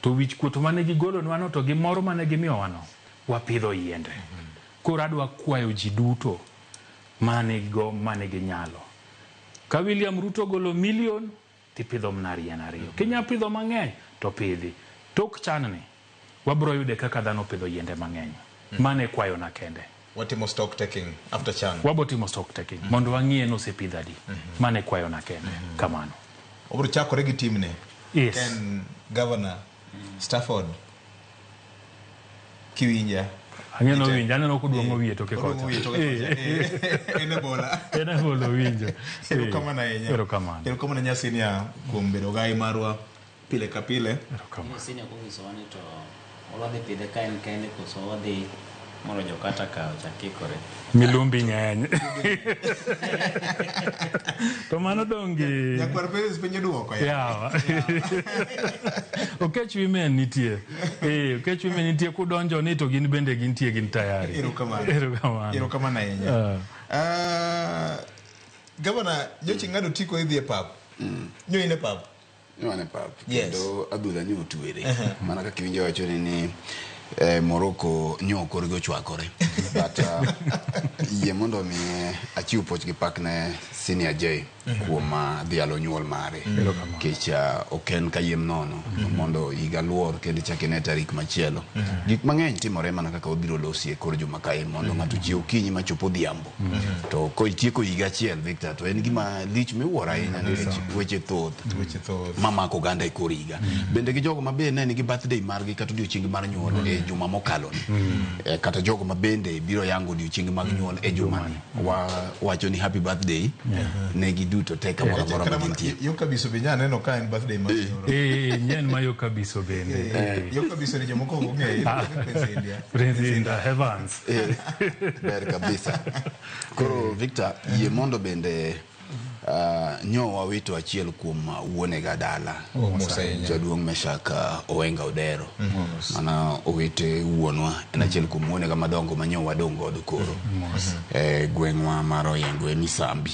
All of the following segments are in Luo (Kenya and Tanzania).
To wich kuot mane gigolonwa no to gi mor mane gimiyowano, wapidho yiende. Koro adwa kwayo ji duto mane go mane gi nyalo. Ka William Ruto ogolo million, tipidho mana yien ariyo. Kinya pidho mang'eny, to pidhi. Tok chan ni, wabro yude kaka dhano opidho yiende mang'eny. Mano e kwayona kende. Watimo stock taking after chan. Wabo timo stock taking mondo wang'iye ni osepidh adi. Mano e kwayona kende. Kamano. Obiro chakore gi timne. Yes. En Governor Stafford kiwinja. Ang'e no winjo, aneno kodwong'o wiye toke Odwong'o kocha. wiye toke kocha. En e bola. En e bola owinjo. Erokamano ahinya. Erokamano. Erokamano Nyasinia kuom bedo gai marwa pile ka pile. Erokamano. Senior konyisowa ni to wadhi pidhe ka en kende koso wadhi mondo jokata ka ochak kikore. Milumbi ng'eny. To mano donge. Nyakwar Perez penjo duoko ya. Yawa. Okech women nitie. Okech women nitie kudonjo ni to gin bende gintie gin tayari. Erokamano. Erokamano. Erokamano ahinya. Gavana, nyocha ing'ado tiko idhi e pap. Nyo in e pap. Nyo an e pap. Yes. Kendo adhula nyo otwere. Mana kaka iwinjo wacho ni Morocco nyo korgi ochwakore. But yie mondo mi achiw puoch gi pak ne Senior J kuom dhialo nyuol mare. Nikech ok en kayiem nono mondo higa luor kendo ichak ine tarik machielo. Gik mang'eny timore mana kaka wabiro losi e kor juma kae mondo ng'ato ochiew okinyi machop odhiambo. To koitieko higa achiel Victor to en gima lich miwuoro ahinya nikech weche thoth. Weche thoth. Mamako oganda e kor higa. Bende gi jogo ma be ne nigi birthday margi kata odiochieng' mar nyuol e juma mokalo ni. Kata jogo ma bende biro yango odiochieng' mag nyuol e juma ni. Wawacho ni happy birthday ne giduto te kamoro amora ma gintie. Yo kabiso be nyaneno ka en birthday mar nyoro. Nyen ma yo kabiso bende. Yo kabiso ni jomoko ok ong'eyo. Prince India. Prince in the heavens. Ber kabisa. Koro Victor, yie mondo bende nyo wawito achiel kuom wuonega dala. Oh, mos ahinya. Jaduong' Meshak Owenga Odero. Mana owete wuonwa en achiel kuom wuonega madongo ma nyo wadong' godo koro. Gweng'wa mar Oyengo e Misambi.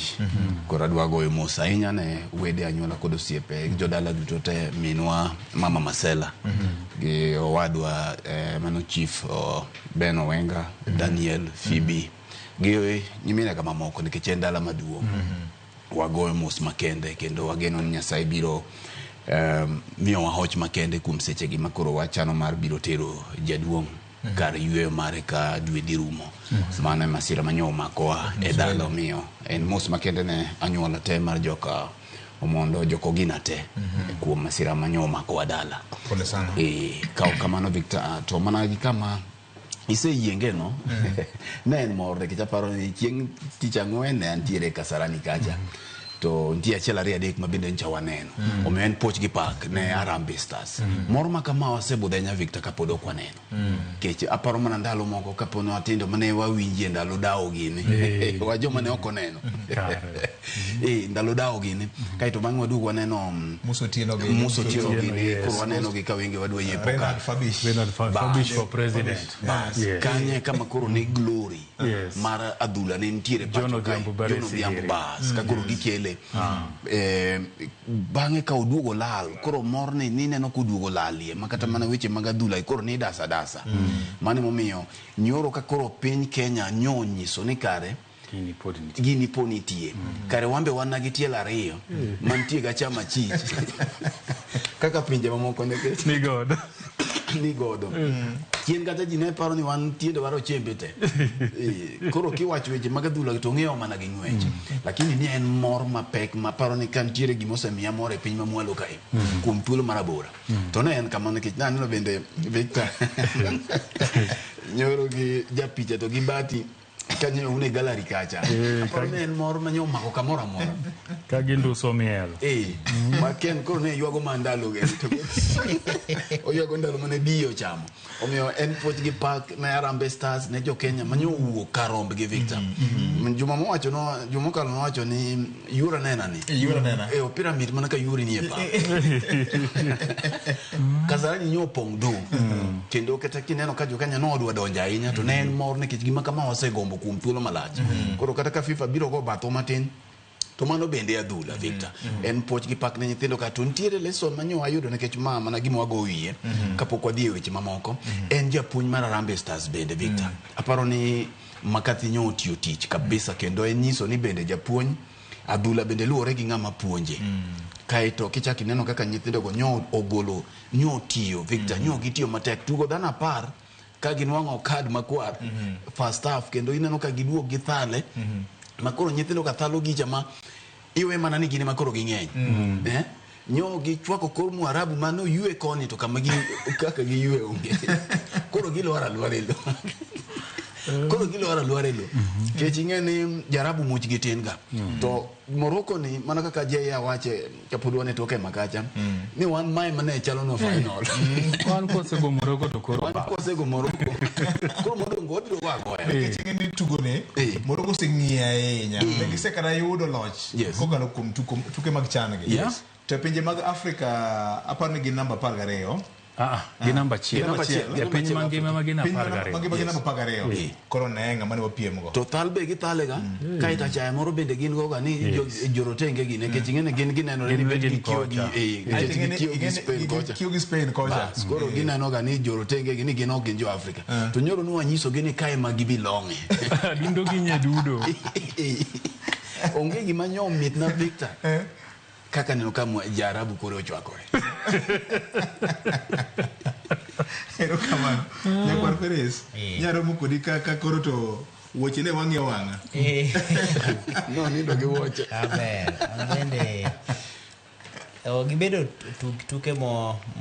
Koro adwa goyo mos ahinya ne wede anyuola kod osiepe gi jodala duto te minwa Mama Masela gi owadwa mano Chief Ben Owenga, Daniel, Phoebe gi nyiminega mamoko nikech en dala maduong'. Wagoyo mos makende kendo wageno ni Nyasaye biro miyowa hoch makende kuom sechegi ma koro wachano mar biro tero jaduong' kar yueyo mare ka dwe dhi rumo. Mano e masira ma nyo omakowa e dala omiyo en mos makende ne anyuola te mar joka Omondo joka Ogina te kuom masira ma nyo omakowa dala. Pole sana. Ka ok kamano Victor, to mana gi kama iseyienge no ne en mor nikech aparo ni chieng' tich ang'wen ne antiere Kasarani kacha to nitie achiel ariyo adek ma bende nyocha waneno omiyo en puoch gi pak ne Harambee Stars mor ma kama wasebudho ahinya Victor kapod ok waneno nikech aparo mana ndalo moko kapod ne watindo mane wawinjie ndalo dawo gini wa joma ne ok oneno ndalo dawo gini kaeto bang'e waduogo waneno Musa Otieno gini. Musa Otieno Otieno, gini yes. koro waneno gi ka wenge wadwa yepo ka Bernard Fabish. Bernard Bas. Fabish for president. Bas, Yes. kanye kama koro ne glory Yes. mar adhula ne nitiere John pacho kae. Odhiambo Baresi John Odhiambo Giri. bas ka koro gikele bang'e ka oduogo lal koro mor ni nineno koduogo lalie ma kata mana weche mag adhula koro ni dasa dasa mano emomiyo nyoro ka koro piny Kenya nyo onyiso ni kare Gini pod nitie. Gini po nitie. Kare wan be wan na gi tielo ariyo mantie ga chama chich. Kaka pinje mamoko nikech Ni godo. ni godo. Chien kata ji ne paro ni wan tiende wa rochembe te. Koro kiwacho weche mag adhula to ng'eyo mana gi ng'wech. Lakini ni en mor mapek maparo ni ka nitiere gima osemiya mor e piny mamwalo kae kuom thuolo marabora. To ne en kamano nikech naneno bende Victor nyoro gi japicha to gi Bati kanyo un e gallery kacha. Aparo ni en mor mane omako kamoro amora. Ka ginduso miel. Ma Ken koro ne ywago mana ndalo ge. To oywago ndalo mane biyo ochamo. Omiyo en puoch gi pak ne Harambee Stars ne jo Kenya mane owuok kar rombgi Victor. Juma mowacho no, juma mokalo nowacho ni yuora nena ni. Yuora nena. Opira mit mana ka yuori nie pap. Kasarani nyo opong' du. Kendo kata kineno ka jo Kenya nodwa donjo ahinya to ne en mor nikech gima kama wasegombo kuom thuolo malach. Koro kata ka FIFA biro go bathwa matin To mano bende adhula, Victor. En puoch gi pak ne nyithindo ka. To nitiere lesson manyo wayudo nikech ma mana gima wago wiye kapok wadhi e weche mamoko. En japuonj mar Harambee Stars bende, Victor. Aparo ni Makathi nyo otiyo tich kabisa kendo en nyiso ni bende japuonj adhula bende luwore gi ng'ama puonje. Kaeto kichak ineno kaka nyithindogo nyo ogolo, nyo otiyo, Victor, nyo gitiyo matek. Tugo dhano 10 ka ginwang'o kad makwar first half kendo ineno ka giduok gi thale ma koro nyithindo ka thalo gicha ma iwe mana ni gin ema koro ging'eny. Eh? Nyo gichwako kor Mwarabu ma noywe koni to kama gi kaka giywe onge. Koro gilwar alwara e lo. Koro gilwar alwara e lo. Kech ing'e ni Jarabu much gi tin ga. To Morocco ni mana kaka Jaya wache kapod wan e toke makacha ni wan mae mane chalo no final. Wan kwasego Morocco to koro Wan kwasego Morocco. Koro modong' wabiro go agoya. Nikech ing'e ni tugone Morocco oseng'iyo ahinya. Be gisekata yudo loch kokalo kuom tuke mag chan gi. To pinje mag Afrika aparo ni gin namba 12. Gi namba achiel. Gi namba achiel. E piny mangima ma gin Piny 12. mangima gin namba 12. Koro ne ng'ama ne wapiem go. To thal be githale ga. Kaeto achaya moro bende gin go ga ni jorotenge gi nikech ing'e ni gin ginenore ni Gin bet gin gikiewo gi kocha. nikech gikiewo gi Spain kocha. Gikiewo gi Spain kocha. Bas, koro gineno ga ni jorotenge gi ni gin ok gin jo Afrika. To nyoro ne wanyiso gi ni kae ma gibilong'e. Dundo gi nyadudo. Onge gima nyo mitna Victor. Kaka neno ka Jaarabu koro ochwakore. Erokamano. Nyakwar Peres, nyaromo kodi ka koro to wuoche ne wang'i wang'a. No nindo gi wuoche. Aber, an bende gibedo tuke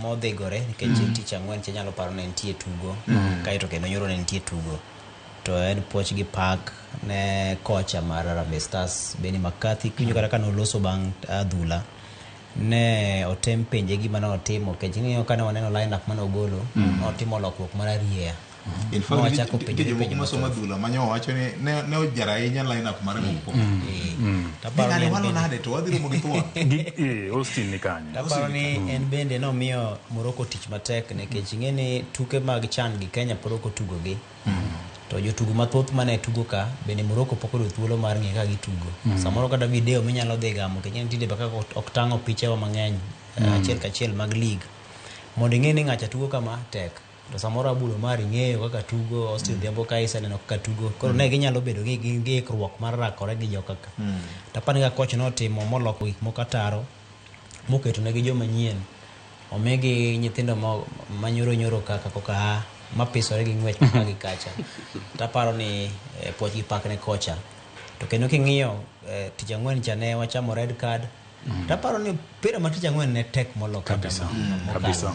modhigore nikech tich ang'wen cha nyalo paro ne nitie tugo kaeto kendo nyoro ne nitie tugo to en puoch gi pak ne kocha mar Harambee Stars Benni McCarthy kiwinjo kata kane oloso bang' adhula ne otem penje gima ne otimo nikech ing'eyo kane waneno line up mane ogolo notimo lokruok mar arieya. In fact, Nowachako nitie penjore jomoko penjo masomo mathoth. adhula ma nyo wacho ni ne ojaro ahinya line up mare mokwongo. Taparo Ni ni en walo bende- nade to wadhi romo gi thuon. Austin ni kanyo. Aparo ni en bende nomiyo Morocco tich matek nikech ing'e ni tuke mag CHAN gi Kenya pod ok otugo gi. To jotugo mathoth mane tugo ka bende Morocco pok oyudo thuolo mar ng'eyo kaka gitugo. Samoro kata video minyalo dhi gamo nikech ing'e ni tinde kaka ok tang'o pichewa mang'eny achiel kachiel mag league. Mondo ing'e ni ng'acha tugo kama tek. To samoro Abudo Omar ing'eyo kaka tugo, Austin Odhiambo ka iseneno kaka tugo. Koro ne ginyalo bedo gi ikruok mar rakore gi joka ka. To apani ka coach notimo moloko gik moko ataro moketo negi joma nyien. Omigi nyithindo ma nyoro nyoro kaka koka a mapisore gi ng'wech maka gi kacha. Taparo ni puoch gi pak ne kocha. To kendo king'iyo tich ang'wen cha ne wachamo red card. Taparo ni pira ma tich ang'wen ne tek molo kata Kabisa. mokalo. Kabisa.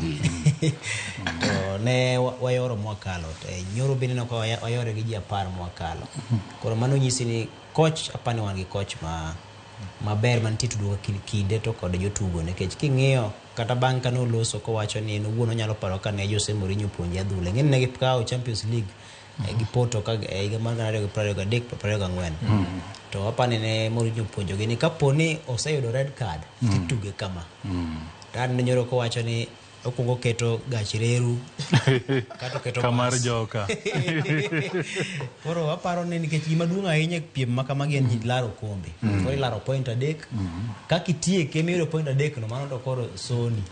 To ne wayoro mwakalo. Nyoro bende ne wayore gi ji 10 mwakalo. Koro mano nyisi ni coach apani wan gi coach maber mantie tudruok kinde to kod jotugo nikech king'iyo kata bang' ka noloso kowacho ni en owuon onyalo paro ka ne Jose Mourinho puonje adhula. Ing'e ni ne gikawo Champions League gi Porto ka higa mar 2023 24. To apani ne Mourinho puonjogi ni kapo ni oseyudo red card tituge kama. To aneno nyoro kowacho ni okwongo keto gach reru kata oketo Kamar bas. joka. Koro aparo ni nikech gima duong' ahinya e piem ma kamagi en laro kombe. Koro ilaro point 3. Kaka itieke miyudo point 3 no mano to koro soni.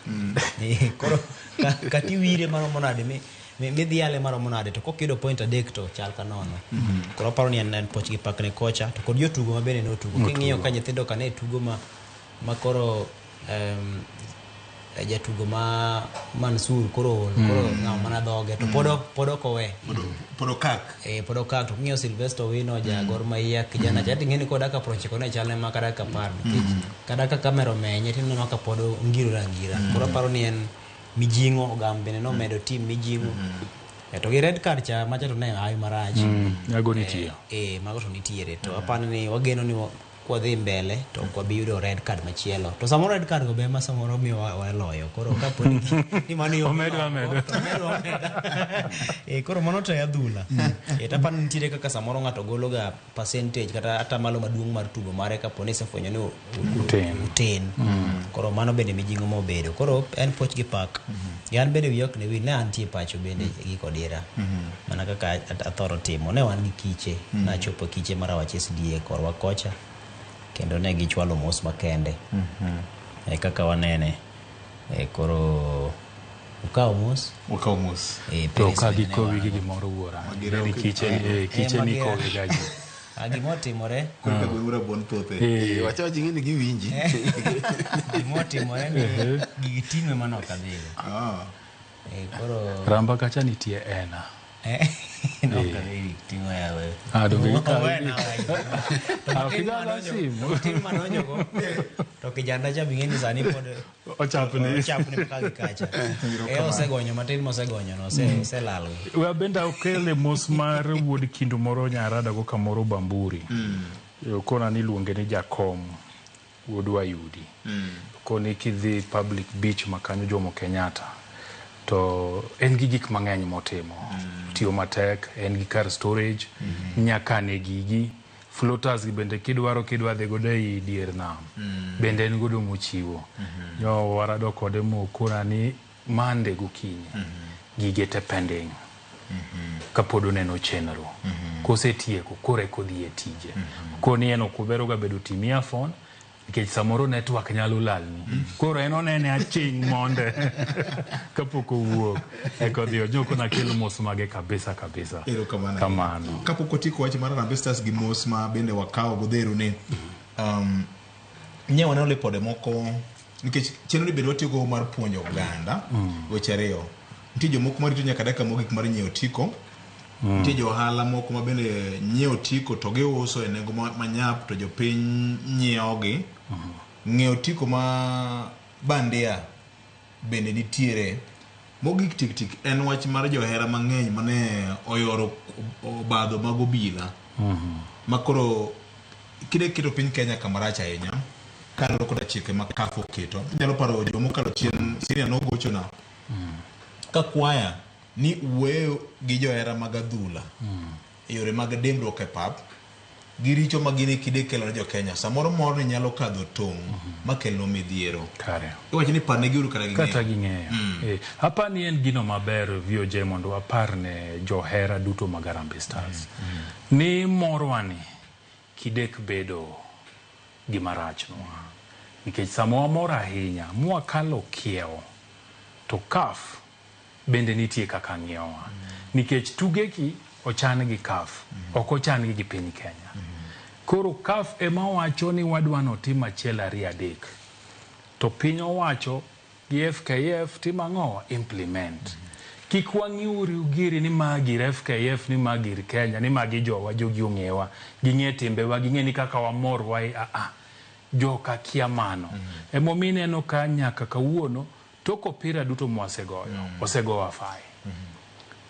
Koro kata iwire maromo nade midhiale maromo nade to kokiyudo point 3 to chal ka nono. Koro aparo ni en puoch gi pak ne kocha to kod jotugo ma bende notugo. King'iyo ka nyithindo ka ne tugo ma koro jatugo ma Mansur koro ol, koro ng'awo mana dhoge to pod ok owe. Pod okak. Pod okak. To king'iyo Sylvester Owino ja Gor Mahia kijana cha ting'e ni kod dakika 90 ne chalne ma kata dakika 10 nikech kata ka kamera omenye tineno ka pod ongirore angira. Koro aparo ni en mijing'o Ogam bende nomedo team mijing'o. To gi red card cha macha to ne hawi marach. Mago nitie. Mago to nitiere. To aparo ni wageno ni kwadhi mbele to ok wabi yudo red card machielo. To samoro red card go be ema samoro miyo waloyo. Koro kapo ni mano yo Omedo, omedo. To omedo, omedo. Koro mano to e adhula. To aparo ni nitiere kaka samoro ng'ato golo ga percentage kata atamalo maduong' mar tugo mare kapo ni isefwenyo ni Uten. uten. Koro mano bende mijing'o mobedo. Koro en puoch gi pak. An bende wiya ok ne wil, ne antie pacho bende gi Kodira. Mana kaka athoro timo. Ne wan gi kiche. Nachopo kiche mar Awach SDA korwa kocha. Kendo ne gichwalo mos makende. E kaka wanene. E koro ukaw mos. Wakaw mos. E, To Perez ka bende ne gikowi gi wan go. gimoro wuora. Magira Ni ok- kiche, eh, kiche Eh, ni magira. kowi ga ji. Ah, gima otimore, Koro ka gweng'u rabuon thoth e. Eh, Wacha wachi ng'e ni giwinji. gima otimore ni gigi ting'e mane ok adhigo. Ah. E, koro Ramba kacha nitie ena. eh, ne ok adhi gik ting'o yawe. Ah, donge gikawi Owena gi- wa. To Ah, ok matin igaw madonjo- simu. matin madonjogo, to kijana cha bing'e ni sani pod Ochapni. ochapni mpaka gi kacha. E osegonyo matin mosegonyo no, oselal go. We abende okele mos mar wuod kindu moro nyarada go kamoro Bamburi. Okona ni iluonge ni Jakom wuod Wayudi. Okoni kidhi public beach ma kanyo Jomo Kenyatta to en gi gik mang'eny motimo. Otiyo matek, en gi kar storage, nyaka ne gigi. Floaters gi bende kidwaro kidwa dhi godo ei dier nam. Bende en godo mochiwo. Nyo warado kode mokona ni Monday gokinyi. Gige te pending. Kapod oneno chenro. Kosetieko koro eka odhi e tije. Koni en ok obero ga bedo tim earphone nikech samoro network nyalo lalni. Koro en onene aching' monde kapok owuok. Eka odhi ojoko nakel mos mage kabisa kabisa. Erokamano. Kamano. Kapok watieko wach mar Harambee Stars gi mos ma bende wakawo godheru ni nye waneno lipode moko nikech chenro ni bende watiyogo mar puonjo oganda weche ariyo. Nitie jomoko marito nyaka dakika mogik mar nyiewo otiko. Nitie jo ohala moko ma bende nyiewo otiko to giuso e nengo manyap to jopiny nyiewogi. Ng'iewo otiko ma bandia bende nitiere. Mogik tik tik en wach mar johera mang'eny mane oyoro obadho mag obila. Ma koro kide keto piny Kenya kama rach ahinya kaluwore koda chike ma CAF oketo. Inyalo paro juma mokalo chien senior nogochona ka kwaya ni wuoyo gi johera mag adhula e yore mag dimbruok e pap gi richo ma gin e kide kelo ne jo Kenya. Samoro morni nyalo kadho tong' ma kelno midhiero. Kare. Iwacho ni parnegi uru kata Kata ging'eyo. ging'eyo. Eh, apa ni en gino maber VOJ mondo wapar ne johera duto mag Harambee Stars. Ni morwani kidek bedo gima rachnwa. Nikech sama wamor ahinya mwakalo kiewo to CAF bende nitie kaka ng'iyowa. Nikech tugeki ochan gi CAF, ok ochan gi piny Kenya. Koro CAF ema wacho ni wadwa notim achiel ariyo adek. To piny owacho gi FKF timo ang'o? Implement. Kik wang'iuru giri ni ma gir FKF, ni ma gir Kenya, ni magi jowa, jogi ong'ewa, ging'e timbewa, ging'e ni kaka wamor wa a a. Joka kia mano. Emomiyo ineno ka nyaka kawuono tok opira duto mwasegoyo, osegowa fai.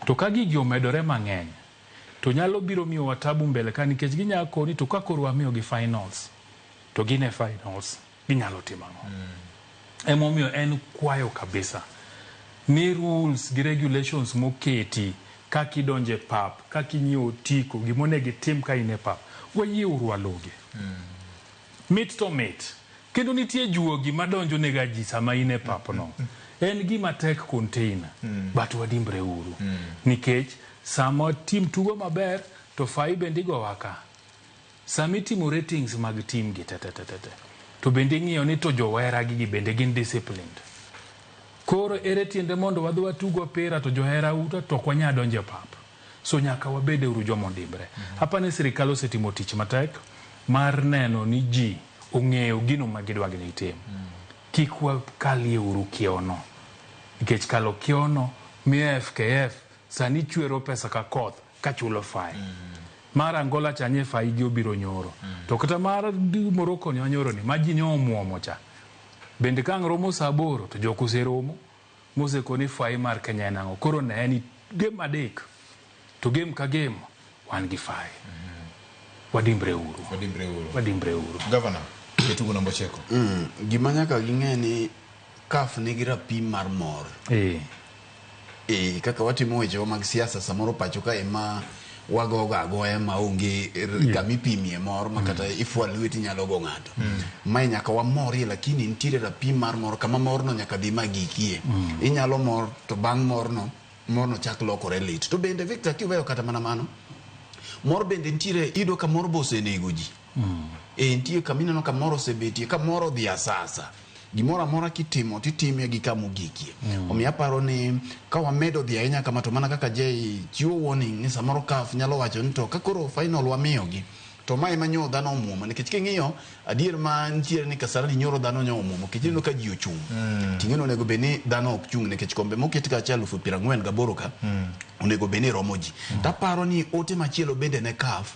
To ka gigi omedore mang'eny, to nyalo biro miyowa tabu mbele ka nikech ginyalo koni to ka koro wamiyogi finals, to gin e finals, ginyalo timo ang'o? Emomiyo en kwayo kabisa ni rules gi regulations moketi kaka idonjo e pap, kaka inyiewo otiko, gimonego itim ka in e pap, wayieuru waluwgi. Mit to mit. Kendo nitie juogi madonjo nega ji sama in e pap no. En gima tek contain, but wadimbre uru. Nikech sama tim tugo maber, to fai bende igowa ka. Sama itimo ratings mag tim gi te te te te te, to bende ing'iyo ni to johera gi bende gin disciplined. Koro ere tiende mondo wadhi watug opira to johera uta to ok wanyal donjo e pap. So nyaka wabed uru joma odimbre. Apa ni sirikal osetimo tich matek mar neno ni ji ong'eyo gino ma gidwa ni gitim. Kik wakalie uru kiewono. Nikech kalo kiewono miyo FKF sani chwero pesa ka koth kachulo fine. Mar Angola cha nye fai gi obiro nyoro. To kata mar Morocco ni nyoro ni ma ji ne omuomo cha. Bende ka ang' romo saa aboro to jok oseromo mosekoni fai mar Kenya en ang'o. Koro ne en game adek to game ka game wan gi fai. Wadimbre uru. Wadimbre uru. Wadimbre uru. Governor, jatugo namba ochiko. Gima nyaka ging'e ni CAF nigi rapim mar mor. Kaka watimo wechewa mag siasa samoro pacho ka ema wagoga agoya maonge kama ipimie mor ma kata ifwa lweti nyalo go ng'ato. Mae nyaka wamorie lakini nitiere rapim mar mor kama morno nyaka dhi magikie. Inyalo mor to bang' morno, morno chak lokore lit. To bende Victor kiweyo kata mana mano, mor bende nitiere iyudo ka mor be osenego ji. E nitie kama ineno ka moro osebetie ka moro odhi asasa. Gimoro amora kitimo titime gi kama ogikie. Omiyo aparo ni ka wamedo dhi ahinya kama to mana kaka Jay chiwo warning ni samoro CAF nyalo wacho ni to ka koro final wamiyogi to ma ema nyo dhano omuomo nikech king'iyo adier ma nitiere ni Kasarani nyoro dhano nyo omuomo nikech ineno ka ji ochung'. Ting'eno onego bed ni dhano ok chung' nikech kombe moket kacha 48,000 ka onego bed ni romo ji. Taparo ni ote machielo bende ne CAF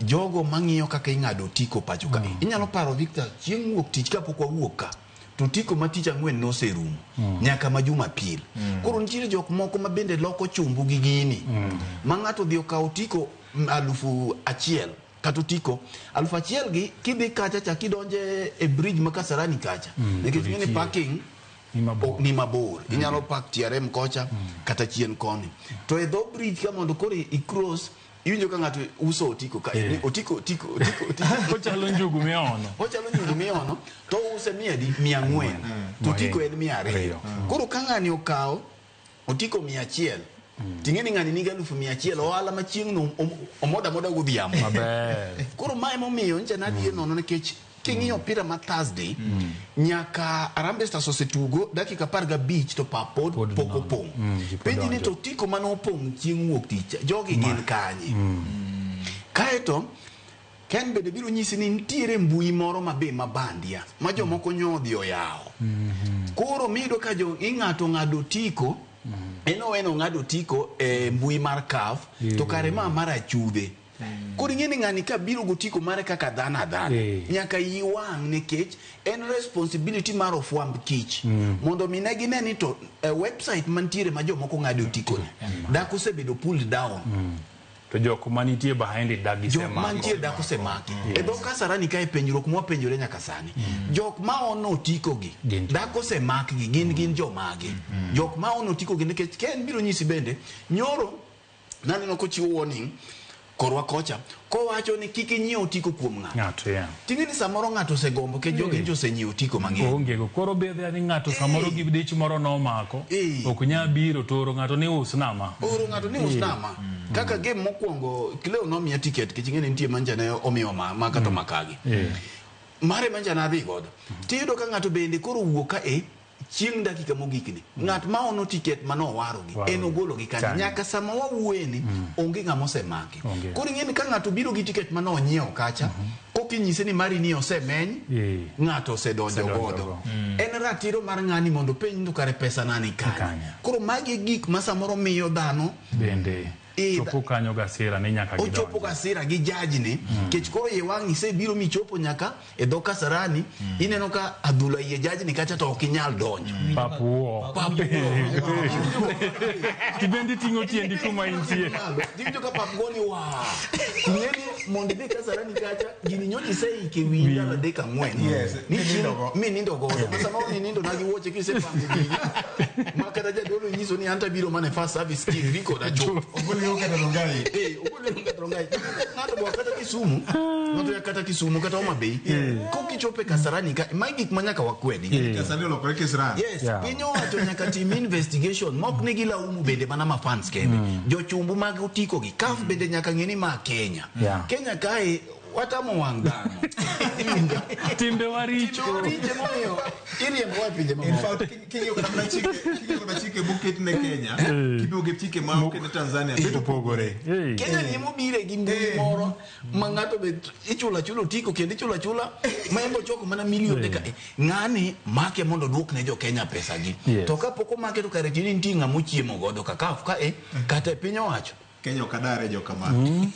jogo mang'iyo kaka ing'ado otiko pacho ka. Inyalo paro Victor chieng' wuok tich kapok wawuok ka to otiko ma tich ang'wen noserumo nyaka ma Jumapil. Koro nitiere jok moko ma bende loko chumbu gi gini. Ma ng'ato odhi okawo otiko 1000 kata otiko 1000 gi kidhi kacha cha kidonje e bridge ma Kasarani kacha. Nikech ing'e ni parking Ni mabor. Ni mabor. Inyalo park TRM kocha kata chien koni. To e dho bridge ka mondo koro i cross iwinjo ka ng'ato uso otiko ka otiko otiko otiko otiko. Ochalo njugu miono. Ochalo njugu miono to ouse 400 400 to otiko en 200. Koro ka ng'ani okawo otiko 100 ting'e ni ng'ani nigi 100,000 ohala ma chieng'no omoda moda godhiambo. Maber. Koro mae emomiyo ncha nadhiye nono nikech king'iyo opira ma Thursday nyaka Harambee Stars osetugo dakika 15 to pap pod pok opong'. Penji ni to otiko mane opong' chieng' wuok tich jogi gin kanye? Kaeto Ken bende biro nyisi ni nitiere mbui moro mabe mabandia ma jomoko nyo odhi oyawo. Koro miyudo ka jo ing'ato ng'ado otiko en oweno ong'ado otiko e mbui mar CAF to kare ma mar achudhe. Koro ing'e ni ng'ani ka biro gotiko mare kaka dhano adhana nyaka iyi wang' nikech en responsibility mar ofwamb kich mondo mi ne gine ni to website mantiere ma jomoko ng'ado otiko ni dak osebedo pulled down. To jok manitie behind it dak Jok gisemako. mantie dak osemaki. E dho Kasarani kae penjruok mwapenjore nyaka sani. Jok ma ono otiko gi dak osemakgi gin gin jomage. Jok ma ono otiko gi nikech Ken biro nyisi bende nyoro naneno kochiwo warning korwa kocha kowacho ni kik inyiew otiko kuom ng'ato. Ng'ato, yeah. Ting'e ni samoro ng'ato osegombo nikech jogi nyocha osenyiewo otiko mang'eny. Onge go. Koro bedhe ni ng'ato samoro gi dich moro nomako. Ok nyal biro to oro ng'ato ni usna ma. Oro ng'ato ni usna ma. Kaka game mokwongo Cleo nomiya ticket nikech ing'e ni nitie mancha ne omiwa ma kata makagi. Mare mancha nadhi godo. Tiyudo ka ng'ato bende koro owuok ka e chieng' dakika mogik ni. Ng'at ma ono ticket mane owarogi en ogologi kanye. Nyaka sama wawuoye ni onge ng'ama osemaki. Koro ing'e ni ka ng'ato biro gi ticket mane onyiewo kacha kokinyise ni mari ni osemeny ng'ato osedonjo godo. En ratiro mar ng'ani mondo penj ni to kare pesa na ni kanye. Koro magi e gik ma samoro miyo dhano bende chopo kanyo gasira ni nyaka gidonji. Ochopo gasira gi jajni kech koro iye wang' isebiro michopo nyaka e dho Kasarani ineno ka adhula iye jajni kacha to ok inyal donjo. Papuo. Tibendi ting'o tiendi kuma intie. Iwinjo ka pap goni wa. Ing'e ni mondo idhi Kasarani kacha gini nyocha iseike wiyi ndalo 3 4. Ni chieng' minindo godo. Ma samoro ninindo na gi wuoche kisepango gini. Ma kata jadolo nyiso ni anta biro mana e first service kiri koda chuth. Ogol kata Rongai. Ogol kata Rongai. Ng'ato bo kata Kisumu, ng'ato ya kata Kisumu kata Homa Bay. Kokichopo e Kasarani ka, magi gik ma nyaka wakwedi. Kasarani olokore Kisran. Yes, piny owacho nyaka tim investigation mok ni gilaumu bende mana ma fans kende. Jochumbu mag otiko gi CAF bende nyaka ng'e ni ma Kenya. Kenya kae watamo wang' dhano. Timbe waricho. Timbe waricho emomiyo iriembo wa e pinje mamoko. In fact, king'iyo kata mana chike, king'iyo kata chike moket ne Kenya, kipimo gi chike ma oket ne Tanzania, bet opogore. Kenya ni emobire gi mbui moro ma ng'ato be ichulo achula otiko kendo ichulo achula ma en be ochoko mana milionde ka. Ng'ani make mondo oduok ne jo Kenya pesa gi. To kapok omake to kare tini nitie ng'ama ochiemo godo ka CAF ka e kata e piny owacho. Kenya ok adare jo kama.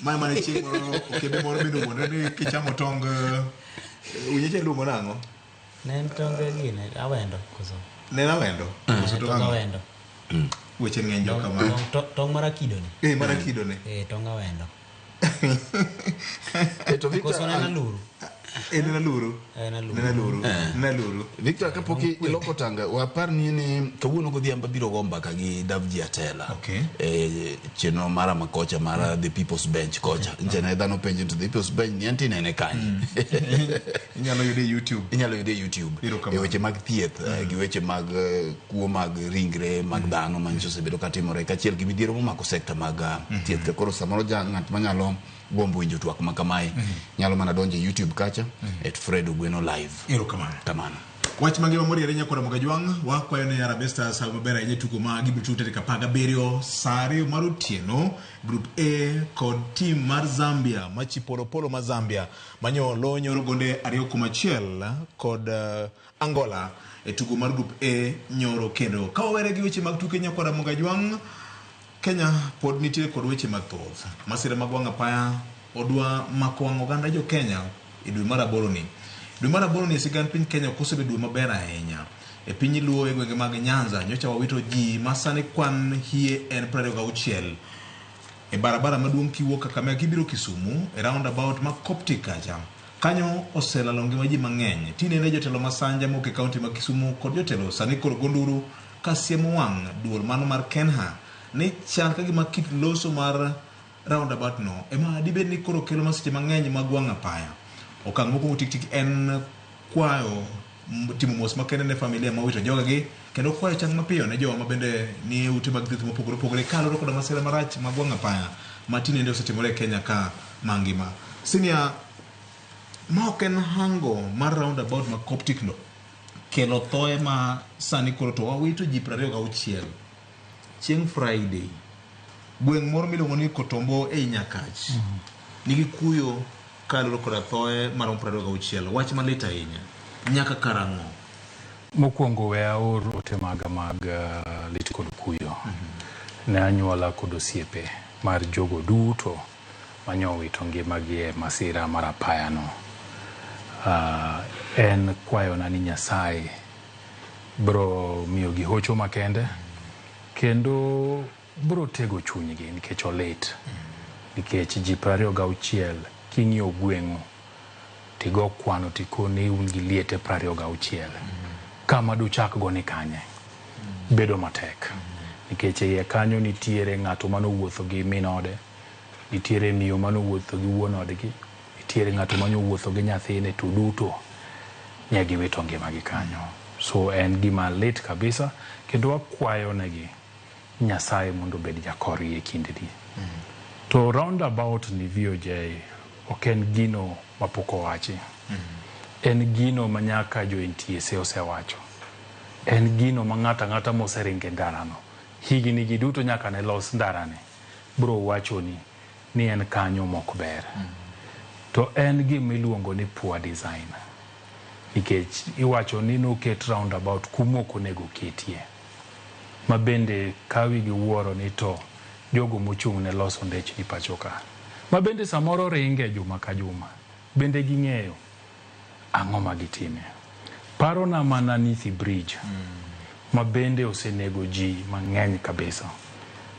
Ma mana chieng' moro okebe moro bende owuondre ni kichamo tong winyeche iluongo nang'o? Ne en tong gine, awendo koso? Ne en awendo? Koso Tong tong ang'o? awendo. Weche ng'eny jo kama. Tong mar akido ni. Mar akido ni. Tong awendo. To Victor, Koso ne en aluru? En aluru. En aluru. En aluru. En aluru. Victor, kapok iloko tanga, wapar ni kawuono godhiambo abiro go mbaka gi Davji Atela. Chenro mara ma kocha mar The People's Bench kocha. Nche ne dhano penjo to The People's Bench ni anti nene kanye. Inyalo yude e YouTube. Inyalo yude e YouTube. E weche mag thieth, gi weche mag kuo mag ringre mag dhano manyiso osebedo katimore kaachiel gi midhiero momako sekta mag thieth. Koro samoro ja ng'at manyalo gombo winjo twak ma kamae nyalo mana donjo e YouTube kacha at Fred Ogweno Live. Erokamano. Kamano. Wach mangima moriere nyakora Mogajwang' wakwayo ne Harambee Stars hawi maber ahinya e tugo ma gibiro tugo tarik 17 saa 2 mar otieno Group A kod tim mar Zambia ma Chipolopolo ma Zambia manyo olo nyoro gonde 2-1 kod Angola e tugo mar Group A nyoro kendo. Ka wawere gi weche mag tuke nyakwara Mogajwang' Kenya pod nitie kod weche mathoth. Masira mag wang' apaya odwa mako wang' oganda jo Kenya e dwe mar aboro ni. Dwe mar aboro ni e sigand piny Kenya ok osebedo dwe maber ahinya. E piny Luo e gwenge mag Nyanza nyocha wawito ji ma sani kwan hie en 26 e barabara maduong' kiwuok Kakamega kibiro Kisumu e roundabout ma Coptic kacha. Kanyo oselalo ngima ji mang'eny. Tinende jotelo ma Sanja mowuok e kaunti ma Kisumu kod jotelo sani koro go nduru ka siemo wang' duol mano mar Kenha ni chal ka gima kit loso mar roundabout no ema dibed ni koro kelo masiche mang'eny mag wang' apaya. Okang' mokwongo tik tik en kwayo timo mos makende ne familia ma owito jogegi kendo kwayo chang mapiyo ne jowa ma bende nie ute mag thieth mopogore opogore kaluwore koda masira marach mag wang' apaya ma tinende osetimore e Kenya ka mangima. Senior, ma ok en hango mar roundabout ma Coptic no kelo thoe ma sani koro to wawito ji 26 chieng' Friday. Gweng' moro miluongo ni Kotombo ei Nyakach nigi kuyo kaluwore koda thoe maromo 26. Wach malit ahinya. Nyaka karang'o? Mokwongo we aor ote maga mag lit kod kuyo ne anyuola kod osiepe mar jogo duto manyowito ngimagi e masira mar apaya no. En kwayona ni Nyasaye bro miyogi hocho makende kendo bro tego chunygi nikech olit. Nikech ji 26 king'iyo gweng'u tigo kwano tikoni un gi liete 26. Kama duchak go ni kanye? Bedo matek. Nikech e iye kanyo nitiere ng'ato manowuotho gi min ode, nitiere miyo manowuotho gi wuon odgi, nitiere ng'ato manowuotho gi nyathine to duto ne giwito ngimagi kanyo. So en gima lit kabisa kendo wakwayo negi Nyasaye mondo obed jakorgi e kindeni. To roundabout ni VOJ ok en gino mapok owachi. En gino ma nyaka jo NTSA osewacho. En gino ma ng'ato ang'ata moseringo e ndarano higni gi duto nyaka ne los ndarani bro wachoni ni en kanyo mok ber. To en gima iluongo ni poor design. Nikech iwacho ni noket roundabout kuma ok onego ketie. Ma bende kawi gi wuoro ni to jogo mochung' ne loso ndechni pacho ka. Ma bende samoro ringe juma ka juma. Bende ging'eyo ang'o ma gitime. Parona mana Nithi Bridge. Ma bende osenego ji mang'eny kabisa.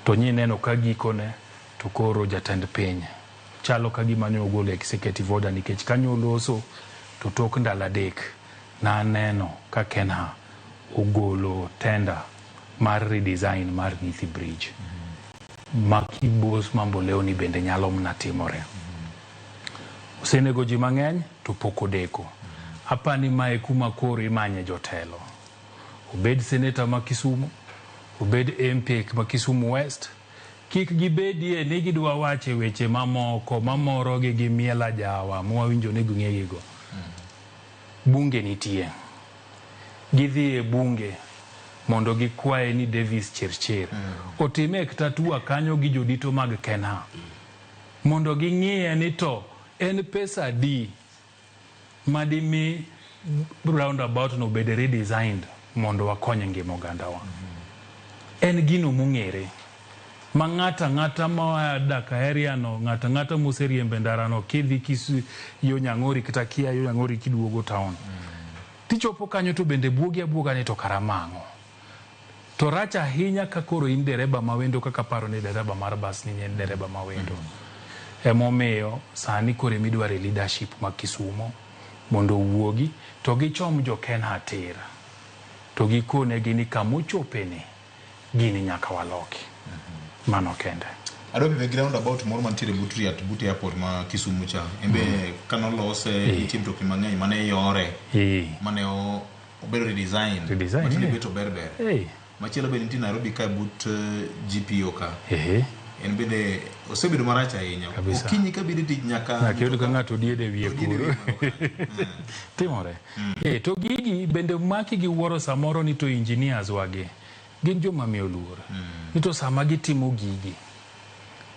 To nyineno ka gikone to koro jatend piny chalo ka gima ne ogolo executive order nikech kanyo oloso to tok ndalo 3 naneno ka Kenha ogolo tender mar redesign mar Nithi Bridge. Ma kibos mambo leo ni bende nyalo mna timore. Osenego ji mang'eny to pok odeko. Apani mae kuma koro imanye jotelo. Obed seneta ma Kisumu, obed MP ma Kisumu West, kik gibedie ni gidwa wache weche mamoko mamorogi gi miel ajawa mwawinjo ni ging'egigo. Bunge nitie. Gidhi e bunge mondo gikwaye ni Davis Chirchir otime tatua kanyo gi jodito mag Kenha mondo ging'iye ni to en pesa adi madimi roundabout no obed redesigned mondo wakony ngima ogandawa. En gino mong'ere ma ng'ato ang'ata moa dak area no, ng'ato ang'ata moseriembo e ndarano kidhi yo Nyang'ori kata kia yo Nyang'ori kiduogo town. Tichopo kanyo to bende buogi abuoga ni to kara mang'o. To rach ahinya ka koro in dereba mawendo kaka paro ni dereba mar bas ni en dereba mawendo. Emomiyo sani koro emidware leadership ma Kisumo mondo owuogi to gichom jo Kenha tir. To gikonegi ni kamochopeni gini nyaka waloki. Mano kende. Adwa pime gi roundabout moro mantiere but Riat but airport ma Kisumu cha. Embe kanolose nitie mtokni mang'eny mane yore mane obedo redesign. Redesign, Matinde bet ober ber. Hey. Machielo be nitie Nairobi ka but GPO ka. En bende osebedo marach ahinya. Kabisa. Okinyi ka biro e tich nyaka Nyaka iyud ka ng'ato odiede wiye Odiede kuro. wiye malo kanyo. Timore. Eh, to gigi bende maki gi wuoro samoro ni to engineers wagi gin joma miyo luor. Ni to sama gitimo gigi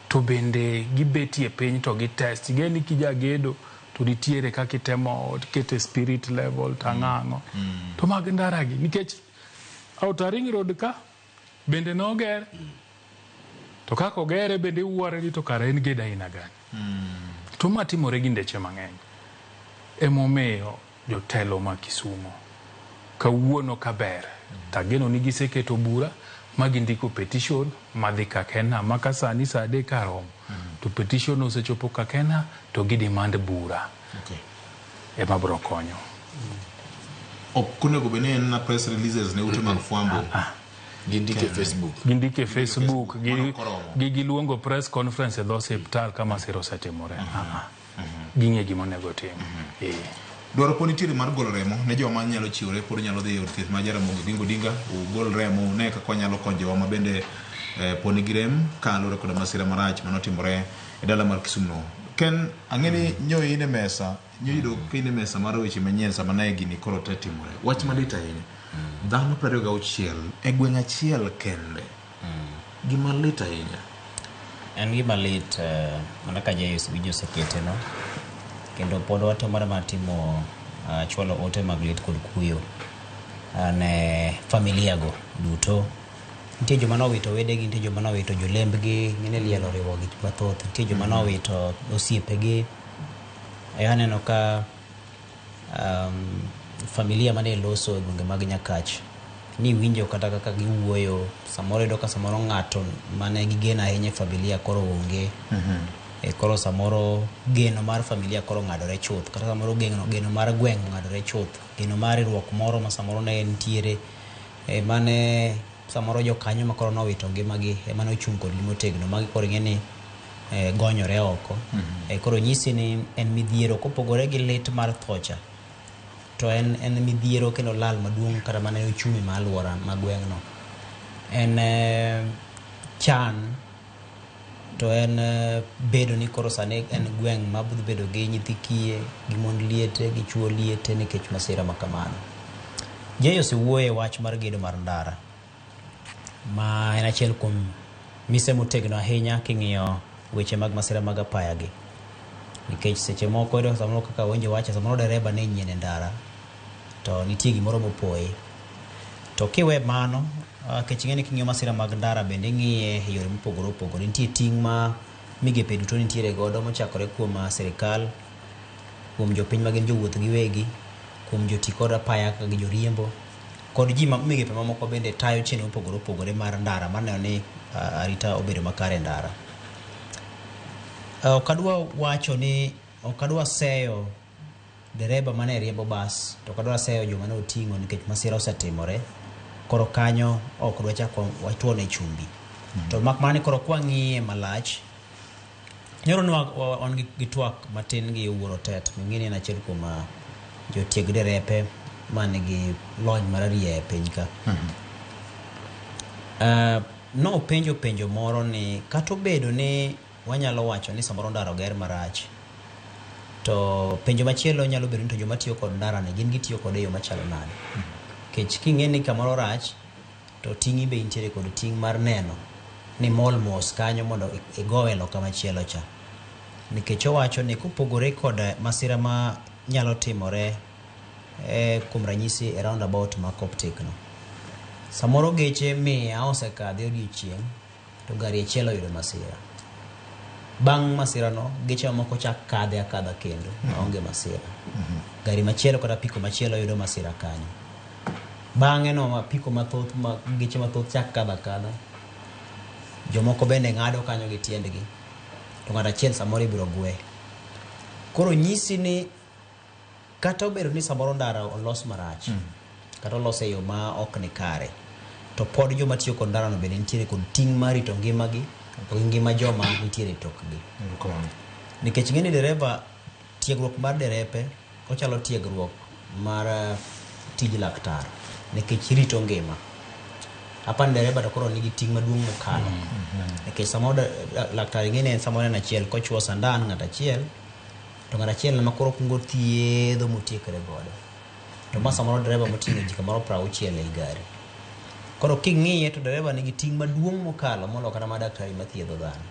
to bende gibetie piny to gitest. Ing'e ni kijagedo to nitiere kaka itemo kete spirit level to ang'o ang'o. To mag ndara gi nikech Outer Ring Road ka bende noger to kaka ogere bende iwuore ni to kara en gedo aina gani. To ma timore gi ndeche mang'eny. Emomiyo jotelo ma Kisumo kawuono kaber tageno ni giseketo bura ma gindiko petition madhi Kakena ma ka sani saa adek karomo to petition osechopo Kakena to gi demand bura Okay. ema bro konyo. Ok onego bed ni en na press releases ne ute mag fwambo. Gindike Facebook. Gindike Facebook, Mano koromo. gi giluongo press conference e dho osiptal ka masira osetimore. Ah, ah. Ging'e gima onego tim. Eh. Dwaro pod nitiere mar golo remo ne joma nyalo chiwore pod nyalo dhi e od thieth ma Jaramogi Oginga Odinga ugol remo une kaka wanyalo konyo jowa ma bende eh, pod nigi rem kaluwore koda masira marach manotimore e dala mar Kisumu no. Ken ang'e ni nyo in e mesa nyo yudo ka in e mesa mar weche manyien sama ne gini koro te timore. Wach malit ahinya. Dhano 26 e gweng' achiel kende. Gima lit ahinya. En gima lit mana ka James winjo osekete no kendo pod watemo mar timo chwalo ote mag lit kod kuyo ne familia go duto. Nitie joma nowito wedegi, nitie joma nowito jolembgi, ng'ene liel oriwo gik mathoth. Nitie joma nowito osiepegi. E aneno ka familia mane loso e gwenge mag Nyakach ni winjo kata kaka giwuoyo samoro iyudo ka samoro ng'ato mane gigeno ahinya e familia koro onge. E koro samoro geno mar familia koro ng'adore chuth kata samoro geno mar gweng' ong'adore chuth geno mar riwruok moro ma samoro ne nitiere e mane samoro jokanyo ma koro nowito ngimagi ema nochung' kodgi motegno magi koro ing'e ni gonyore oko. Koro nyisi ni en midhiero kopogore gi lit mar thocha to en midhiero kendo lal maduong' kata mana e uchumi ma alwora ma gweng'no. En chan to en bedo ni koro sani en gweng' ma budho bedo gi nyithi kiye gi mond liete gi chuo liete nikech masira ma kamano. Jay osewuoyo e wach mar gedo mar ndara ma en achiel kuom mise motegno ahinya king'iyo weche mag masira mag apaya gi. Nikech seche moko iyudo samoro kaka Winjo wacho samoro dereba ne nyien e ndara to nitie gimoro mopoye. To kiwe mano, nikech ing'e ni king'iyo masira mag ndara bende ing'iye e yore mopogore opogore. Nitie ting' ma migepe duto nitiere godo mochakore kuom sirikal, kuom jopiny ma gin jowuoth giwegi, kuom joti kod apaya kaka gi joriembo, kod ji ma migepe mamoko bende tayo chenro mopogore opogore mar ndara maneno ni arita obedo makare e ndara. Ok adwa wacho ni ok adwa seyo dereba mane riembo bas to ok adwa seyo joma ne oting'o nikech masira osetimore koro kanyo ok dwa chak watuone chumbi. To mak mana ni koro kwang'iye malach nyoro ne wan gi twak matin gi Wuor Otet ming'e ni en achiel kuom jotieg derepe man gi lony mararieya e piny ka. Nopenjo penjo moro ni kata obedo ni wanyalo wacho ni samoro ndara oger marach to penjo machielo nyalo bedo ni to joma tiyo kod ndara ni gin gitiyo kode e yo machalo nade. Nikech king'e ni kamoro rach to ting'i be intiere kod ting' mar neno ni mol mos kanyo mondo igowe loka machielo cha. Nikech owacho ni kopogore kod masira ma nyalo timore kuom ranyisi e roundabout ma Coptic no. Samoro geche 100 osekadhe odiochieng' to gari achiel oyudo masira. Bang' masira no, geche mamoko chak kadhe akadha kendo maonge masira. Gari machielo kata apiko machielo yudo masira kanyo. Bang'e no apiko mathoth ma geche mathoth chak kadho akadha. Jomoko bende ng'ado kanyo gi tiendgi. To ng'ato achiel samoro ibiro gwe. Koro nyisi ni kata obedo ni samoro ndara olos marach, kata olos e yo ma ok ni kare, to pod joma tiyo kod ndara no bende nitiere kod ting' mar rito ngimagi to gi ngima joma nitiere e tokgi. Nikech ing'e ni dereva, tiegruok mar derepe ochalo tiegruok mar tij laktar nikech rito ngima. Apani dereba to koro nigi ting' maduong' mokalo. Nikech samoro laktar ing'e ni en samoro en achiel kochuo sandan ng'at achiel to ng'at achiel ema koro kuongo thiedho motiekre godo. To ma samoro dereba moting'o ji kamoro 60 ei gari. Koro king'iye to dereba nigi ting' maduong' mokalo molo kata ma daktari mathiedho dhano.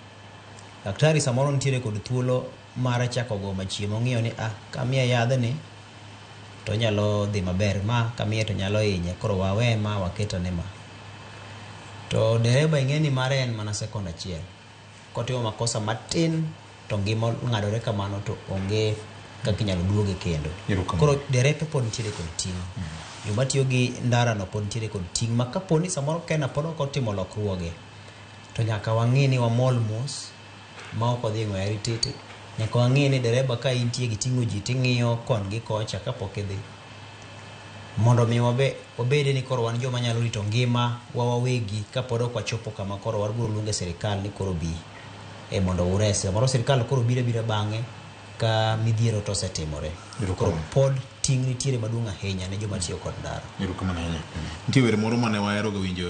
Daktari samoro nitiere kod thuolo mar chako go machiemo ong'iyo ni ah kamiye yadhni to onyalo dhi maber ma kamiye to nyalo hinye koro wawe ma waketane ma. To dereba ing'e ni mare en mana sekond achiel. Kotimo makosa matin to ngima ong'adore kamano to onge kaka inyalo duoge kendo. Erokamano. Koro derepe pod nitiere kod ting'. Joma tiyo gi ndara no pod nitiere kod ting' ma kapo ni samoro Kenya pod ok otimo lokruoge to nyaka wang'i ni wamol mos ma ok odhi ng'weyo arititi. Nyaka wang'i ni dereba ka intie gi ting'o ji ting'iyo kon gi kocha kapok idhi. Mondo mi wabede ni koro wan joma nyalo rito ngima wa wawegi kapod ok wachopo kama koro wabiro luonge sirikal ni koro bi mondo uresi. Samoro sirikal koro biro abira bang'e ka midhiero to osetimore. Koro pod ting' nitiere maduong' ahinya ne joma tiyo kod ndara. Erokamano ahinya. Nitie wer moro mane wahero ga winjo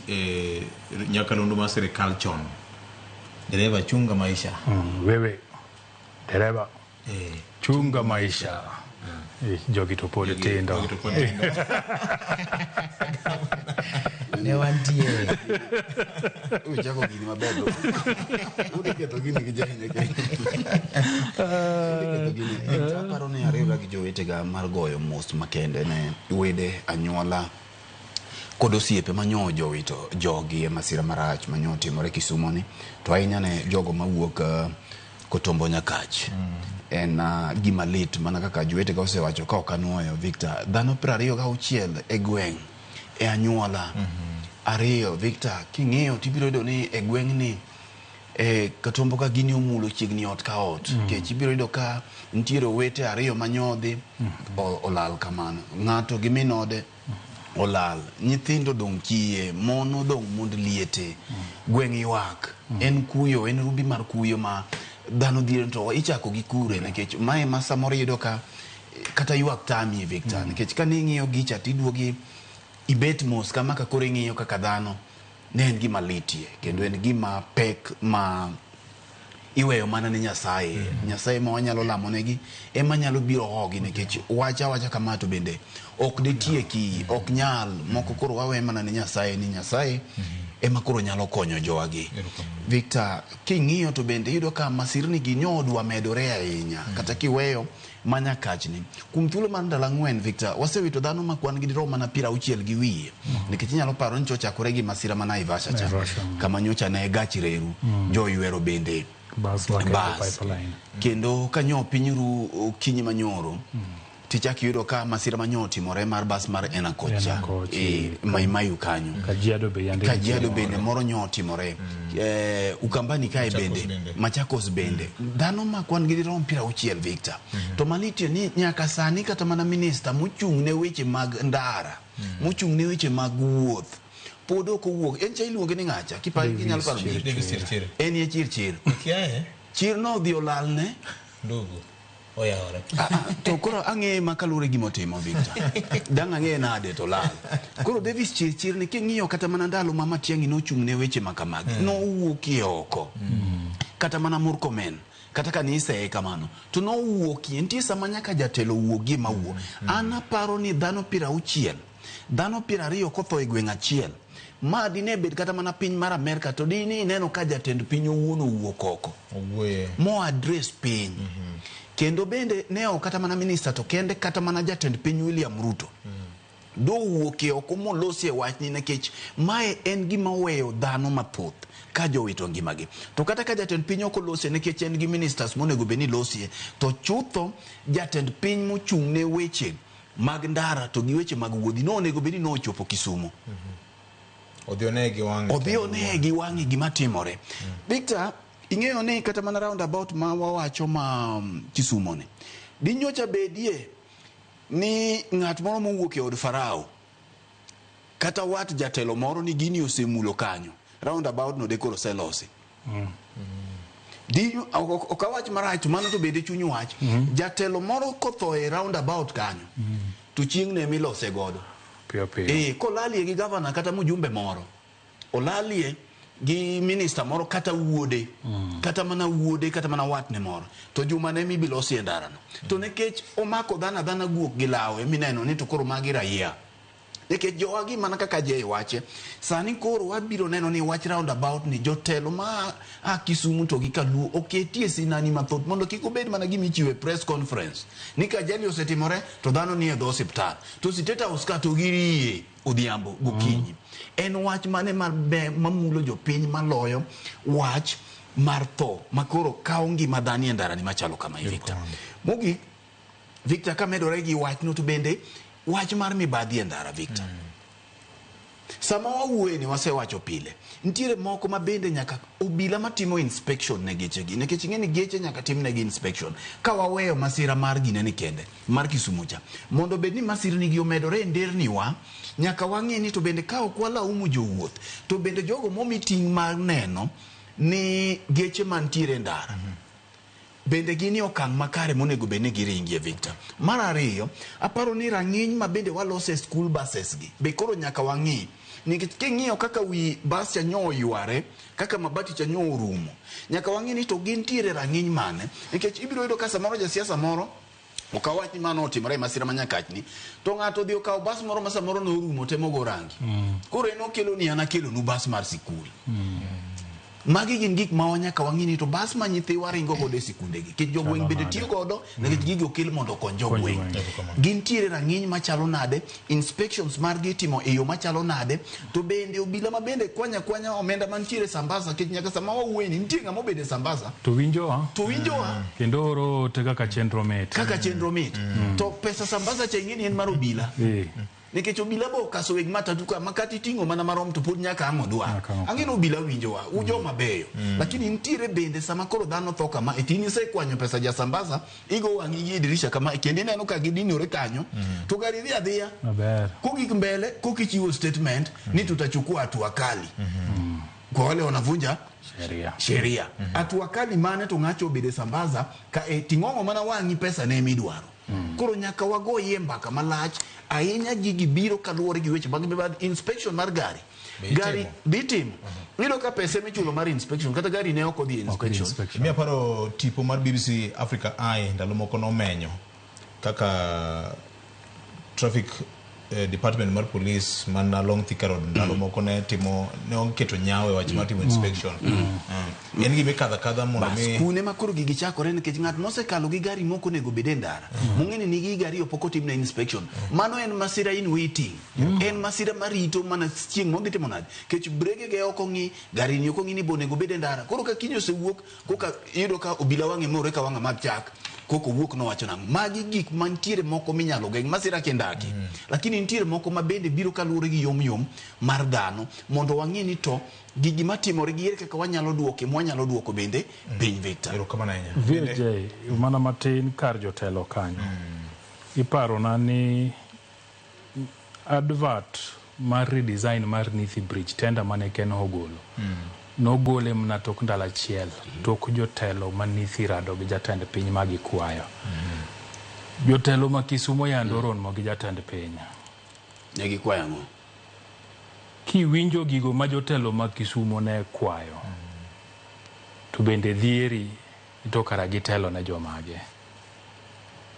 e nyakalondo mar sirikal chon. Dereva chunga maisha. Wewe dereva chunga maisha. Jogi to pod tindo. Jogi to pod tindo. Ne wantie. Uchako gini maber to. Udhi ketho gini gi jahinya kendo. Udhi ketho gini. Aparo ni ariwra gi jowetega mar goyo mos makende ne wede, anyuola kod osiepe manyo jowito jogi e masira marach manyo otimore Kisumo ni, to ahinya ne jogo mawuok Kotombo Nyakach. En gima lit mana kaka jowetega osewacho ka ok anuoyo Victor, dhano 26 e gweng' e anyuola ariyo. Victor, king'iyo tibiro yudo ni e gweng'ni Katombo ka gini omulo chiegni ot ka ot, nikech ibiro yudo ka nitiere owete ariyo manyodhi olal kamano, ng'ato gi min ode olal, nyithindo odong' kiye, mon odong' mond liete, gweng' ywak. En kuyo, en rumbi mar kuyo ma dhano dhier to ichako gi kure, nikech mae ma samoro iyudo ka kata ywak tami Victor, nikech kane ing'iyo gicha tiduogi ibet mos kama ka koro ing'iyo kaka dhano, ne en gima litie kendo en gima pek ma iweyo mana ne Nyasaye. Nyasaye ma wanyalo lamonegi ema nyalo biro hogi, nikech wacha awacha kama to bende ok ditieki, ok nyal. Moko koro wawe mana ne Nyasaye ni Nyasaye ema koro nyalo konyo jowagi. Victor, king'iyo to bende iyudo ka masirni gi nyodwa medore ahinya, kata kiweyo manyakachni. Kuom thuolo mar ndalo 4 Victor, wasewito dhano ma kwan gi dirom mana 60 gi wiye. Nikech inyalo paro ni chochakore gi masira ma Naivasha cha, kama nyocha ne gach reru, joywero bende bas bas. Kendo kanyo piny ru okinyi manyoro, tichak iyudo ka masira manyo otimore mar bas mar Enakoch cha, Maimayu kanyo. Kajiado bende Kajiado bende moro nyo otimore. Ukambani kae bende, Machakos bende. Dhano ma kwan gi dirom 60 Victor. To malitie ni nyaka sani kata mana minista mochung' ne weche mag ndara, mochung' ne weche mag wuoth, pod ok owuok. En cha iluonge ni ng'acha? Kinyalo paro En ye Chirchir. Chir no odhi olalne. Ndugu. Oyawore. To koro ang'eye ma kaluwore gi gimotimo Victor. Dang' ang'eye nade to lal. Koro Davis Chirchir ni king'iyo kata mana ndalo ma Matiang'i nochung' ne weche ma kamagi, nowuokie oko. Kata mana Murkomen, kata ka niseye kamano, to nowuokie. Nitie sama nyaka jatelo wuogie mawuo. An aparo ni dhano 60, dhano 20 kotho e gweng' achiel, ma dine bed kata mana piny mar Amerka to dine ineno ka jatend piny owuon owuok oko. Mo address piny. Kendo bende ne ok kata mana minister to kende kata mana jatend piny William Ruto. Do wuokie oko molosie wachni nikech mae en gima oweyo dhano mathoth ka jowito ngimagi. To kata ka jatend piny ok olosie nikech en gi ministers monego bed ni losie, to chutho jatend piny mochung' ne weche mag ndara to gi weche mag wuodhi nonego bed ni nochopo Kisumo. Odhi one gi wang'e. Odhi one gi wang'e gima timore. Victor, ing'eyo ni kata mana roundabout ma wawacho ma Kisumo ni, dinyocha bedie ni ng'at moro mowuok e od Farao kata wat jatelo moro ni gini osemulo kanyo, roundabout no de koro oselosi. Ok awach marach to mano to bende chuny wach. Jatelo moro kotho e roundabout kanyo, to chieng' ne milose godo. Piyo piyo. Kolalie gi gavana kata mjumbe moro, olalie gi minista moro kata wuode, kata mana wuode kata mana watne moro, to juma ne mibilosi e ndarano. To nikech omako dhano adhana guok gi lawe mineno ni to koro magi raia. Nikech jowagi mana kaka Jay wache, sani koro wabiro neno ni wach roundabout ni jotelo ma a Kisumu to gi Kaluo oketie sinani mathoth mondo kik obed mana gima ichiwo e press conference ni ka ajali osetimore to dhano nie dho osiptal to State House ka to giriye odhiambo gokinyi. En wach mane mamulo jopiny maloyo wach mar tho makoro kawo ngima dhano e ndarani machalo kama, Victor? Mogik, Victor, kamedore gi wachno to bende wach mar mibadhi e ndara, Victor. Sama wawuoye ni wasewacho pile, nitiere moko ma bende nyaka obila matimo inspection ne geche gi, nikech ing'e ni geche nyaka timnegi inspection. Ka waweyo masira mar ginene kende, mar Kisumu cha, mondo obed ni masirni gi omedore e nderni wa, nyaka wang'e ni to bende ka ok walaumu jowuoth, to bende jogo momi ting' mar neno ni geche mantiere e ndara, bende gin e okang' makare monego bed ni giringie, Victor. Mar ariyo, aparo ni rang'iny ma bende walose school buses gi, be koro nyaka wang'i. Nikech king'iyo kaka wi bus cha nyo oyware, kaka mabati cha nyo orumo, nyaka wang'i ni to gintiere rang'iny mane. Nikech ibiro yudo ka samoro jasiasa moro, ok awach ni mano otimore e masira ma Nyakachni, to ng'ato odhi okawo bas moro ma samoro norumo temo go rangi. Koro en okelo ni an akelonu bas mar sikul. Magi gin gik ma nyaka wang'i ni to bas ma nyithiwa ringo godo e sikundegi, nikech jogweng' bende tiyo godo, nikech gigi okel mondo okony jogweng'. Gintiere rang'iny machalo nade, inspections margi itimo e yo machalo nade, to bende obila ma bende kwanya kwanya omenda mantiere Sambasa, nikech nyaka sama wawuoye ni nitie ng'ama obedo e Sambasa To winjowa. To winjowa. Kendo oro ote kaka chenro mit. Kaka chenro mit. To pesa Sambasa cha ing'e ni en mar obila. Nikech obila bo okaso weg matatu ka makati ting'o mana marom to pod nyaka ang' odwar. Ang'e ni obila winjowa, u joma beyo. Lakini nitiere bende sama koro dhano tho kama, e tin isekwanyo pesa ja Sambasa, igo wang'i gi e dirisha kama, kendo ineno ka gidinore kanyo, to gari dhi adhiya. Maber. Kogik mbele, kokichiwo statement ni tutachukua hatua kali. Kwa wale wanavunja sheria. Sheria. Hatua kali mane to ng'acho obedo e Sambaza ka e ting'ong'o mana wang'i pesa ne midwaro. Koro nyaka wagoyie mbaka malach ahinya. Gigi biro kaluwore gi weche mag mibadhi. Inspection mar gari Be gari itimo? be itimo. Iyudo ka pesa michulo mar inspection kata gari ne ok odhi e inspection. Mi aparo tipo mar BBC Africa Eye ndalo moko nomenyo kaka traffic department mar police man along Thika Road ndalo moko ne timo ne oketo nyawo e wach mar timo inspection. En gima ikadho akadha mondo Bas, mi kune ma koro gigi chakore nikech ng'at mosekalo gi gari mok onego bed e ndara mong'e ni nigi gari pok otimne inspection, mano en masira in waiting, en masira marito mana chieng' modhi timo nade, nikech brege ge ok ong'i, gari ni ok ong'i ni be onego bed e ndara. Koro ka kiny osewuok koka iyudo ka obila wang'e more ka wang'a mag chak koko wuok nowacho nang'o. Magi gik mantiere moko minyalo geng' masira kindaki, lakini nitiere moko ma bende biro kaluwore gi yom yom mar dhano mondo wang'e ni to gigi matimore gi ere kaka wanyalo duoke mwanyalo duoko bende piny, Victor. Erokamano ahinya. VJ, mana matin kar jotelo kanyo. Iparona ni advert mar redesign mar Nithi Bridge, tender mane Ken ogolo. Nogole mana tok ndalo achiel, tok jotelo ma Nithi rado gi jatend piny ma gikwayo. Jotelo ma Kisumo yando oromo gi jatend piny. Ne gikwayo ang'o? Kiwinjo gigo ma jotelo ma Kisumo ne kwayo, to bende dhieri to kara gitelo ne jomage.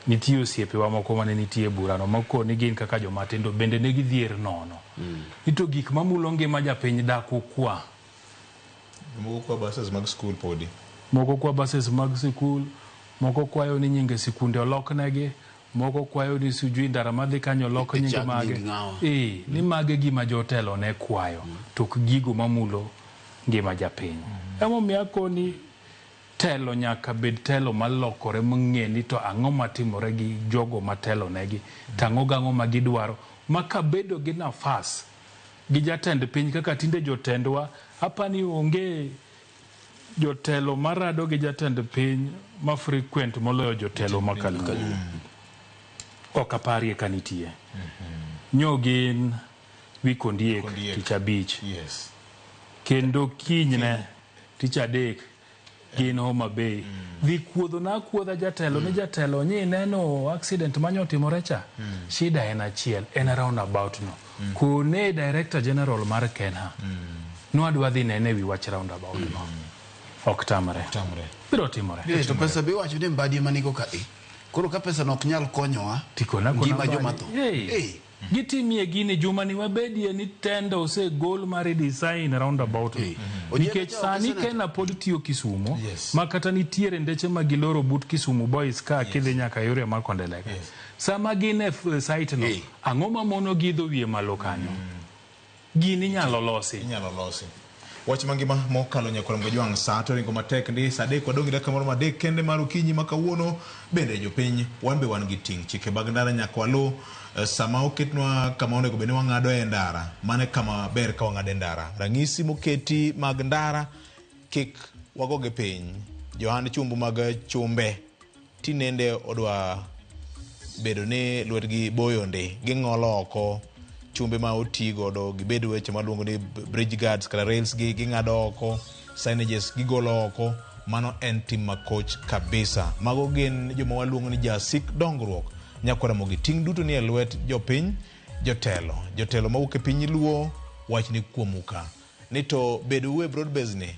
Nitie osiepewa moko mane nitie e burano makoni gin kaka joma tindo bende ne gidhier nono. Ni to gik mamulo ngima japiny dak ukwa. Moko kwa buses mag school podi. Moko kwa buses mag sikul, moko kwayo ni nyinge sikunde oloknegi, moko kwayo ni sijui ndara madhi kanyo olok nyinge Chak mage. nying ng'awa. Ni mage gima jotelo ne kwayo, to ok gigo mamulo ngima japiny. Emomiyo akoni telo nyaka bed telo malokore mong'e ni to ang'o matimore gi jogo matelo negi, to ang'o gang'o ma gidwaro. Ma kabedo gi nafas gi jatend piny kaka tinde jotendwa, apani onge jotelo marado gi jatend piny ma frequent moloyo jotelo ma Kaluo. Ok aparie ka nitie. Nyo gin wik ondiek Ondiek. tich abich. Yes. Kendo kinyne tich adek Gin Homa Bay. Dhi kuodho na kuodha jatelo ni jatelo nyi neno accident manyo otimore cha. Shida en achiel, en roundabout no. Kone Director General mar KeNHA. Nwadwa dhi nene wi wach roundabout no. Ok tamre. Tamre. Biro timore. Eh, to pesa be iwacho ni Mbadi ema nigo ka e. Koro ka pesa no ok nyal konyowa, Tikona kona ngima joma Mbadi. tho. Hey. Eh. Gitimie gini juma ni wabedie ni tender osegol mar redesign roundabout no. Eh. Ojienda Nikech cha ok sani senator. Kena pod tiyo Kisumo Yes. ma kata nitiere ndeche ma giloro but Kisumu Boys ka kidhi nyaka yore mar Kondeleka. Sama gin e site no, Eh. ang'o ma mono gi idho wiye malo kanyo? Gini inyalo losi. Inyalo losi. Wach mangima mokalo nyakwar Mgajwang' saa to ringo matek ndi saa adek wadong' gi dakika moro adek kende mar okinyi ma kawuono bende jopiny wan be wan gi ting' chike mag ndara nyaka waluw sama oketnwa kama onego bed ni wang'ado e ndara mano e kama ber ka wang'ado e ndara rang'isi moketi mag ndara kik wagogi piny johand chumbu mag chumbe tinende odwa bedo ni lwetgi boyo ndi ging'olo oko chumbe ma oti godo gibed weche maluongo ni bridge guards kata rails gi ging'ado oko signages gigolo oko mano en tim makoch kabisa mago gin joma waluongo ni jasik dongruok nyakwara mogi ting' duto ni e lwet jopiny jotelo jotelo mawuok e piny luo wachni kuomu ka ni to bedo e broad base ni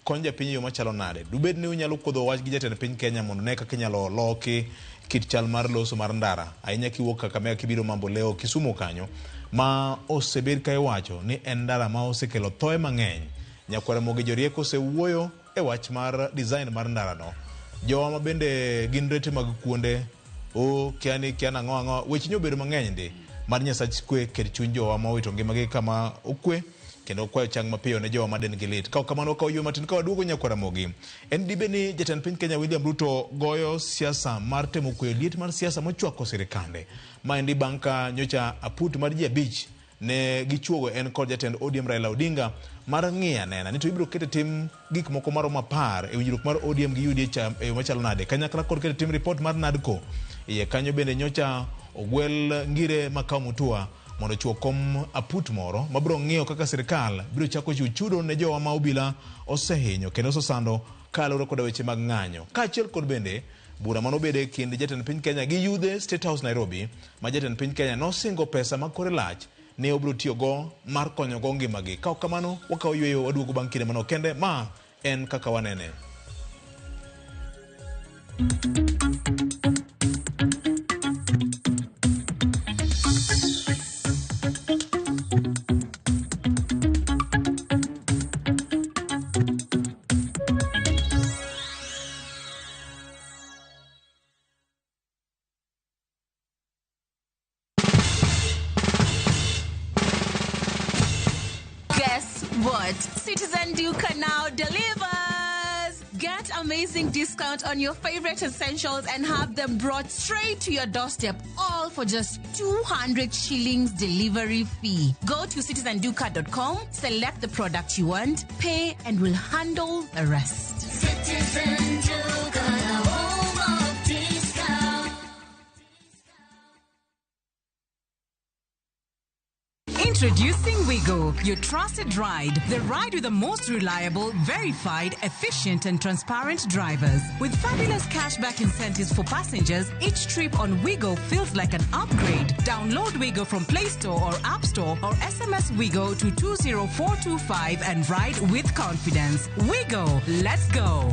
konyo japiny e yo machalo nade dubed ni unyalo kuodho wach gi jatend piny Kenya mondo ne kaka inyalo loki kit chal mar loso mar ndara ahinya kiwuok Kakamega kibiro Mamboleo Kisumu kanyo ma osebed ka iwacho ni en ndara ma osekelo thoe mang'eny nyakwara Mogi jorieko osewuoyo e wach mar design mar ndarano jowa ma bende gin rete mag kuonde o kia ni kia nang'o ang'o weche nyobedo mang'eny ndi mar Nyasach kwe ket chuny jowa ma owito ngimagi kama okwe kendo kwayo chang mapiyo ne jowa ma dendgi lit. Ka ok kamano wakawo ywe matin ka waduogo nyakwara Mogi. En dibe ni jatend piny Kenya William Ruto goyo siasa mar temo kweyo liet mar siasa mochwako sirikande. Maendi bang' ka nyocha aput mar ji abich ne gichuogo en kod jatend ODM Raila Odinga mar ng'iyo anena ni to ibiro keto tim gik moko maromo 10 e winjruok mar ODM gi UDA cha e yo machalo nade kanyakla kod keto tim ripot mar NADCO. Iye kanyo bende nyocha ogwel Ngire Makau Mutua mondo ochuo kom aput moro mabiro ng'iyo kaka sirikal biro chako chiwo chudo ne jowa ma obila osehinyo kendo osesando kaluwore koda weche mag ng'anyo. Kaachiel kod bende bura manobedo e kind jatend piny Kenya gi yudhe State House Nairobi ma jatend piny Kenya nosingo pesa ma kore lach ne obiro tiyogo mar konyogo ngimagi. Ka ok kamano wakawo yweyo waduogo bang' kinde manok kende ma en kaka wanene. Guess what? Citizen Duka now delivers! Get amazing discount on your favorite essentials and have them brought straight to your doorstep, all for just 200 shillings delivery fee. Go to citizenduka.com, select the product you want, pay, and we'll handle the rest. Citizen Duka, the home of discount. Introducing Wigo, your trusted ride. The ride with the most reliable, verified, efficient, and transparent drivers. With fabulous cashback incentives for passengers, each trip on Wigo feels like an upgrade. Download Wigo from Play Store or App Store or SMS Wigo to 20425 and ride with confidence. Wigo, let's go.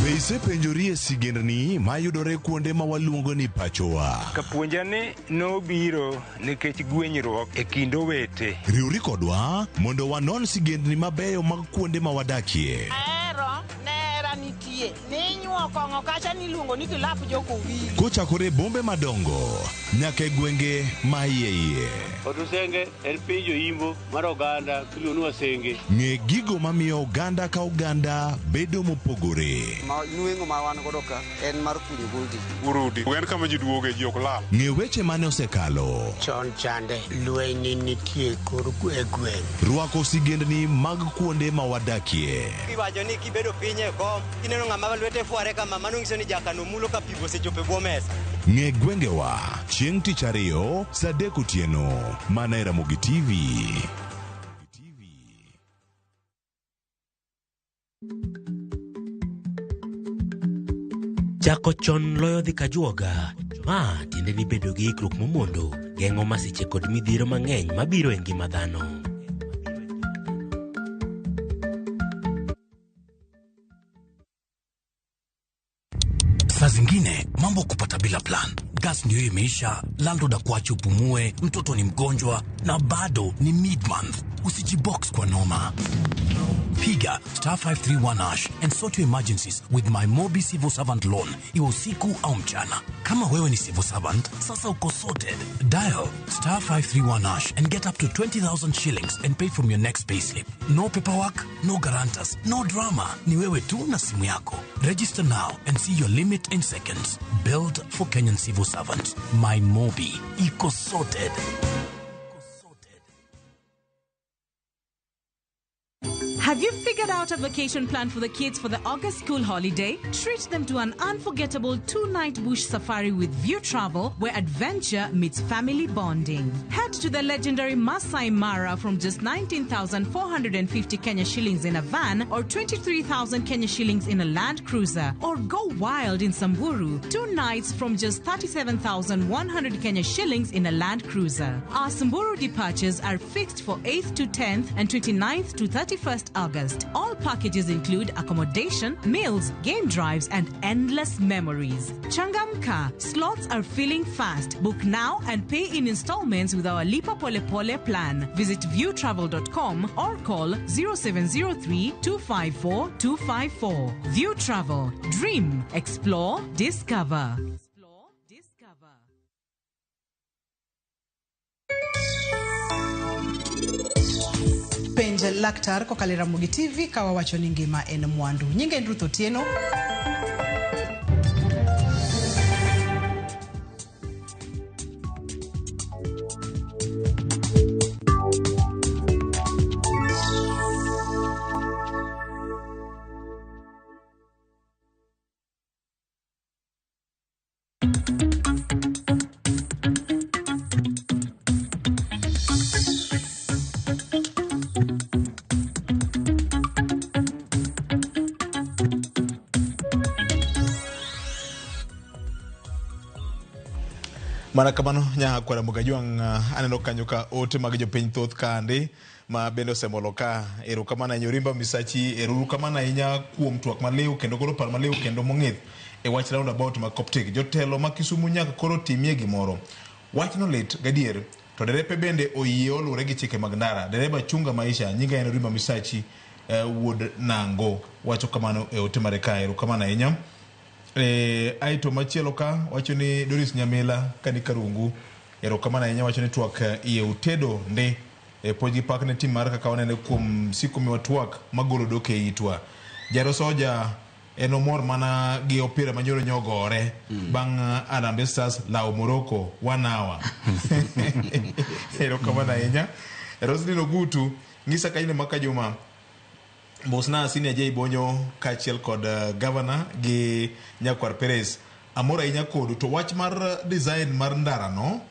Be isepenjori e sigendni mayudore kuonde ma waluongo ni pachowa? Kapuonja ni nobiro nikech gwenyruok e kind owete. Riwri kodwa mondo wanon sigendni mabeyo mag kuonde ma wadakie. Ahero nera nitie ninyuo kong'o kacha niluongo ni kilap jokowili. Kochakore e bombe madongo nyaka e gwenge ma iye iye. Otusenge en piny joimbo mar oganda miluongo ni Wasenge. Ng'e gigo mamiyo oganda ka oganda bedo mopogore. Nweng'o ma wan godo ka en mar kunyo goldi. Urudi en kama ji duoge ji ok lal. Ng'e weche mane osekalo. Chon chande lweny nitie kor e gweng'. Rwako sigendni mag kuonde ma wadakie. Iwacho ni kibedo piny e kom ineno ng'ama lwete fware kama mano nyiso ni jakano mulo ka pi osechopo e bwo mesa. Ng'e gwengewa chieng' tich ariyo saa 3 otieno mana e Ramogi TV. Chako chon loyo dhi kajuoga. Ma tiende ni bedo gi ikruok momondo geng'o masiche kod midhiero mang'eny mabiro e ngima dhano. Saa zingine mambo kupata bila plan. Gas ndio imeisha, landlord akuache upumue, mtoto ni mgonjwa na bado ni mid month. Usijibox kwa noma. Piga star 531 hash and sort your emergencies with my Mobi Civil Servant Loan, iwe usiku au mchana. Kama wewe ni civil servant, sasa uko sorted. Dial star 531 hash and get up to 20,000 shillings and pay from your next payslip. No paperwork, no guarantors, no drama. Ni wewe tu na simu yako. Register now and see your limit in seconds. Build for Kenyan civil servants. My Mobi. Iko sorted. Have you figured out a vacation plan for the kids for the August school holiday? Treat them to an unforgettable 2-night bush safari with View Travel, where adventure meets family bonding. Head to the legendary Masai Mara from just 19,450 Kenya shillings in a van or 23,000 Kenya shillings in a Land Cruiser. Or go wild in Samburu, 2 nights from just 37,100 Kenya shillings in a Land Cruiser. Our Samburu departures are fixed for 8th to 10th and 29th to 31st August. All packages include accommodation, meals, game drives, and endless memories. Changamka, slots are filling fast. Book now and pay in installments with our Lipa Pole Pole plan. Visit viewtravel.com or call 0703 254 254. View Travel. Dream, explore, discover. Penj laktar kokalo e Ramogi TV ka wawacho ni ngima en mwandu. Nyinga en Ruth Otieno. Mana kamano nya kwara Mugajwang' aneno kanyo ka ote mag jopiny thoth kande ma bende osemolo ka. Erokamano ahinya Orimba Misachi, erokamano ahinya kuom twak maliw kendo golo paro maliw kendo mong'ith e wach roundabout ma Coptic. Jotelo ma Kisumu nyaka koro timie gimoro. Wachno lit gadier, to derepe bende oyie oluwore gi chike mag ndara. Dereba chunga maisha, nyinga en Orimba Misachi wuod Nango. Wacho kamano e ote mare ka, erokamano ahinya. Aito machielo ka wacho ni Doris Nyamila kani Karungu, erokamano ahinya, wacho ni twak iye utedo ndi puonj gi pak ne tim mar kaka wanene kuom siko miwa twak magolo dok e itwa. Jaro Soja en omor mana gi opira manyoro nyogore bang' Harambee Stars lawo Morocco 1 hour. Erokamano ahinya. Roslyn Ogutu ng'isa ka in maka Juma Mosna Senior J Bonyo kaachiel kod governor gi Nyakwar Perez. Amor ahinya kodu to wach mar design mar ndarano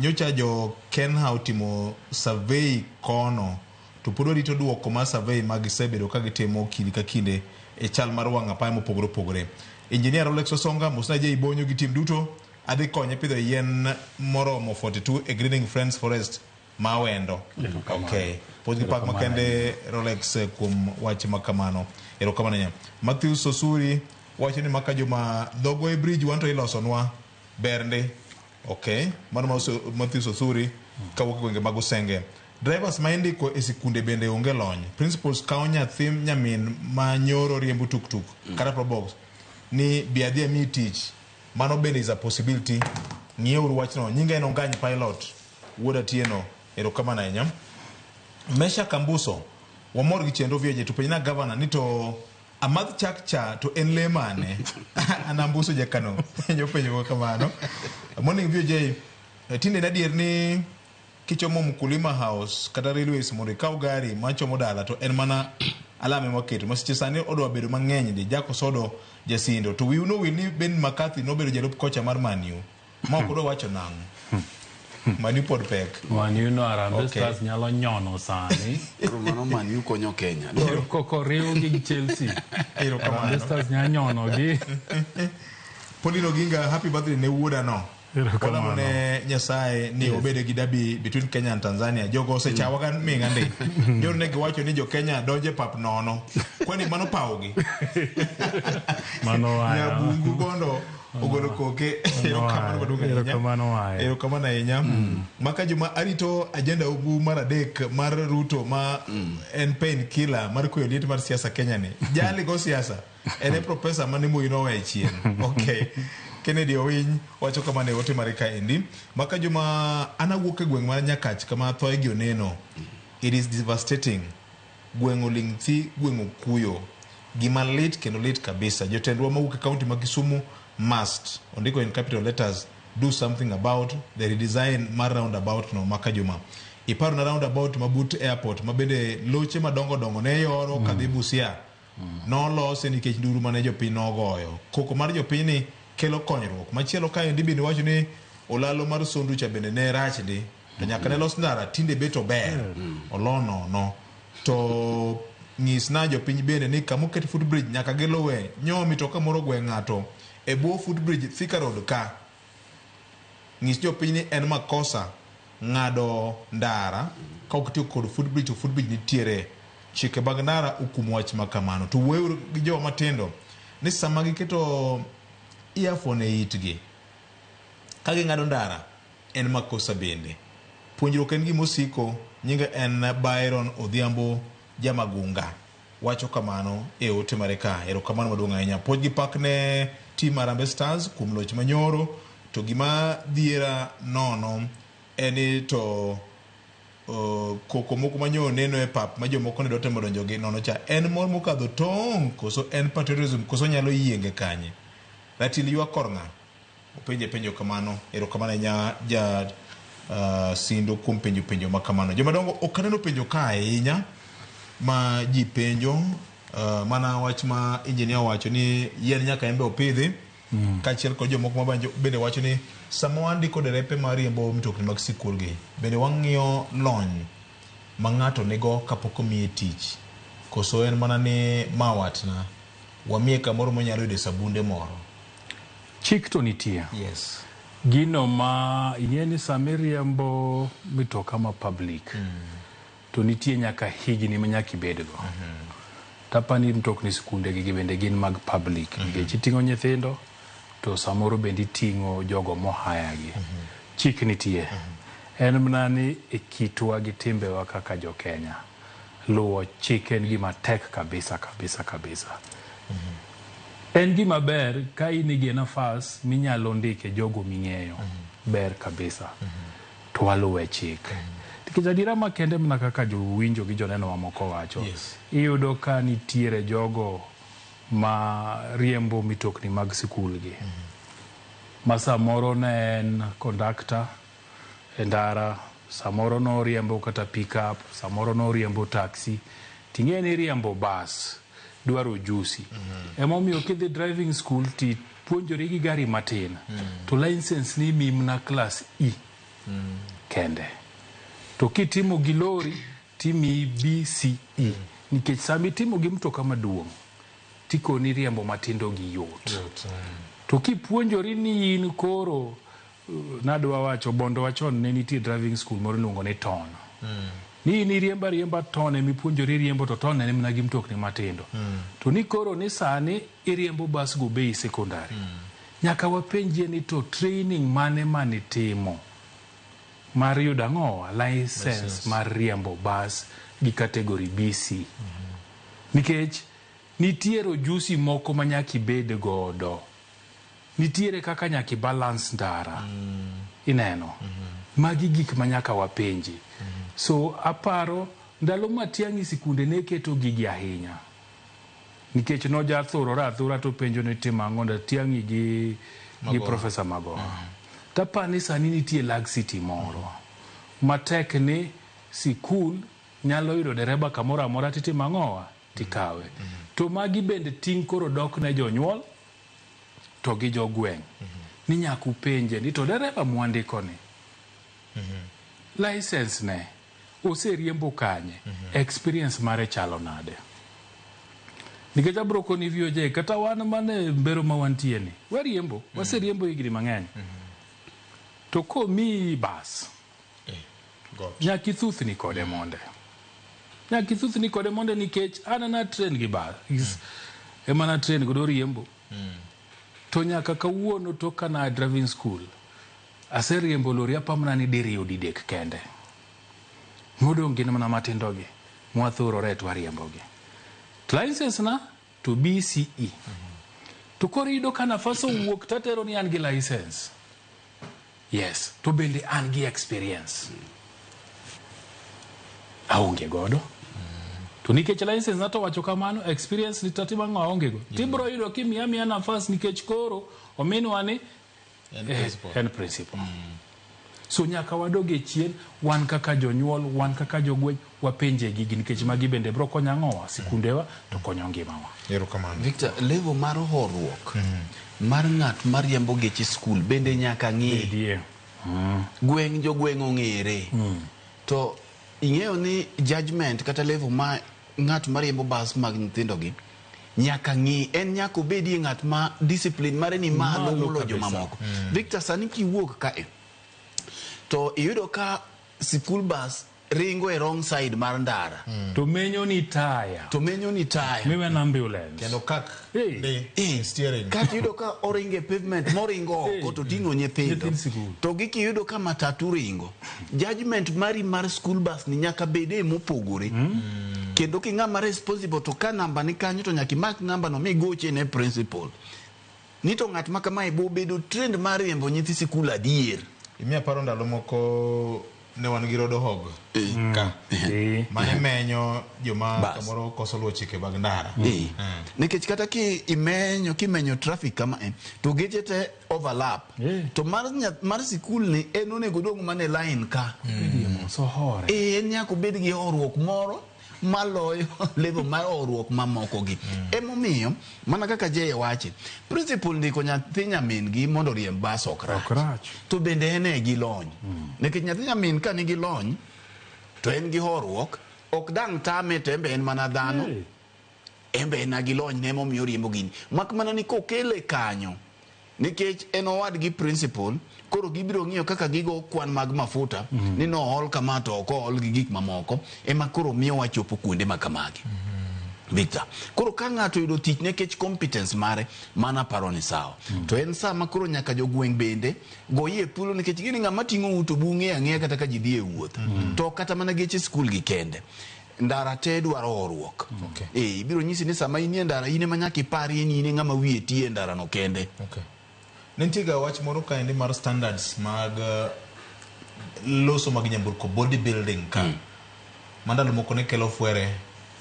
nyocha jo Kenha otimo survey kono to pod warito duoko mar survey ma gisebedo ka gitimo kinde ka kinde e chal mar wang' apaya mopogore opogore. Engineer Rolex Osonga, Mosna J Bonyo gi tim duto adhi konye pidho yien moromo 42 e Greening Friends Forest Mawendo. Okay. Puonj gi pak makende Rolex kuom wach makamano. Erokamano ahinya. Matthew Sosuri wacho ni maka Juma Dhogwe Bridge wanto ilosonwa bernde. Okay. Mano Matthew Sosuri kawuok e gwenge mag Usenge. Drivers ma indiko e sikunde bende onge lony. Principals kawo nyathi nyamin ma nyoro riembo tuktuk kata probox ni bi adhi amiyi tich. Mano bende is a possibility. Ng'ieuru wachno. Nyinga en Ongany Pilot. Wuod Atieno. Erokamano ahinya. Mesha Kambuso, wamor gi chenro vieje to penjna governor ni to amadh chak cha to en lee mane? An Ambuso jakano. Nyopenjo kamano. Morning VJ. Tinde en adier ni Kichomo Mkulima House kata Railways mondo ikaw gari machomo dala to en mana alam ema waketo. Masiche sani odwa bedo mang'eny ndi Jack Osodo Jasindo. To wiu nowil ni Ben McCarthy nobedo jalup kocha mar Man U. Ma ok odwa wacho nang'o. Man U pod pek. Man U no Harambee Okay. Stars nyalo nyono sani. Koro mano Man U konyo Kenya. Koko riw gi Chelsea. Erokamano. Harambee Stars nyalo nyono gi. Pauline Oginga, happy birthday ne wuoda no. Erokamano. Walamo ne Nyasaye ni Yes. obed gi derby between Kenya and Tanzania. Jogo osechawa ga ming'a ndi. Joro ne giwacho ni jo Kenya donje pap nono. Kwani mano pawgi. Mano waya. Nyabungu bondo ogolo koke. Erokamano maduong' ahinya. Erokamano waya. Erokamano ahinya. Maka juma arito agenda ugu mar adek mar Ruto ma en pain killer mar kweyo liet mar siasa Kenya ni. Jali go siasa. En e profesa mane Moi noweyo chien. Okay. Kennedy Owiny wacho kamano e ote mare kaendi. Maka juma an awuok e gweng' mar Nyakach kama thoe gi oneno. It is devastating. Gweng' oling' thi, gweng' okuyo. Gima lit kendo lit kabisa. Jotendwa mawuok e kaunti ma Kisumu must, ondiko in capital letters, do something about the redesign mar roundabout no maka juma. Iparo na roundabout ma but airport ma bende loche madongo dongo ne yoro kadhi Busia. Nolose nikech nduru mane jopiny nogoyo. Koko mar jopiny ni kelo konyruok. Machielo kaendi bende wacho ni olalo mar Sondu cha bende ne rach ndi. To nyaka ne los ndara tinde bet ober. Olo nono. To nyisna jopiny bende ni kamoket footbridge nyaka giluwe. Nyo mitoka moro ogwe ng'ato e bwo footbridge Thika Road ka. Nyis jopiny ni en makosa ng'ado ndara ka ok itiyo kod footbridge to footbridge nitiere. Chike mag ndara okumo wach ma kamano. To wuoyo gi joma matindo ni sama giketo earphone e itgi ka ging'ado ndara en makosa bende. Puonjruok en gima osiko. Nyinge en Byron Odhiambo Jamagunga. Wacho kamano e ote mare ka. Erokamano maduong' ahinya. Puoch gi pak ne team Harambee Stars kuom loch manyoro. To gima dhiera nono en ni to koko moko manyo neno e pap ma jomoko ne dwa temo donjo gi nono cha en mor mokadho tong' koso en patriotism koso nyalo yienge kanye. Ratil ywak kor ng'a? Openje penjo kamano. Erokamano ahinya ja Sindo kuom penjo penjo ma kamano. Jomadongo ok aneno penjo ka ahinya ma ji penjo mana wach ma engineer owacho ni yien nyaka en be opidhi kaachiel kod jomoko ma bende wacho ni sama wandiko derepe mariembo mtokni mag sikul gi bende wang'iyo lony ma ng'ato nigo kapok omiye tich koso en mana ni ma watna wamiye kamoro monyalo yude sabunde moro. Chik to nitie. Yes. Gino ma ing'e ni sama iriembo mitoka ma public to nitie nyaka higni ma nyaka ibedgo. Tapani mtokni sikunde gi bende gin mag public nikech iting'o nyithindo to samoro bende iting'o jogo mohaya gi. Chik nitie. En mana ni e kitwa gi timbewa kaka jo Kenya, luwo chik en gima tek kabisa kabisa kabisa. En gima ber ka in gi nafas minyalo ndike jogo ming'eyo. Ber kabisa. To waluwe chik. Nikech adiera makende mana kaka jowinjo gi joneno mamoko wacho. Yes. Iyudo ka nitiere jogo ma riembo mitokni mag sikul gi. Ma samoro ne en kondakta e ndara, samoro noriembo kata pick-up, samoro noriembo taxi. Ting'e ni riembo bas dwaro ujuzi. Emomiyo kidhi driving school ti puonjori gi gari matin to license ni imiyi mana class E kende. To kitimo gi lori timiyi B, C, E. Nikech sama itimo gi mtoka maduong' tikoni riembo matindo gi yot. To kipuonjori ni in koro nadwa wacho bondo wachon ne nitie driving school moro iluongo ni ton. Ni in iriembo ariemba ton emipuonjori riembo to ton en mana gi mtokni matindo. To ni koro ni sani iriembo bas go bei secondary. Nyaka wapenjie ni to training mane manitimo mar yudo ang'owa license mar riembo bas gi category BC. Nikech nitiere ujuzi moko ma nyaka ibed godo. Nitiere kaka nyaka ibalance ndara. Ineno. Magi gik ma nyaka wapenji. So aparo ndalo Matiang'i sikunde ne keto gigi ahinya. Nikech nojathurore athura to penjo ni timo ang'o Matiang'i gi Professor Magoha. Tapani sani nitie laxity moro. Matek ni sikul nyalo yudo dereba kamoro amora titimo ang'owa tikawe. To magi bende ting' koro dok ne jonyuol to gi jogweng' ni nyaka upenje ni to dereba mwandiko ni license ne oseriembo kanye experience mare chalo nade nikech abro koni VOJ kata wan mane mbero ma wantie ni wariembo waseriembo higni mang'eny to komiyi bas nyaka ithuthni kode monde nyaka ithuthni kode monde nikech an na train gi bas ema na train godo riembo to nyaka kawuono tok ka na driving school aseriembo lori apamna ni diriyo didek kende modong' gin mana matindo gi mwathurore to wariembogi to license na to BCE to koro iyudo ka nafas owuok tatero ni an gi license yes to bende an gi experience aonge godo to nikech license na to wacho kamano experience ni tatimo ang'o aonge go tibro yudo kimiya miya nafas nikech koro ominwa ni En eh, principal. en principal so nyaka wadog e chien wan kaka jonyuol wan kaka jogweng' wapenje gigi nikech magi bende bro konyo ang'owa sikundewa to konyo ngimawa Erokamano. Victor, level mar horuok mar ng'at mariembo geche skul bende nyaka ng'i. Bedie. Gweng' jogweng' ong'ere. To ing'eyo ni judgment kata level ma ng'at mariembo bas mag nyithindogi nyaka ng'i en nyaka obedie ng'at ma discipline mare ni malo Malo moloyo kabisa. jomamoko. Victor, sani kiwuok kae to iyudo ka sikul bus ringo e wrong side mar ndara to menyo ni taya to menyo ni taya miwen ambulance Kendo kak Hey. ndi Eh, steering. kata iyudo ka oringo e pavement moringo oko Eh. to ting'o nyithindo Nyithind sikul. to gi kiyudo ka matatu ringo judgment mari mar school bus ni nyaka bede mopogore kendo king'ama responsible to ka namba ni kanyo to nyaka imak namba no migoche ne principal ni to ng'at ma kamae bo bedo trend mar riembo nyithi sikul adier Imiya paro ndalo moko ne wan gi rodo hog ka Eh. mane menyo joma Bas. kamoro koso luwo chike mag ndara. Eh. Nikech kata ki imenyo kimenyo traffic kama e to geche te overlap Eh. to mar, mar sikul ni en onego dong' mana e line ka Bedie mos ohore Eh, en nyaka obed gi horuok moro maloyo level mar horuok mamoko gi emomiyo mana kaka Jeye wache principal ndiko nyathi nyamin gi mondo oriemb bas ok rach Ok rach. to bende en e gi lony nikech nyathi nyamin ka nigi lony to en gi horuok ok dang' tame to en be en mana dhano Eh. en be en gi lony ne emomiyo oriembo gini mak mana ni kokele kanyo nikech en owadgi principal koro gibiro ng'iyo kaka gigo kwan mag mafuta ni nool kama to ok ool gi gik mamoko ema koro miyo wachopo kuonde ma kamagi Victor koro ka ng'ato oyudo tich nikech competence mare mana paro ni sawa to en saa ma koro nyaka jogweng' bende goyie thuolo nikech gini ng'ama ting'o u to bung'e ang'eya kata ka ji dhi e wuoth to kata mana geche skul gi kende ndara te dwaro horuok Okay. eh ibiro nyisi ni sama inie ndara in ema nyaka iparie ni in e ng'ama wiye tiye e ndara no kende Okay. Ne nitie ga wach moro kaendi mar standards mag loso mag nyamburko body building ka ma ndalo moko ne kelo fwere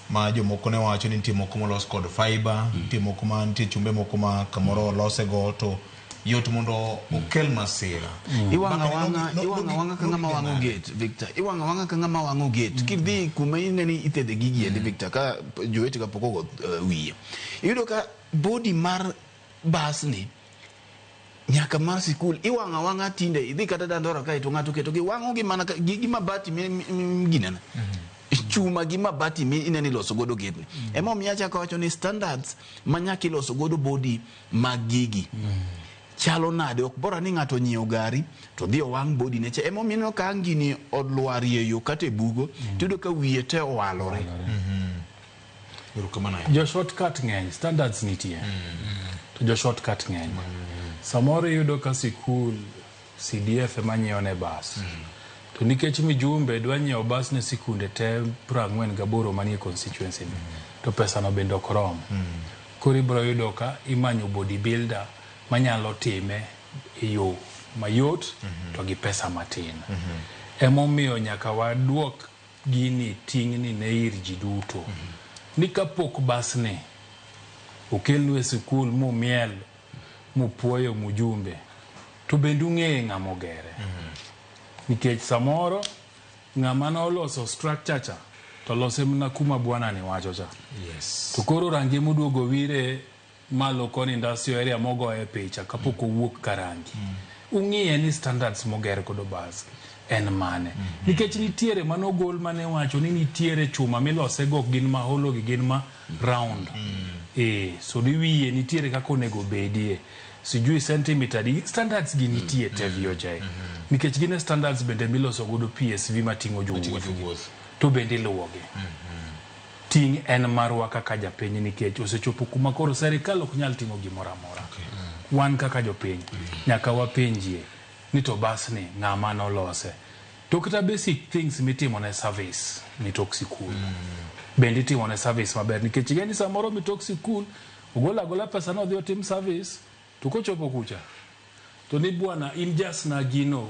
ma jomoko ne wacho ni nitie moko molos kod fiber nitie moko ma nitie chumbe moko ma kamoro olose go to yot mondo okel masira Iwang'o Mbaka ni awang'a iwang'o awang'a ka ng'ama wang'o gate Victor iwang'o awang'a ka ng'ama wang'o gate kidhi kuma ineni ithedhe gigi endi Victor ka jowetega pok ogo wiye iyudo ka body mar bas ni nyaka mar sikul iwang'o awang'a tinde idhi kata Dandora kae to ng'ato oketo gi wang'o gi mana gi mabati ginene chuma gi mabati mi ineno iloso godo gate ni emomiyo achako wacho ni standards ma nyaka iloso godo body mag gigi chalo nade ok bora ni ng'ato onyiewo gari to dhi owang' body ne cha emomiyo ineno ka ang' gini olwarie yo kata e bugo tiyudo ka wiye te owalore Erokamano. Jo shortcut ng'eny, standards nitie. To jo shortcut ng'eny. Samoro iyudo ka sikul CDF ema nyiewo ne bas. To nikech mijumbe dwa nyiewo bas ne sikunde te 48 manie constituency ni, to pesa no bende ok rom. Koro ibiro yudo ka imanyo body builder manyalo time e yo mayot to gi pesa matin. Emomiyo nyaka waduok gini ting'ni ne ir ji duto. Ni kapok basni okelnu e sikul mumiel mupuoyo mujumbe to bende ung'eye ng'ama ogere. Nikech samoro ng'ama noloso structure cha to lose mana kuma bwana ni wacho cha. Yes. To koro rangi moduogo wire malo koni industrial area mogoye picha kapok owuok ka rangi. Ung'iye ni standards moger godo bas en mane. Nikech nitiere manogol mane wacho ni nitiere chuma milose go ok gin ma holo gi gin ma round. So ni wiye nitiere kaka onego bedie. Sijui centimeter adi, standards gi nitie te VOJ. Nikech gin e standards bende miloso godo PSV mating'o jowuoth. To bende iluwogi. Ting' en marwa kaka japiny nikech osechopo kuma koro serikal ok nyal timo gimoro amora. Wan kaka jopiny nyaka wapenjie ni to bas ni ng'ama nolose. To kata basic things mitimo ne service mitok sikul. Bende itimo ne service maber nikech ing'e ni samoro mitok sikul ogolo agola pesa no odhi otim service to kochopo kucha to ni bwana in just na gino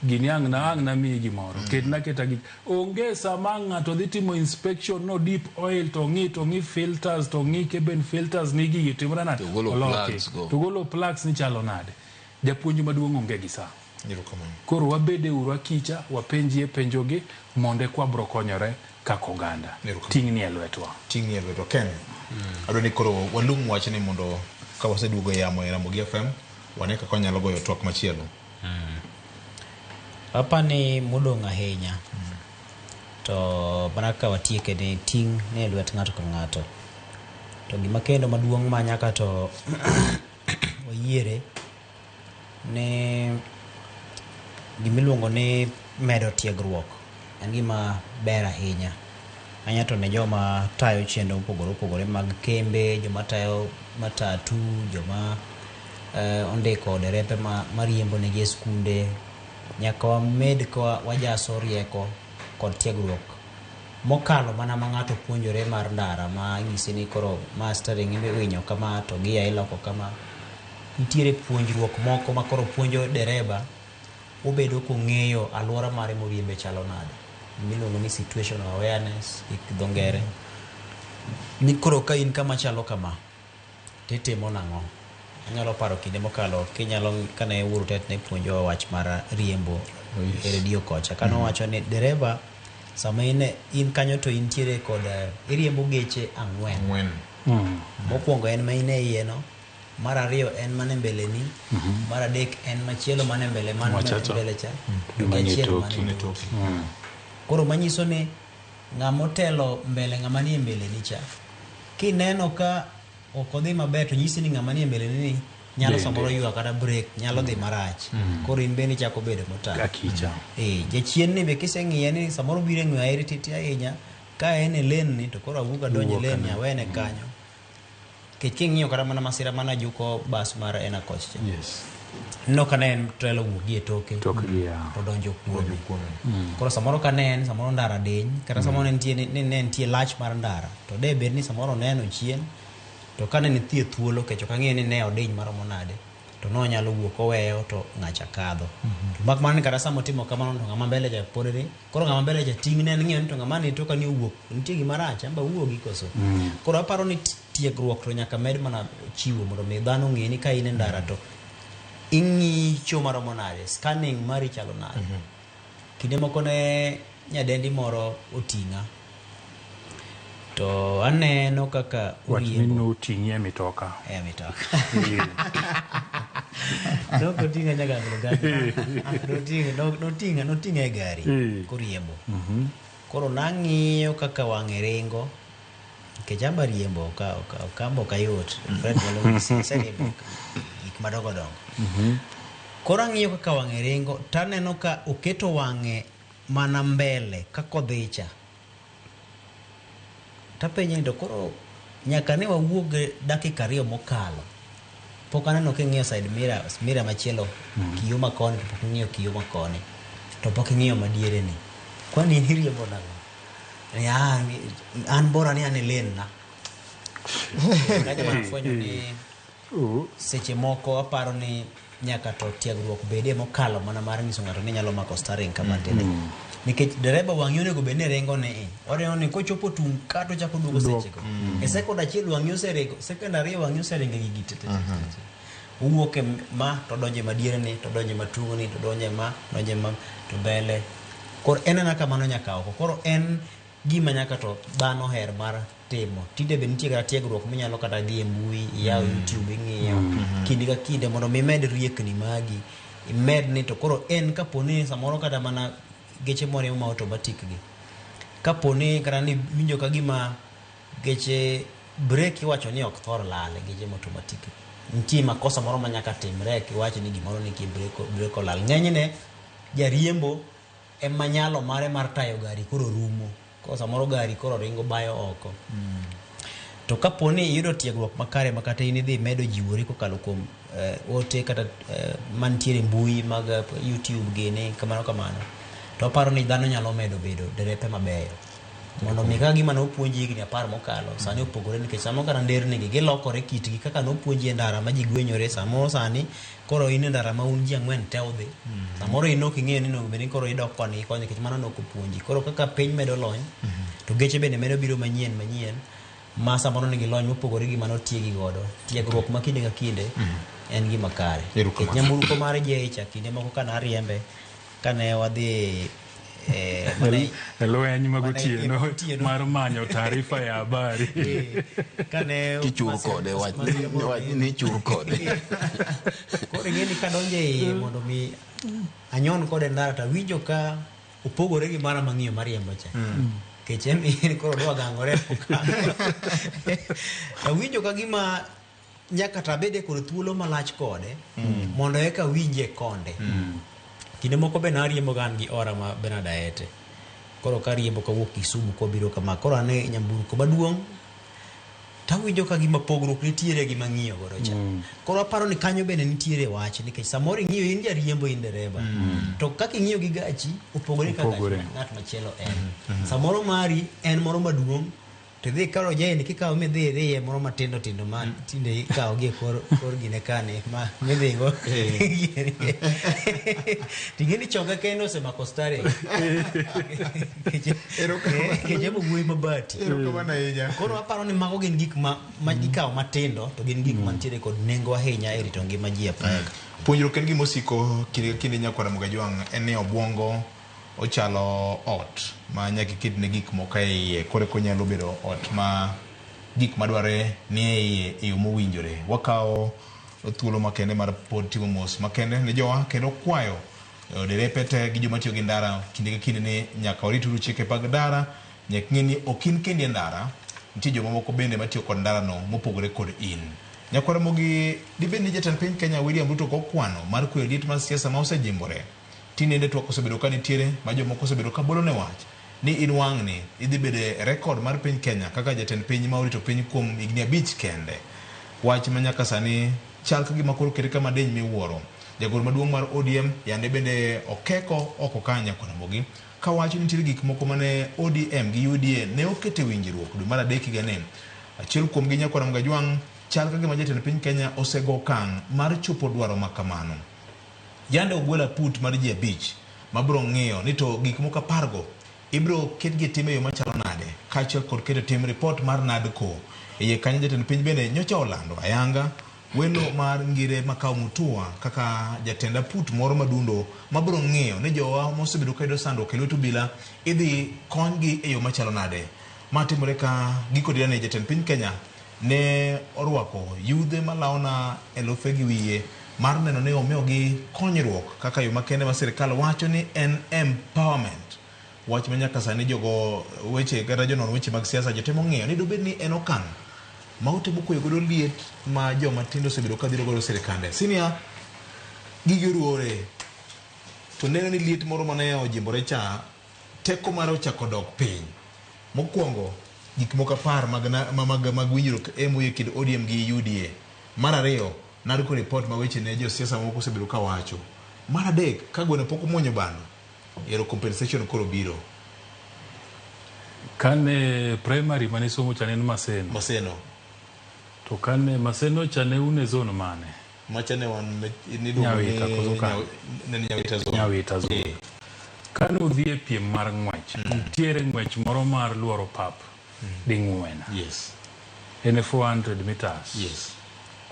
gini ang' na ang' na miyi gimoro ketna keta gi onge sama ng'ato dhi timo inspection no deep oil to ng'i to ng'i filters to ng'i cabin filters ni gigi timre nade To golo Oloki. plugs go. to golo plugs ni chalo nade japuonj maduong' onge gi saa Erokamano. koro wabede uru akicha wapenjie penjogi mondo eka wabro konyore kaka oganda Erokamano. ting' ni e lwetwa Ting' ni e lwetwa. Ken, adwa ni koro walung wachni mondo ka waseduogo e yamo e Ramogi FM, wane kaka wanyalo goyo twak machielo. Apani modong' ahinya to mana kaka watieke ni ting' ni e lwet ng'ato ka ng'ato. To gima kendo maduong' ma nyaka to wayiere ni gimiluongo ni medo tiegruok en gima ber ahinya. Ahinya to ne joma tayo chenro mopogore opogore mag kembe, joma tayo matatu, joma ondiko derepe mariembo negi e skunde. Nyaka wamed ka wajaso rieko kod tiegruok mokalo mana ma ng'ato puonjore mar ndara ma inyisi ni koro ma steering iwinyo kama to gia iloko kama. Nitiere puonjruok moko ma koro puonjo dereba obedo kong'eyo alwora mare moriembe chalo nade. Miluongo ni situational awareness gi dho ngere. Ni koro ka in kama chalo kama, titimo nang'o? Anyalo paro kinde mokalo kinyalo kane Wuoro Tet ne puonjowa wach mar riembo e redio kocha. Kane owacho ni dereba sama in kanyo to intiere kod iriembo geche ang'wen. Mokwongo en ma in e iye no, mar ariyo en mane mbele ni, mar adek en machielo mane mbele mane Machacha. mbele cha, Gi manie achiel toki. mane toki. Koro manyiso ni ng'ama otelo mbele ng'ama nie mbele ni cha, kineno ka ok odhi maber to nyisi ni ng'ama nie mbele ni nyalo Bende. samoro ywa kata break, nyalo dhi marach. Koro in bende ichako bedo motang'. Akicha. Jachien ni be kiseng'iye ni samoro biro e ng'we airi titi ahinya, ka en e lane ni to koro awuok adonjo e Wuok lane ni ane. awene kanyo. Nikech king'iyo kata mana masira mane ajuko bas mar Enacoch cha. Yes. Ineno ka ne en trailer owuok gi e toke. Tokgi, ya. To donjo kuome. Koro samoro ka ne en, samoro ndara diny, kata samoro ne nitie, ne nitie lach mar ndara. To de bed ni samoro oneno chien, to ka ne nitie thuolo, kech ok ang'eyo ni ne odiny maromo nade, to nonyalo wuok oweyo to ng'acha kadho. To mak mana ni kata sama otimo kamano to ng'ama mbele cha pod ni, koro ng'ama mbele cha ting' ne en ng'iyo ni to ng'ama ni toka ni owuok, nitie gima rach, amba wuogi koso. Koro aparo ni tiegruok to nyaka med mana chiwo mondo mi dhano ong'e ni ka in e ndara to ing'icho maromo nade, scanning mari chalo nade. Kinde moko ne nyadendi moro oting'a to aneno kaka Wach ni oriembo noting'i e mitoka. e mitoka. Nok oting'a nyaka Luganda. Noting'a e gari koriembo. Koro nang'iyo kaka wang'e ringo nikech amba riembo ok amba ok ayot. Fred nyalo nyisi, aseriembo gik madongo dongo. Koro ang'iyo kaka wang'e ringo taneno ka oketo wang'e mana mbele kaka odhi cha. Tapenje ni to koro nyaka ne wawuog dakika ariyo mokalo pok aneno king'iyo side mirror, mirror machielo kiyo makoni to pok ing'iyo kiyo makoni to pok ing'iyo madiere ni. Kwani in iriembo nang'o? Ni, "Ah, an bora ni an e lane na." Kanyo mana fwenyo ni seche moko aparo ni nyaka to tiegruok bedie mokalo mana mar nyiso ng'ato ni nyalo mako steering kama tinde. Nikech dereba wang'i onego bed ni ringo ni i. Oringo ni kochopo tung' ka to ochako duogo sechego. E sekond achiel wang'i oseringo, sekond ariyo wang'i oseringo e gigi te te te te. Owuok e ma to donjo e madiere ni, to donjo e matung'ni, to donjo e ma, donjo e ma, to mbele. Koro en ena kamano nyaka oko. Koro en gima nyaka to dhano her mar timo. Tinde be nitie kata tiegruok minyalo kata dhi e mbui, iyaw YouTube ing'iyo kinde ka kinde mondo mi imed riekni magi. Imed ni to koro en kapo ni samoro kata mana geche moriembo ma automatic gi. Kapo ni kata ni winjo ka gima geche brake iwacho ni ok thor lal e geche ma automatic. Nitie makosa moro ma nyaka timre kiwach ni gimoro ni brake olal. Ng'enyne jariembo ema nyalo mare mar tayo gari koro rumo. Koro samoro gari koro ringo bayo oko. To kapo ni iyudo tiegruok makare ma kata in idhi medo jiwori kokalo kuom ote kata mantiere mbui mag YouTube gini kamano kamano, to aparo ni dhano nyalo medo bedo derepe mabeyo. Mondo mi kaka gima nopuonji higni 10 mokalo, sani opogore nikech samoro kata nderni gi gilokore kitgi kaka nopuonji e ndara ma ji gwenyore, samoro sani koro in e ndara ma un ji 4 te udhi. Samoro in ok ing'eyo ni onego bed ni koro idok koni gi koni nikech mano nok opuonji. Koro kaka piny medo lony, to geche bende medo biro manyien manyien ma samoro nigi lony mopogore gi mano tiegi godo. Tiegruok ma kinde ka kinde en gima kare. Nikech nyamburko mar Jay cha kinde moko kane ariembe, kane wadhi e lweny mag otieno mar manyo taarifa ya habari. Kane kichur kode wach ni chur kode. Koro ing'e ni kadonjo e iye mondo mi anyon kode ndara to awinjo ka opogore gi mara mang'iyo mariembo cha. Nikech en koro dwa gangore. Awinjo ka gima nyaka to abede kod thuolo malach kode mondo eka awinje konde. Kinde moko be nariembo ga an gi ora ma Bernard Aete. Koro kariembo kawuok Kisumu kobiro kama, koro an e nyamburko maduong' tawinjo ka gima pogruok nitiere gi mang'iyo godo cha. Koro aparo ni kanyo bende nitiere wach nikech samoro ing'iyo in jariembo in dereba. To kaka ing'iyo gi gachi opogore kaka ng'at machielo en. Samoro mari en moro maduong' to idhi ikawo jaini kikawo midhi idhiye moro matindo tindo ma tinde ikawo gi e kor gine kani ma midhigo. Ting'e ni chonga kende osemako steering. Nikech emo wuoyi mabati. Koro aparo ni mago gin gik ma ikawo matindo to gin gik mantiere kod nengo ahinya e rito ngima ji e apaya. Puonjruok en gima osiko kinde ka kinde nyakwara Mugajwang' en ni obwongo ochalo ot ma nyaka iket ne gik moko e iye koro eka onyalo bedo ot ma gik madwarre ni e iye e yo mowinjore. Wakawo thuolo makende mar pod timo mos makende ne jowa kendo kwayo derepe te gi joma tiyo gi ndara kinde ka kinde ni nyaka warituru chike mag ndara, nyaka ing'e ni ok in kendi e ndara, nitie jomamoko bende matiyo kod ndara no mopogore kod in. Nyakwar Ramogi, dibed ni jatend piny Kenya William Ruto go kwano mar kweyo liet mar siasa ma osejimbore. Tinende twak osebedo ka nitiere ma jomoko osebedo ka bolone wach ni in wang'ni idhi bedo e rekod mar piny Kenya kaka jatend piny ma orito piny kuom higni 5 kende. Wach ma nyaka sani chal ka gima koro okete kama diny miwuoro. Jagoro maduong' mar ODM yande bende okeko oko ka Nyakwar Ramogi ka wacho ni nitiere gik moko mane ODM gi UDA ne okete winjruok dwe mar 3 higani. Achiel kuomgi Nyakwar Ramogi Ajwang' chal ka gima jatend piny Kenya osego okang' mar chopo dwaro ma kamano. Yande ogwelo aput mar ji 5 mabiro ng'iyo ni to gik moko 10 go ibiro ketgi e tim e yo machalo nade kaachiel kod keto tim ripot mar NADCO. E iye kanyo jatend piny bende nyocha olando ayanga welo mar Ngire Makau Mutua kaka jatend aput moro madundo mabiro ng'iyo ni jowa mosebedo ka yudo sandruok e lwet obila idhi konygi e yo machalo nade. Ma timore ka giko dirani jatend piny Kenya ne orwako yudhe malawona elufe gi wiye mar neno ni omiyogi konyruok kaka yo makende ma sirikal wacho ni en empowerment. Wach ma nyaka sani jogo weche kata jonon weche mag siasa jotemo ng'iyo ni dobed ni en okang' ma otemo kweyo godo liet ma joma tindo osebedo ka dhiro godo sirikande. Senior, gigi oruore to neno ni liet moro mane ojimbore cha teko mare ochako dok piny. Mokwongo, gik moko 10 mag winjruok MOU e kind ODM gi UDA. Mar ariyo, NADCO report ma weche ne josiasa moko osebedo ka wacho. Mar adek, ka gweno pok omuonyo bando, ero compensation koro biro. Kane primary mane somo cha ne en Maseno. Maseno. To kane Maseno cha ne un e zone mane? Macha ne wan niluongo ni Nyawita koso ka? Ne Nyawita zone. Nyawita zone. Kane udhi e piem mar ng'wech, nitiere ng'wech moro mar luoro pap ding'wen. Yes. En e 400 meters. Yes.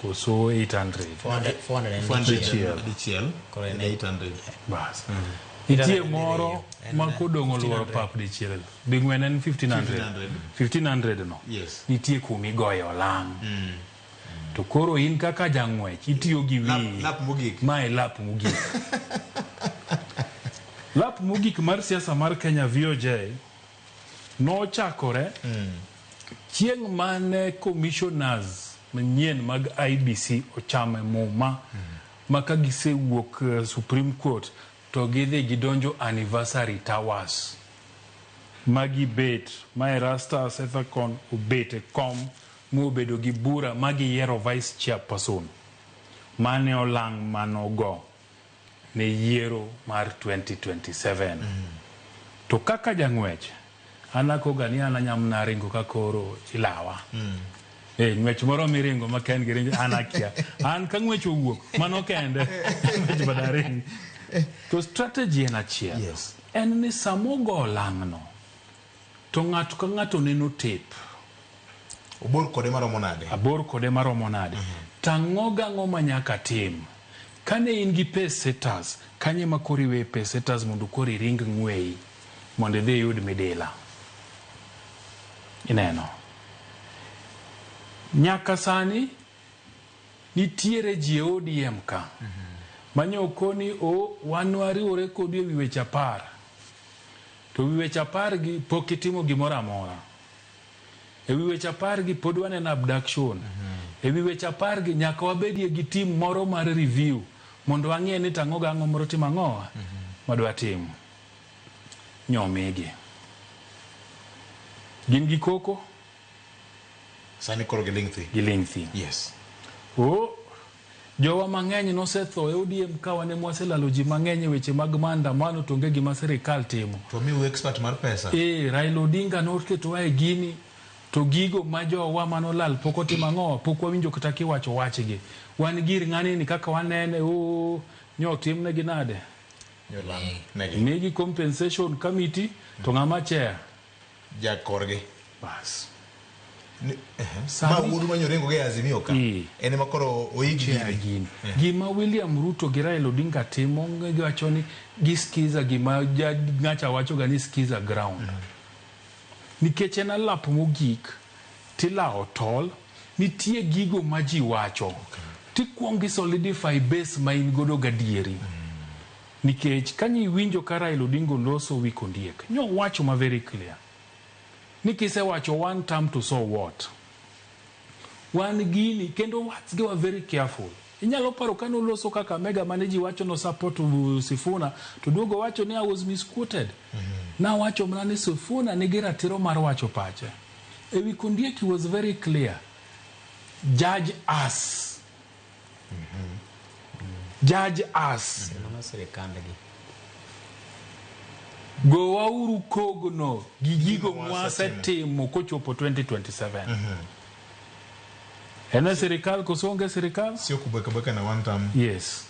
Koso 800. 400 400 Dichiel. Dichiel. Koro en 800. Bas. Nitie moro ma kodong' oluoro pap dichiel. Ding'wen en 1500. 1500 no. Yes. Nitie kuma igoye olang'. To koro in kaka jang'wech itiyo gi wiyi. Lap mogik. Ma e lap mogik. Lap mogik mar siasa mar Kenya VOJ nochakore chieng' mane commissioners manyien mag IEBC ochame muma ma ka gisewuok Supreme Court to gidhi gidonjo Anniversary Towers ma gibet ma Erastus Ethekon obet e kom mobedo gi bura ma giyiero vice chairperson mane olang' manogo ne yiero mar 2027. To kaka jang'wech, an akoga ni an anyamna ringo ka koro ilawa. Eh, ng'wech moro miringo ma ka en gi ringo an akia. An ka ng'wech owuok, mano kende. Ng'wech badaring. To strategy en achiel. Yes. En ni sama ogo olang'no, to ng'ato ka ng'ato neno tape. Obor kode maromo nade? Abor kode maromo nade? Tang'o gang'o ma nyaka tim? Kane in gi pace setters, kanye ma koro iwe pace setters mondo koro iring ng'weyi mondo idhi iyud midila. Ineno. Nyaka sani nitiere ji e ODM ka manyo koni o wan wariwore kodu e wi weche 10. To wi weche 10 gi pok itimo gimoro amora. E wi weche 10 gi pod waneno abduction. E wi weche 10 gi nyaka wabedie gi team moro mar review mondo wang'e ni tang'o gang'o moro timo ang'owa madwa timo. Nyomigi. Gin gi koko? Sani koro giling' thi. Giling' thi. Yes. O, jowa mang'eny nosetho e ODM ka wan ema waselalo ji mang'eny e weche mag maandamano to onge gima sirikal timo. To miu expert mar pesa. Eh, Raila Odinga noketowa e gini to gigo ma jowa manolal pok otimo ang'owa pok wawinjo kata kiwacho wachgi. Wan gir ng'ani ni kaka wanene o nyo timnegi nade? Negi. Migi compensation committee to ng'ama chair? Jakorgi. Bas. Ma wuodu ma nyorengo gi Azimio ka. En ema koro oig Chair gini. Gima William Ruto gi Raila Odinga timo giwacho ni giskiza gima ng'acha wacho ga ni skiza ground. Nikech en alap mogik tilawo tol, nitie gigo ma ji wacho. Tikuongo i solidify base ma in godo gadieri. Nikech ka nyiwinjo ka Raila Odinga oloso wi Kondiek, nyowacho ma very clear. Ni kisewacho one term to so what? Wan gini kendo words gi wa very careful. Inyalo paro kane oloso Kakamega mane ji wacho no support Sifuna to duogo wacho ni I was misquoted. Nawacho mana ni Sifuna nigi ratiro mar wacho pache. Ewi Kondiek he was very clear. Judge us. Judge us. Mano sirikandgi. Gowauru kogno gi gigo mwasetimo kochopo 2027. En e sirikal koso onge sirikal? Sio kubweka na one term. Yes.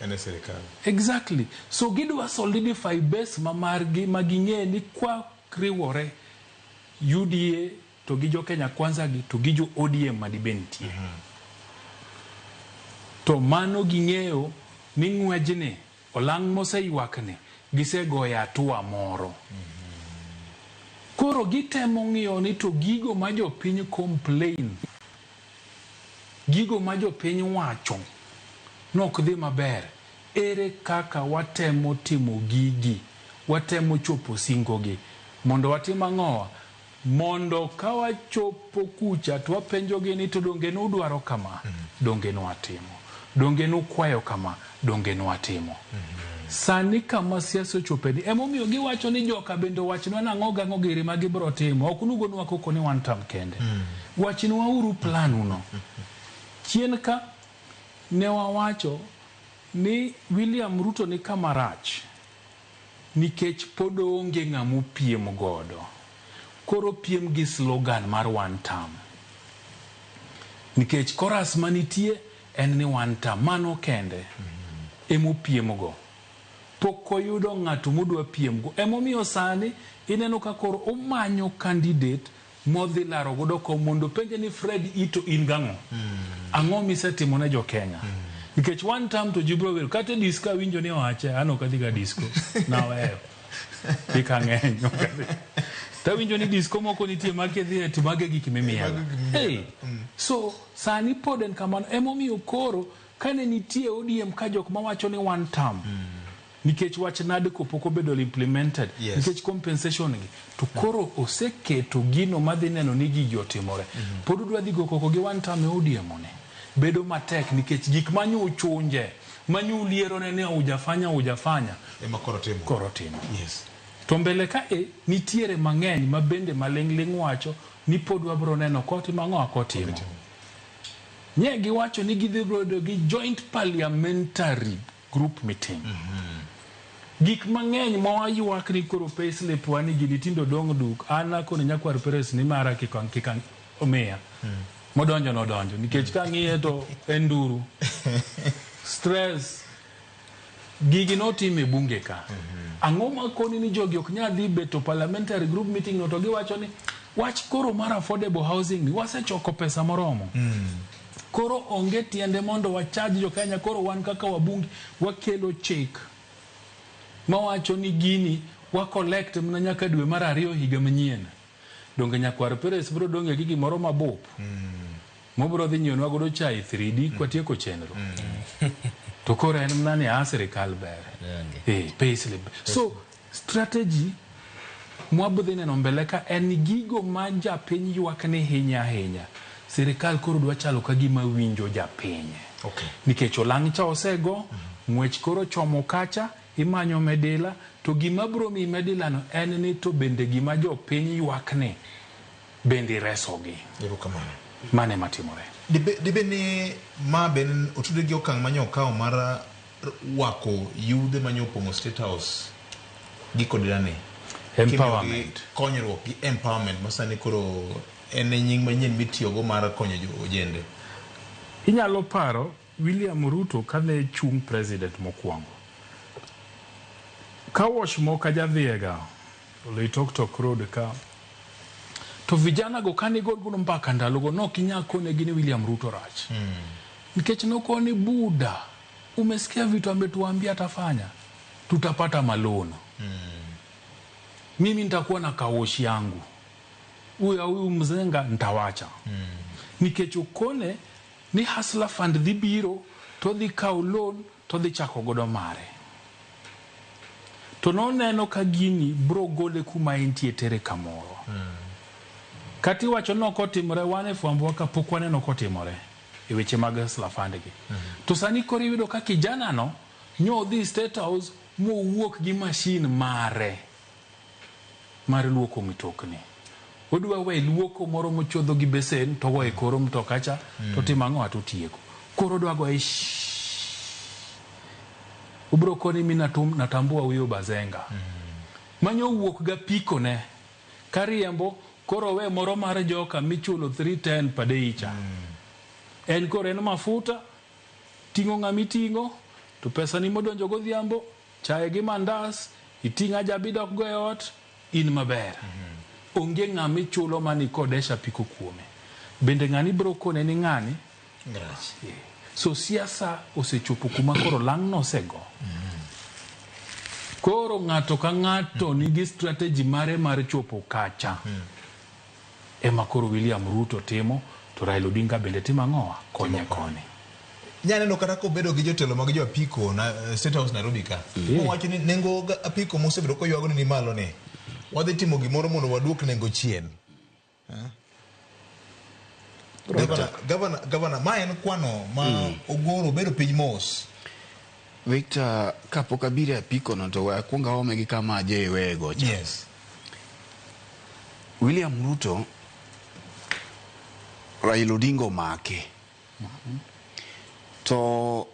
En e sirikal. Exactly. So gidwa solidify base ma margi ma ging'e ni kwa riwore UDA to gi jo Kenya Kwanza gi to gi jo ODM ma dibe nitie. To mano ging'eyo ni ng'wejni olang' moseywakni gisegoyo hatua moro. Koro gitemo ng'iyo ni to gigo ma jopiny complain, gigo ma jopiny wacho nok dhi maber, ere kaka watemo timo gigi, watemo chopo singogi mondo watim ang'owa? Mondo ka wachopo kucha to wapenjogi ni to donge nudwaro kama, donge nwatimo, donge nukwayo kama, donge nwatimo. Sani kama siasa ochope ni emomiyo giwacho ni joka bende owachnwa nang'o gang'o giri ma gibiro timo ok nugonwa koko ni one term kende. Wachnwa uru plan uno. Chien ka ne wawacho ni William Ruto ni kama rach nikech pod oonge ng'ama opiem godo. Koro piem gi slogan mar one term. Nikech chorus manitie en ni one term, mano kende emopiem go. Pok oyudo ng'ato modwa piem go. Emomiyo sani ineno ka koro omanyo candidate modhi laro godo kom mondo penje ni Fred ito in gang'o? Ang'o misetimo ne jo Kenya? Nikech one term to ji biro wero kata e disco awinjo ni owache an ok adhi ga disco naweyo dika ng'eny ok adhi. Tawinjo ni disco moko nitie ma kidhiye to mago e gik mimielo. Hey, so sani pod en kamano emomiyo koro kane nitie ODM ka jok mawacho ni one term nikech wach NADCO pok obedo implemented Yes. nikech compensation gi to koro oseketo gino madhi neno ni gigi otimore pod udwa dhi go koko gi one term e ODM ni bedo matek nikech gik manyo uchunje manyo ulierone ni ujafanya ujafanya ema koro timo koro timo yes. To mbele ka e nitiere mang'eny ma bende maling'ling' wacho ni pod wabro neno kotimo ang'o kotimo. Nye giwacho ni gidhi bedo gi joint parliamentary group meeting. Gik mang'eny ma waywak ni koro payslip wa ni gini tindo dong' duk an akoni nyakwar Peres ni mara kik kik omiya. Modonjo nodonjo nikech kang'iye to en nduru. Stress gigi notim e bunge ka. Ang'o makoni ni jogi ok nyal dhi beto parliamentary group meeting no to giwacho ni wach koro mar affordable housing ni wasechoko pesa moromo. Koro onge tiende mondo wachaj jo Kenya koro wan kaka wabunge wakelo chik mawacho ni gini wa collect mana nyaka dwe mar ariyo higa manyien. Donge nyakwar Peres biro donge gi gimoro mabup mobiro dhi nyiewnwa godo chai 3D kwatieko chenro. To koro en mana ni a sirikal ber. Eh, payslip. So strategy mwabodhi neno mbele ka en ni gigo ma japiny ywak ni hinya ahinya. Sirikal koro dwa chalo ka gima winjo japiny. Okay. Nikech olang' cha osego, ng'wech koro chomo kacha, imanyo medila, to gima biro miyi medila no en ni to bende gima jopiny ywak ni bende iresogi. Erokamano. Mano ema timore. Dibe, dibe ni ma be en otude gi okang' manyo okawo mar wako yudhe manyo opong'o State House gi kodilani. Empowerment. Konyruok gi empowerment ma sani koro en e nying manyien mitiyogo mar konyo jo ojende. Inyalo paro William Ruto kane chung' president mokwongo. Ka wash moko jadhiega Oloitoktok Road ka to vijana go kane gogo mbaka ndalogo nok inyal konegi ni William Ruto rach. Nikech nokoni Buda, umesikia vitu ametuambia atafanya, tutapata malono. Mimi nitakuwa na kawoshi yangu, huyu huyu mzenga nitawacha. Nikech okone ni Hustler Fund dhi biro to dhi kawo loan to dhi chako godo mare. To noneno ka gini bro gole kuma entie tere kamoro. Kata iwacho ni ok otimore, wan e fwambowa ka pok waneno kotimore e weche mag Hustler Fund gi. To sani koro iyudo ka kijana no nyo odhi State House mowuok gi mashin mare mar luoko mitokni. Odwa we luoko moro mochodho gi besen to ogoyo e kor mtoka cha to timo ang'o to otieko. Koro odwa goye shhh. Obro koni mi natambua huyo bazenga. Manyo owuok ga piko ne kariembo koro we moro mar joka michulo 310 per day cha. En koro en mafuta ting'o ng'ama iting'o to pesa ni modonjo godhiambo chae gi mandas iting'o ajabi dok go e ot in maber. Onge ng'ama ichulo mani kodesha piko kuome. Bende ng'ani bro kone ni ng'ani Rach. So siasa osechopo kuma koro lang' nosego. Koro ng'ato ka ng'ato nigi strategy mare mar chopo kacha. Ema koro William Ruto timo to Raila Odinga bende timo ang'owa konye koni. Nyaneno kata kobedo gi jotelo mag jo apiko na State House Nairobi ka. Owacho ni nengo apiko mosebedo koywago ni malo ni. Wadhi timo gimoro mondo waduok nengo chien. Governor, ma en kwano ma ogoro bedo piny mos. Victor, kapok abiro e apiko no to we akwong aome gi kama aje wego cha. Yes. William Ruto, Raila Odinga omake. To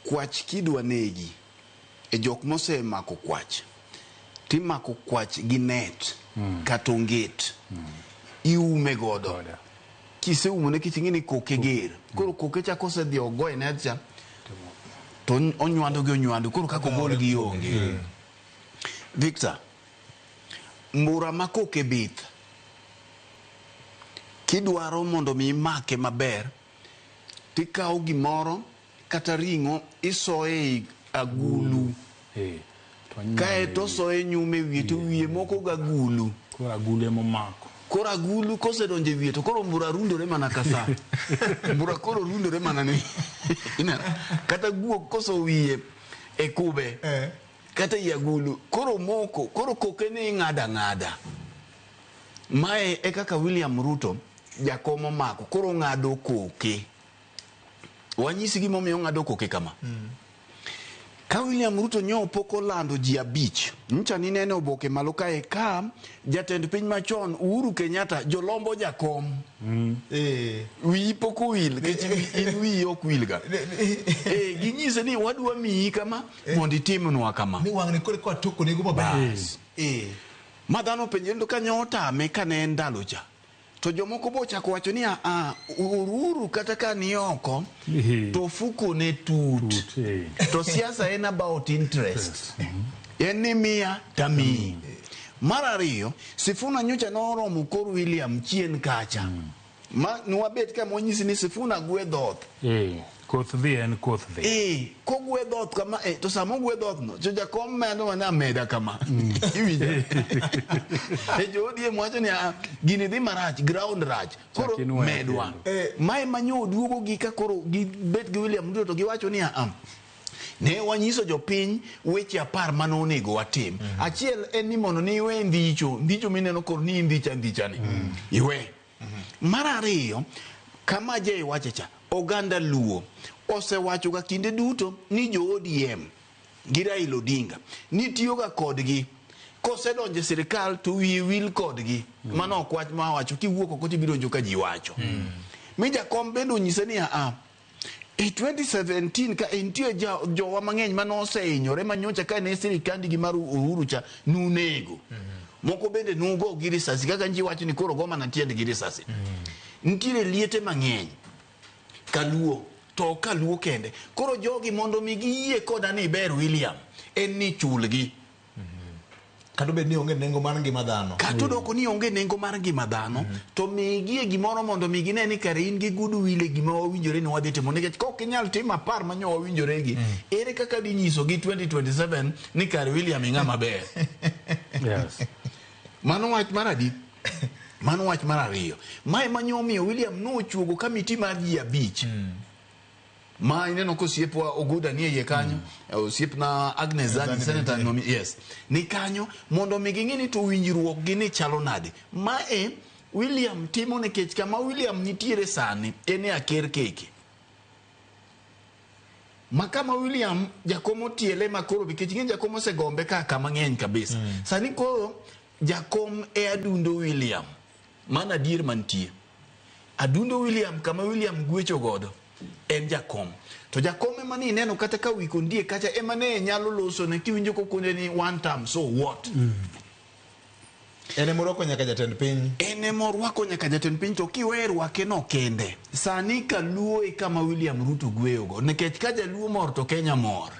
kwach kidwa negi e jok mosemako kwach timako kwach gi net kata onget iume godo kiseumo nikech ing'e ni koke ger koro koke cha kosedhi ogo e net cha to onywando gi onywando koro kaka ogol gi onge. Victor, mbura ma koke bith kidwaro mondo mi imake maber Tikawo gimoro kata ring'o isoye ei agulu. Kaeto osoye nyume e wiye to wiye moko gagulu. Koro agulu ema omako. Koro agulu kosedonjo e wiye to koro mbura rundore mana ka sa. Mbura koro rundore mana ni. Ineno? Kata guok koso wiye e kube. Kata ei agulu koro moko koro koke ni ing'ado ang'ada. Mae e kaka William Ruto jakom omako koro ong'ado koke. Wanyisi gimomiyo ong'ado koke kama. Ka William Ruto nyo pok olando ji abich, ncha ninene oboke malo kae ka jatend piny machon Uhuru Kenyatta jolombo jakom. Wiyi pok owil nikech in wiyi ok wil ga. Ginyise ni wadwa miyi kama mondo itimnwa kama. Ni wang'ni koro kwa toko nego maber. Bas. Ma dhano openjre ni to ka nyo otame ka ne en ndalo cha. To jomoko bo ochako wacho ni aa, Uhuru kata ka ni oko to ofuko ne tut. To siasa en about interest. En ni miya tamiyi. Mar ariyo, Sifuna nyocha noromo kor William chien kacha. Ma nwabet ka mwanyisi ni Sifuna gwe dhoth. Koth dhi en koth dhi. Kogwe dhoth kama, to sama ogwe dhoth no, to jakom medo mana ameda kama. Iwinjo? Jo ODM wacho ni, gini dhi marach, ground rach. Koro Chak inweyo medwa. kendo. Mae manyo oduogo gi ka koro gibet gi William Ruto to giwacho ni, ne wanyiso jopiny weche 10 mane onego watim. Achiel en ni mondo ni iwe ndicho, ndicho mineno koro ni indicha ndicha ni. Iwe. Mar ariyo, kama je iwache cha, oganda Luo osewacho ga kinde duto ni jo ODM gi Raila Odinga ni tiyoga kodgi kosedonjo e sirikal to wiye wil kodgi. Mano ok wach ma wacho, kiwuok oko tibiro winjo ka ji wacho. Mi jakom bende onyise ni e 2017 ka nitie jowa mang'eny mane osehinyore manyocha ka ne sirikandi gi mar Uhuru cha nunego. Moko bende nugo gi risasi kaka nji wacho ni koro go mana tiend gi risasi. Nitiere liete mang'eny kaluo to ok kaluo kende. Koro jogi mondo mi giyie koda ni ber William en ni chulgi. Kata obed ni onge nengo mar ngima dhano. Kata odoko ni onge nengo mar ngima dhano, to migie gimoro mondo mi gine ni kare in gi good will e gima wawinjore ni wadhi timo. Nikech kok inyal timo 10 manyo wawinjore gi, ere kaka di nyiso gi 2027 ni kare William ing'ama ber. Mano wach mar adi? Mano wach mar ariyo. Mae manyo omiyo William nochuogo kamiti mar ji 5. Ma ineno ka osiepwa Oguda nie iye kanyo, osiepna Agnes Zani, Zani senator bende. nomi, yes. Ni kanyo mondo mi ging'e ni to winjruok gi ni chalo nade. Mae William timo nikech kama William nitiere sani en e aker keke. Ma kama William jakom otiele ma koro nikech ing'e jakom osegombe ka kama ng'eny kabisa. Sani koro jakom e adundo William. Mano adier mantie. Adundo William kama William gwecho godo en jakom. To jakom ema ni ineno kata ka wiko ndie kacha ema ne nyalo loso ne kiwinjo kokone ni one term so what. En ema orwako nyaka jatend piny. En ema orwako nyaka jatend piny to kiwe rwake no kende. Sani kaluo e kama William Ruto gweyogo nikech ka jaluo mor to Kenya mor.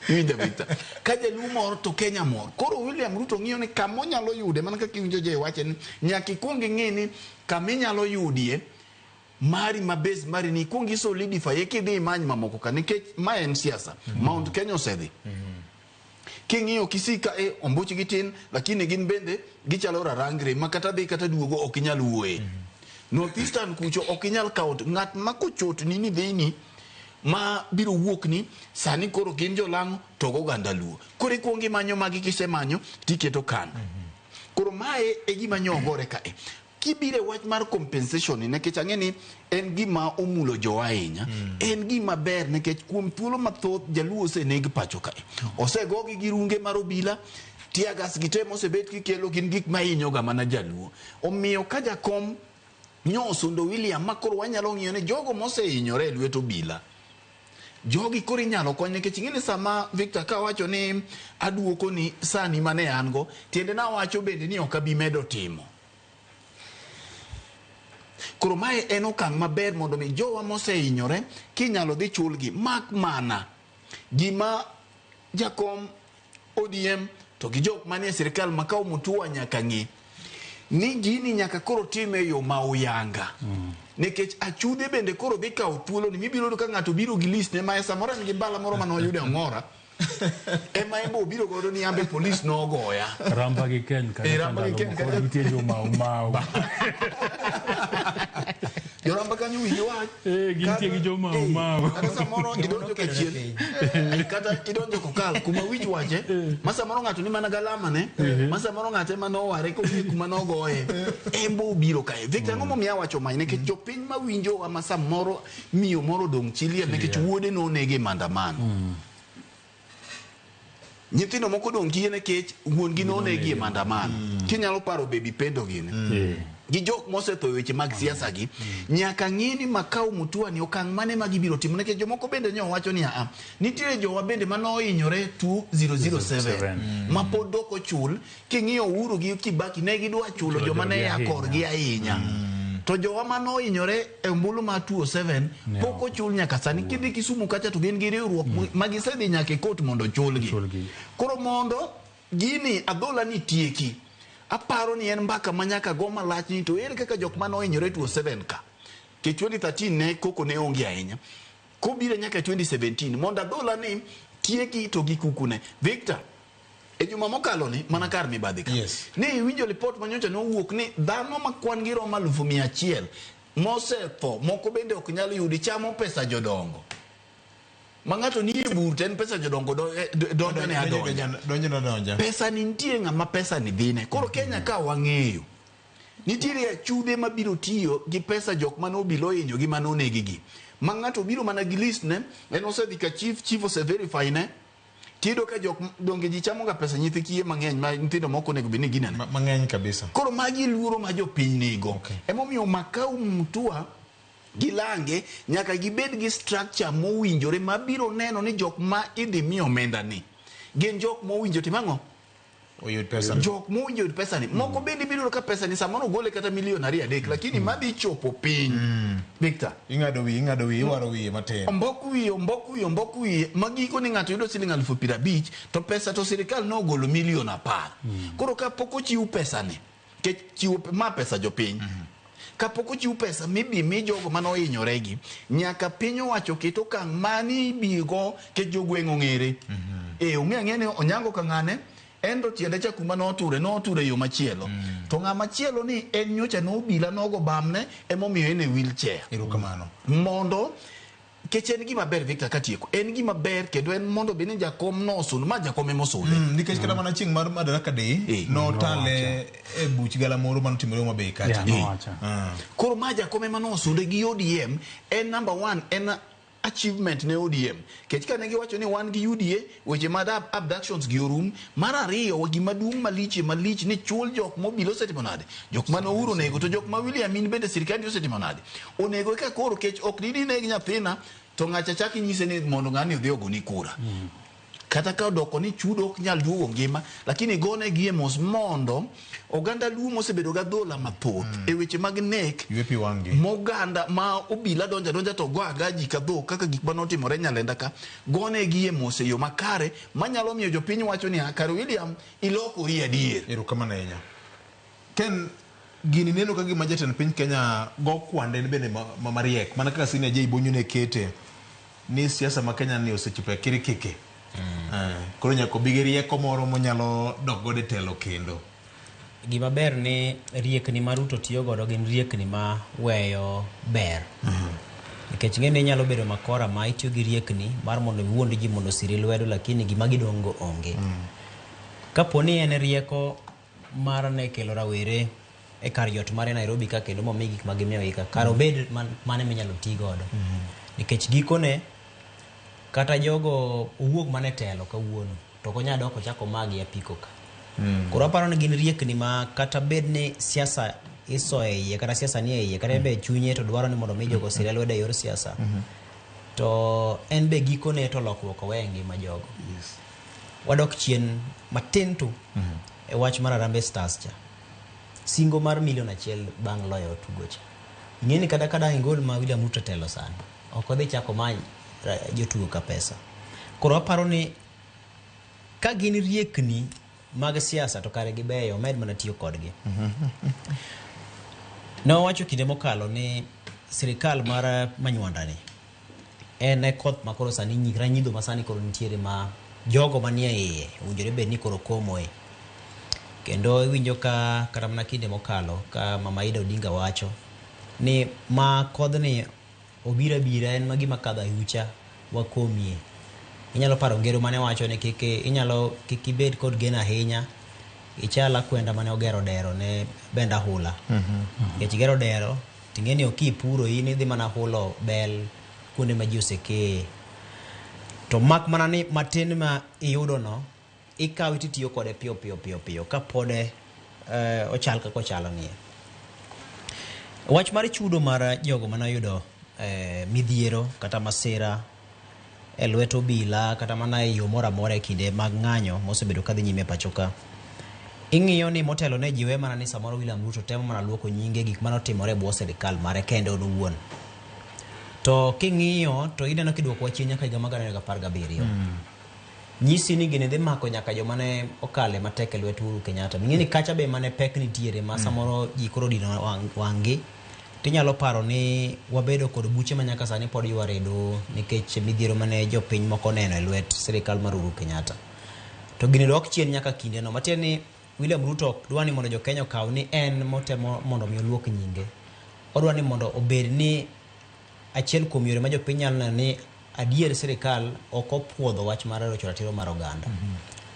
Iwinjo Victor? Ka jaluo mor to Kenya mor. Koro William Ruto ng'iyo ni kama onyalo yude mana kaka iwinjo je wache ni nyaka ikuong ing'i ni kama inyalo yudie mari ma base mari ni ikuong i solidify eka idhi imany mamoko ka nikech ma en siasa. Mount Kenya osedhi. King'iyo Kisii ka ombuch gi tin lakini gin bende gichalo rarangre ma kata dhi kata duogo ok inyal wuoye. North Eastern kucho ok inyal kawo ng'at ma kochotni ni dhini ma biro wuok ni sani koro gin jolang'o to goganda Luo. Koro ikuongo imanyo magi kisemanyo tiketo kando. Koro mae e gima nyo ogore kae. Kibiro e wach mar compensation ni nikech ang'e ni en gima omulo jowa ahinya. En gima ber nikech kuom thuolo mathoth jaluo oseneg pacho kae. Osegogi gi runge mar obila, tear gas gi te mosebet kikelo gin gik ma hinyoga mana jaluo. Omiyo ka jakom nyo osundo William ma koro wanyalo ng'iyo ni jogo mosehinyore e lwet obila, jogi koro inyalo kony nikech ing'e ni sama Victor kawacho ni aduoko ni sani mane an go, tiende nawacho bende ni ok abi medo timo. Koro mae en okang' maber mondo mi jowa mosehinyore kinyalo dhi chulgi mak mana gima jakom ODM to gi jok manie sirikal ma kawo Mutua nyaka ng'i Ni gini nyaka koro time e yo ma uyanga. Nikech achudhe bende koro dhi kawo thuolo ni mibiro yudo ka ng'ato biro gi list ne ma e samoro en gi bala moro mane oyudo e ong'ora. Ema en be obiro godo ni ambe polis nogoya. Ramba gi Ken kata Eh, Ramba gi ndalo Ken moko kata- nitie jo Mau Mau. Joramba kanyo wigi wach. Eh, gintie gi jo Mau Mau. Kata samoro idonjo ka chien. Kata idonjo kokal kuma wich wache. Ma samoro ng'ato ni mana galama ne. Ma samoro ng'ato ema noware kong'e kuma nogoye. En bo obiro kae. Victor ang'o momiyo awacho mae nikech jopiny mawinjowa ma samoro miyo moro odong' chi liel nikech wuode nonege e maandamano. Nyithindo moko odong' kiye nikech wuon gi nonegi e maandamano. Kinyalo paro Baby Pendo gini. Gi jok mosetho e weche mag siasa gi nyaka ng'i ni Makau Mutua ni okang' mane ma gibiro timo nikech jomoko bende nyo wacho ni aa nitiere jowa bende mane ohinyore 2007 ma pod ok ochul king'iyo Uhuru gi Kibaki ne gidwa chulo joma ne ya korgi ahinya to jowa mane ohinyore e ombulu mar 2007 pok ochul nyaka sani kidhi Kisumu kacha to gin gi riwruok ma gisedhi nyaka e kot mondo ochulgi koro mondo gini adhola ni tieki aparo ni en mbaka ma nyaka go malach ni to ere kaka jok mane ohinyore 2007 ka ke 2013 ne koko ne onge ahinya kobiro nyaka 2017 mondo adhola ni tieki to gi kukune Victor e juma mokalo ni mana kar mibadhi ka ne iwinjo lipot manyocha nowuok ni dhano ma kwan gi romo 100,000 mosetho moko bende ok nyal yudi chamo pesa jodongo ma ng'ato ni e bur to en pesa jodongo donjo ne adonja Donjo ne adonja. pesa ni nitie ng'ama pesa ni dhine koro Kenya ka wang'eyo nitiere achudhe mabiro tiyo gi pesa jok mane obilo ohinyo gi mane onegi gi ma ng'ato biro mana gi list ne en osedhi ka chief chief ose verify ne tiyudo ka jok donge ji chamo ga pesa nyithi kiye mang'eny ma nyithindo moko onego bed ni ginene mang'eny kabisa koro magi luoro ma jopiny nigo emomiyo Makau Mutua gi lange nyaka gibed gi structure mowinjore mabiro neno ni jok ma idhi mi omenda ni gin jok mowinjo tim ang'o oyud pesa jok mowinjo oyud pesa ni moko bende ibiro yudo ka pesa ni samoro ogole kata milion 2 3 lakini madhi chopo piny Victor ing'ado wiye ing'ado wiye iwaro wiye matin ombok wiye ombok wiye ombok wiye magiko ni ng'ato yudo siling 50,000 to pesa to sirikal nogolo milion 10. Koro kapok ochiw pesa ni kech chiwo ma pesa jopiny kapok ochiw pesa mibi mi jogo mane ohinyore gi nyaka piny owacho ket okang' mani ibigo kech jogweng' ong'ere e ong'e ang'e ni Onyango ka ng'ane en to tiende cha kuma noture noture e yo machielo to ng'ama chielo ni en nyocha nobila nogo bamne emomiyo en e wheelchair erokamano mondo kech en gima ber Victor katieko en gima ber kendo en mondo bed ni jakom nosun ma jakom emosunde nikech kata mana chieng' mar Madaraka Day notale e buch galamoro manotimore Homa Bay kacha koro ma jakom ema nosunde gi ODM en number 1 en achievement ne ODM kech kane giwacho ni wan gi UDA weche mag abductions gi orum mar ariyo gima duong' malich malich ni chul jok mobilo osetimo nade jok mane Uhuru onego to jok ma William in bende sirikandi osetimo nade onego eka koro kech ok didi neg nyathina to ng'acha chak inyise ni mondo ng'ani odhi ogoni kura kata ka odoko ni chudo ok nyal duogo ngima lakini gone gi e mos mondo oganda Luo mosebedo ga dhola mathoth e weche mag nek moganda ma obila donja donja to go aga ji ka dhok kaka gik mane otimore Nyalenda ka gone gi e mos e yo makare manyalo miyo jopiny wacho ni kare William ilokori adier. Erokamano ahinya. Ken gini neno ka gima jatend piny Kenya go kwande en bende mariek mana kaka Senior J Bonyo ne kete ni siasa ma Kenya ni osechopo e kirikiki. Koro nyaka obi gi rieko moro monyalo dok godo e telo kendo. Gima ber ni riekni ma Ruto tiyo godo gin riekni ma weyo ber. Nikech ing'e ni inyalo bedo makora ma itiyo gi riekni mar mondo iwuond ji mondo osiri lwedo lakini gima gidong' go onge. Kapo ni en rieko mar ne kelo rawere e kar jot mare Nairobi ka kendo momi gik ma gimiyogi ka kar obed mane minyalo ti godo. Nikech gikone kata jogo owuog mana e telo kawuono to ok onyal dok ochak omagi apiko ka. Koro aparo ni gin riekni ma kata bed ni siasa isoyo e iye kata siasa nie iye kata en be e chunye to dwaro ni mondo mi jogo osire lwedo e yor siasa. To en be gikone to lokruok owe e ngima jogo. Wadok chien matin tu e wach mar Harambee Stars cha. Singo mar milion 1 bang' loyo tugo cha. Ing'e ni kata ka dang' igol ma William Ruto telo sani, ok odhi chako many jotugo ka pesa. Koro aparo ni ka gin riekni mag siasa to kare gibeyo, omed mana tiyo kodgi. Ne owacho kinde mokalo ni sirikal mar Manywanda ni en e koth ma koro sani ranyidho ma sani koro nitiere ma jogo manie iye owinjore bed ni koro komoe. Kendo iwinjo ka kata mana kinde mokalo ka Mama Ida Odinga wacho ni ma kodhni obiro abira en ma gima kadho ayucha wakomie. Inyalo paro ngero mane wacho ni kik inyalo kik ibed kod geno ahinya ichal akwenda mane ogero dero ne bend ahula. Nikech igero dero ting'e ni ok ipuro in idhi mana hulo bel kuonde ma ji osekeye. To mak mana ni matin ma iyudo no ikawe titiyo kode piyo piyo piyo piyo kapod ochal kaka ochalo nie. Wach mar chudo mar jogo mane oyudo midhiero kata masira e lwet obila kata mana e yo moro amora e kinde mag ng'anyo mosebedo kadhi nyime e pacho ka. Ing'iyo ni motelo ne jiwe mana ni samoro William Ruto temo mana luoko nyinge gik mane otimore e bwo sirikal mare kende en owuon. To king'iyo to ineno kiduoko wach chien nyaka higa mar 2017. Nyisi ni gini dhi mako nyaka joma ne okale matek e lwet Uhuru Kenyatta. Ing'e ni kacha be mane pek nitiere ma samoro ji koro odino wang'gi. Tinyalo paro ni wabedo kod buche ma nyaka sani pod yware e doho nikech midhiero mane jopiny moko oneno e lwet sirikal mar Uhuru Kenyatta. To gini dok chien nyaka kindeno. Matiende ni William Ruto ok dwa ni mondo jo Kenya okaw ni en motemo mondo mi oluok nyinge. Odwa ni mondo obed ni achiel kuom yore ma jopiny nyalo neno ni adier sirikal ok opuodho wach mar rocho ratiro mar oganda.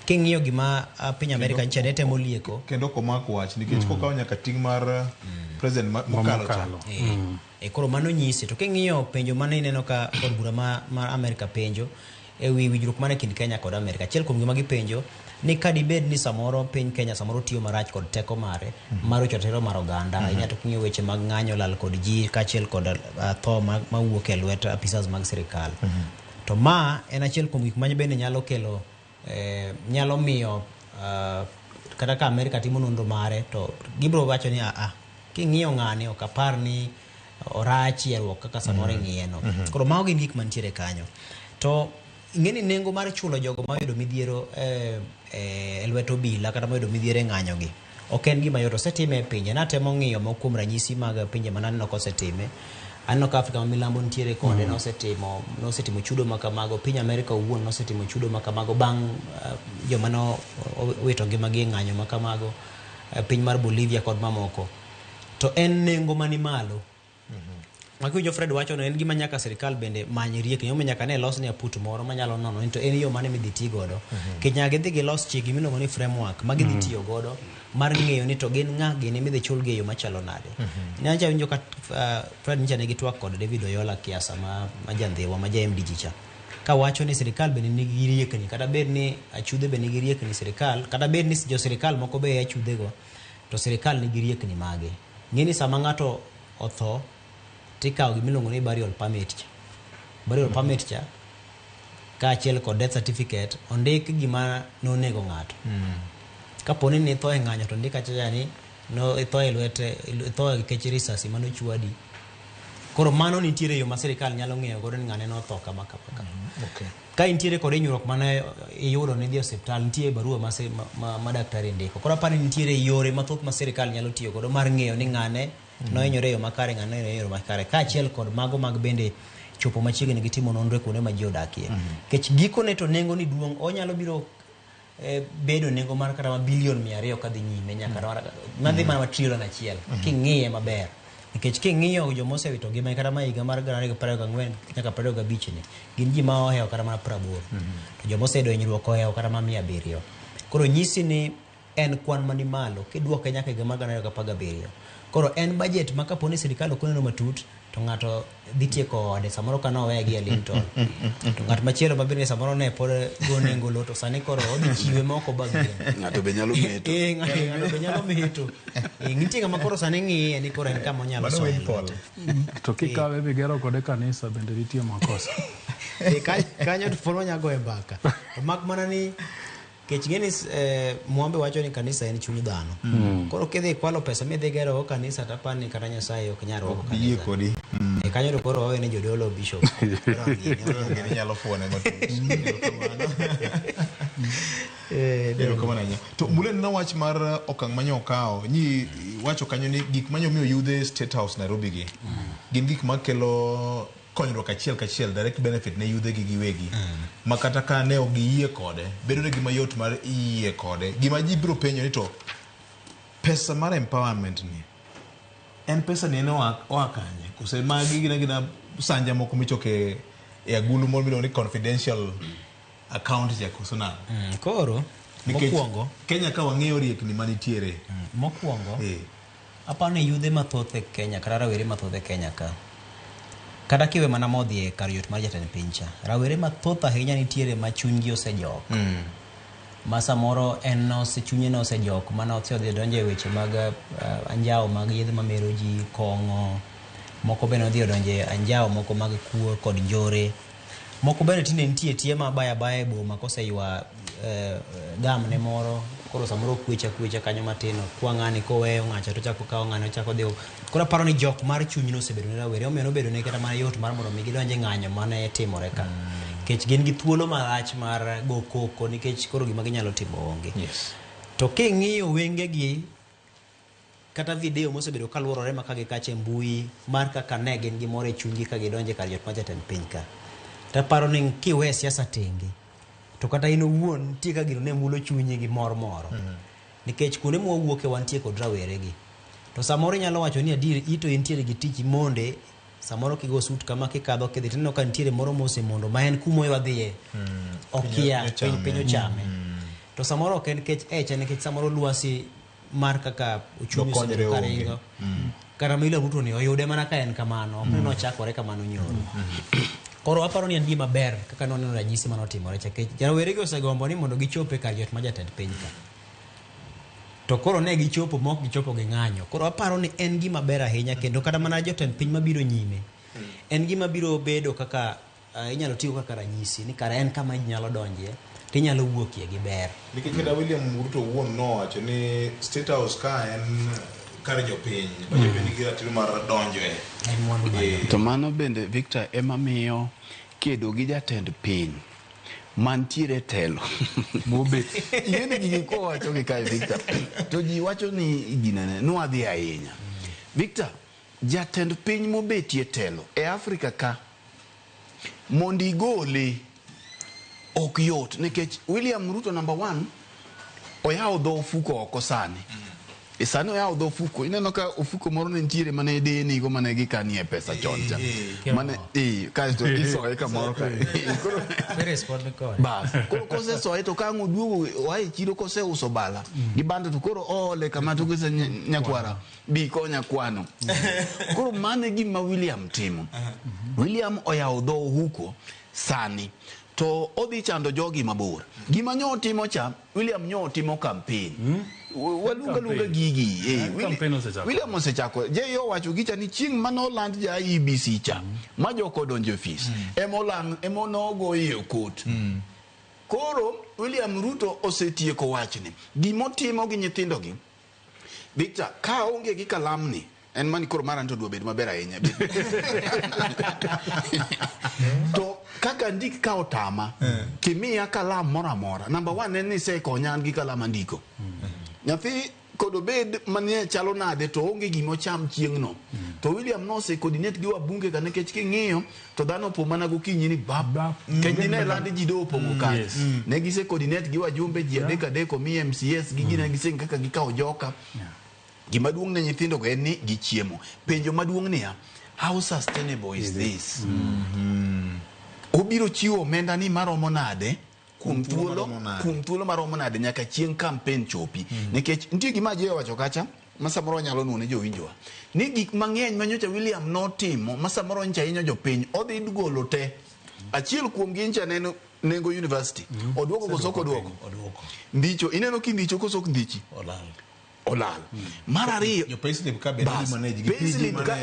King'iyo gima piny Amerika nyicha ne temo lieko. Kendo ok omak wach nikech kokawo nyaka ting' mar president mokalo cha. Koro mano nyisi. To king'iyo penjo mane ineno ka od bura ma Amerika penjo e wi winjruok mane kind Kenya kod Amerika. Achiel kuom gima gipenjo ni ka dibed ni samoro piny Kenya samoro tiyo marach kod teko mare mar rocho ratiro mar oganda. Ahinya to king'iyo weche mag ng'anyo lal kod ji kaachiel kod tho mawuok e lwet apisas mag sirikal. To ma en achiel kuom gik ma bende nyalo kelo nyalo miyo kata ka Amerika timo nonro mare to gibiro wacho ni king'iyo ng'ani ok apar ni orach yierruok kaka samoro ing'iye no. Koro mago gin gik mantiere kanyo. To ing'e ni nengo mar chulo jogo ma oyudo midhiero e lwet obila kata moyudo midhiero e ng'anyo gi ok en gima yot. Osetime e pinje. Natemo ng'iyo moko kuom ranyisi mag pinje mananeno kosetime. Aneno ka Afrika ma milambo nitiere kode nosetimo chudo ma kamago. Piny Amerika owuon nosetimo chudo ma kamago bang' joma nowito ngimagi e ng'anyo ma kamago. Piny mar Bolivia kod mamoko. To en nengo mani malo. Makiwinjo Fred wacho no en gima nyaka sirikal bende many riekni. Omiyo nyaka ne los ne aput moro manyalo nono ni to en yo mane midhi ti godo. Nikech nyaka gidhi gilos chik gimiluongo ni framework ma gidhi tiyo godo mar ng'eyo ni to gin ng'a gini midhi chulgi e yo machalo nade. Nyocha awinjo ka Fred nyicha nigi twak kod David Oyola Kiasa ma jandhiwa ma ja MDG cha. Kawacho ni sirikal bende nigi riekni kata bed ni achudhe be nigi riekni sirikal kata bed ni jo sirikal moko be achudhe go to sirikal nigi riekni mage. Ng'e ni sama ng'ato otho tikawo gimiluongo ni burial permit cha. Burial permit cha kaachiel kod death certificate ondik gima nonego ng'ato. Kapo ni nitho e ng'anyo to ndik achacha ni no itho e lwete itho nikech risasi manochwadi. Koro mano nitiere yo ma sirikal nyalo ng'eyo godo ni ng'ane notho kama kama kama. Ka intiere kod hinyruok mane iyudo nidhi e osiptal nitie barua ma daktari ndiko. Koro aparo ni nitiere yore mathoth ma sirikal nyalo tiyo godo mar ng'eyo ni ng'ane nohinyore e yo makare ng'ane nohinyore e yo makare kaachiel kod mago mag bende chopo machiegni gi timo nonro e kuonde ma ji odakie. Nikech gikone to nengo ni duong' onyalo biro bedo nengo mar kata ma bilion 200 kadhi nyime nyaka madhi mana ma trilion 1 king'iye maber. Nikech king'iyo joma osewito ngimagi kata ma higa mar 2024 nyaka 25 ni gin ji ma ohewo kata mana 80 to joma oseyudo hinyruok ohewo kata ma 700. Koro nyisi ni en kwan mani malo kiduoke nyaka higa mar 2017. Koro en budget ma kapo ni sirikal ok oneno matut to ng'ato dhi tieko ode samoro ka noweye gi e lintel. To ng'at machielo ma bende samoro ne pod go nengo lo to sani koro odhi chiwe ma ok obag yien. Ng'ato be nyalo meto. Ng'ato be nyalo meto. Nitie ng'ama koro sani ng'iye ni koro en kama onyalo Mano soye windfall. lwete. To kikawe migero kode kanisa bende nitie makosa. Kanyo to pod wanyalo goye mbaka. To mak mana ni kech ing'e ni Mwambe wacho ni kanisa en chuny dhano. Koro kidhi kwalo pesa midhi gero go kanisa to apani ni kata Nyasaye ok nyal rwako Yie kanisa. kodi. Kanyo to koro wawe ne jodolo bishop. Gini nyalo fuone matut. Erokamano. Erokamano ahinya. To mulen na wach mar okang' manyo okawo nyi wacho kanyo ni gik manyo miyo yudhe State House Nairobi gi gin gik makelo konyruok achiel kachiel direct benefit ne yudhe gi giwegi ma kata ka ne ok giyie kode bedo negi mayot mar yie kode. Gima ji biro penjo ni to pesa mar empowerment ni en pesa ni en oa kanye kose magi gin agina sanja moko michoke e agulu moro miluongo ni confidential account cha koso nang'o? Koro Nikech mokwongo Kenya ka wang'iyo riekni manitiere mokwongo aparo ni yudhe mathoth e Kenya kata rawere mathoth e Kenya ka kata kiwe mana modhi e kar yot mar jatend piny cha rawere mathoth ahinya nitiere ma chunygi osejok ma samoro en chunye nosejok mana osedhi donjo e weche mag anjawo mag yedhe mamero ji kong'o moko bende odhi odonjo e anjawo moko mag kuo kod njore moko bende tinde nitie tie ma baya baya e boma koseywa gamne moro koro samoro kwecha kwecha kanyo matin okwa ng'ani koweyo ng'acha to ochako okawo ng'ani ochako odhi koro aparo ni jok mar chuny nosebedo ne rawere omiyo nobedo ne kata mana yot mar mondo mi gidonj e ng'anyo mane timore ka nikech gin gi thuolo malach mar go koko nikech koro gima ginyalo timo onge. To king'iyo wengegi kata video mosebedo kaluorore ma ka gi kacha e mbui mar kaka ne gin gi mor e chunygi ka gidonjo e kar jot mar jatend piny ka taparo ni kiwe siasa tenge to kata in owuon nitie ka gino ne mulo chunyi gi mor moro nikech kuonde mwawuoke wantie kod rawere gi to samoro inyalo wacho ni adier ito intiere gi tich imonde samoro kigo sut kama kikadho kidhi tineno ka nitiere moro mosemondo ma en kumo wadhiye okia piny ochame to samoro ok en kech eche nikech samoro lwasi mar kaka uchumi osebedo ka ringo kata William Ruto ni oyude mana ka en kamano ok ni nochakore kamano nyoro. Koro aparo ni en gima ber kaka noneno ranyisi manotimore cha nikech rawere gi osegombo ni mondo gichop e kar jot mar jatend piny ka to koro ne gichopo mok gichopo gi ng'anyo. Koro aparo ni en gima ber ahinya kendo kata mana jotend piny mabiro nyime en gima biro bedo kaka inyalo tigo kaka ranyisi ni kara en kama ji nyalo donjie tinyalo wuokie gi ber. Nikech kata William Ruto owuon nowacho ni State House ka en kar jopiny ma jopiny nigi ratiro mar donjoe. To mano bende Victor ema miyo kedo gi jatend piny mantiere telo mobet ing'eni gigi kowacho gi kae Victor to ji wacho ni ginene nwadhi ahinya. Victor, jatend piny mobetie telo e Afrika ka mondo igole ok yot nikech William Ruto number 1 oyawo dho ofuko oko sani. E sani oyawo dho ofuko ineno ka ofuko moro ne nitiere mane denigo mane gikanie pesa chon cha mane kaeto isoye kamoro ka koro bas koro kosesoye to ka ang' oduogo oa e chiro koseuso bala gi bando to koro oole kama to kose nyakwara bi konya kwano. Koro mano e gima William timo. William oyawo dho ohuko sani to odhi chando jogi mabor. Gima nyo otimo cha William nyo otimo campaign. Waluonga luonga gigi. William osechako. Je owacho gicha ni chieng' manoland ja IEBC cha ma joko odonjo e ofis ema nogo iye kot. Koro William Ruto osetieko wachni. Gimotimo gi nyithindogi Victor, ka onge gi kalamni en mani koro mara to dwa bed maber ahinya. To kaka ndik ka otama timiya kalam moro amora. Number 1 en ni isekonya an gi kalam andiko. Nyathi kod obed manie chalo nade to onge gima ocham chieng'no. To William nose coordinate gi wabunge ka nikech king'iyo to dhano opo mana gokinyi ni bab. Nikech dine landi ji do opong'o kanyo. Ne gise coordinate gi wajumbe ji adek adek omi MCS gi gine gise kaka gikawo joka. Gima duong' ne nyithindo go en ni gichiemo. Penjo maduong' niya, how sustainable is this? Obiro chiwo omenda ni maromo nade kuom thuolo maromo nade nyaka chieng' campaign chopi. Nikech nitie gima Ajoya owacho kacha ma samoro wanyalo nuo ne jowinjowa ni gik mang'eny ma nyocha William notimo ma samoro nyocha hinyo jopiny odhi golo te. Achiel kuom gi nyocha neno nengo university oduoko koso ok oduoko? Ndicho ineno kindicho koso ok ndichi? Olal. Mar ariyo jo payslip ka bende manage gi payslip ka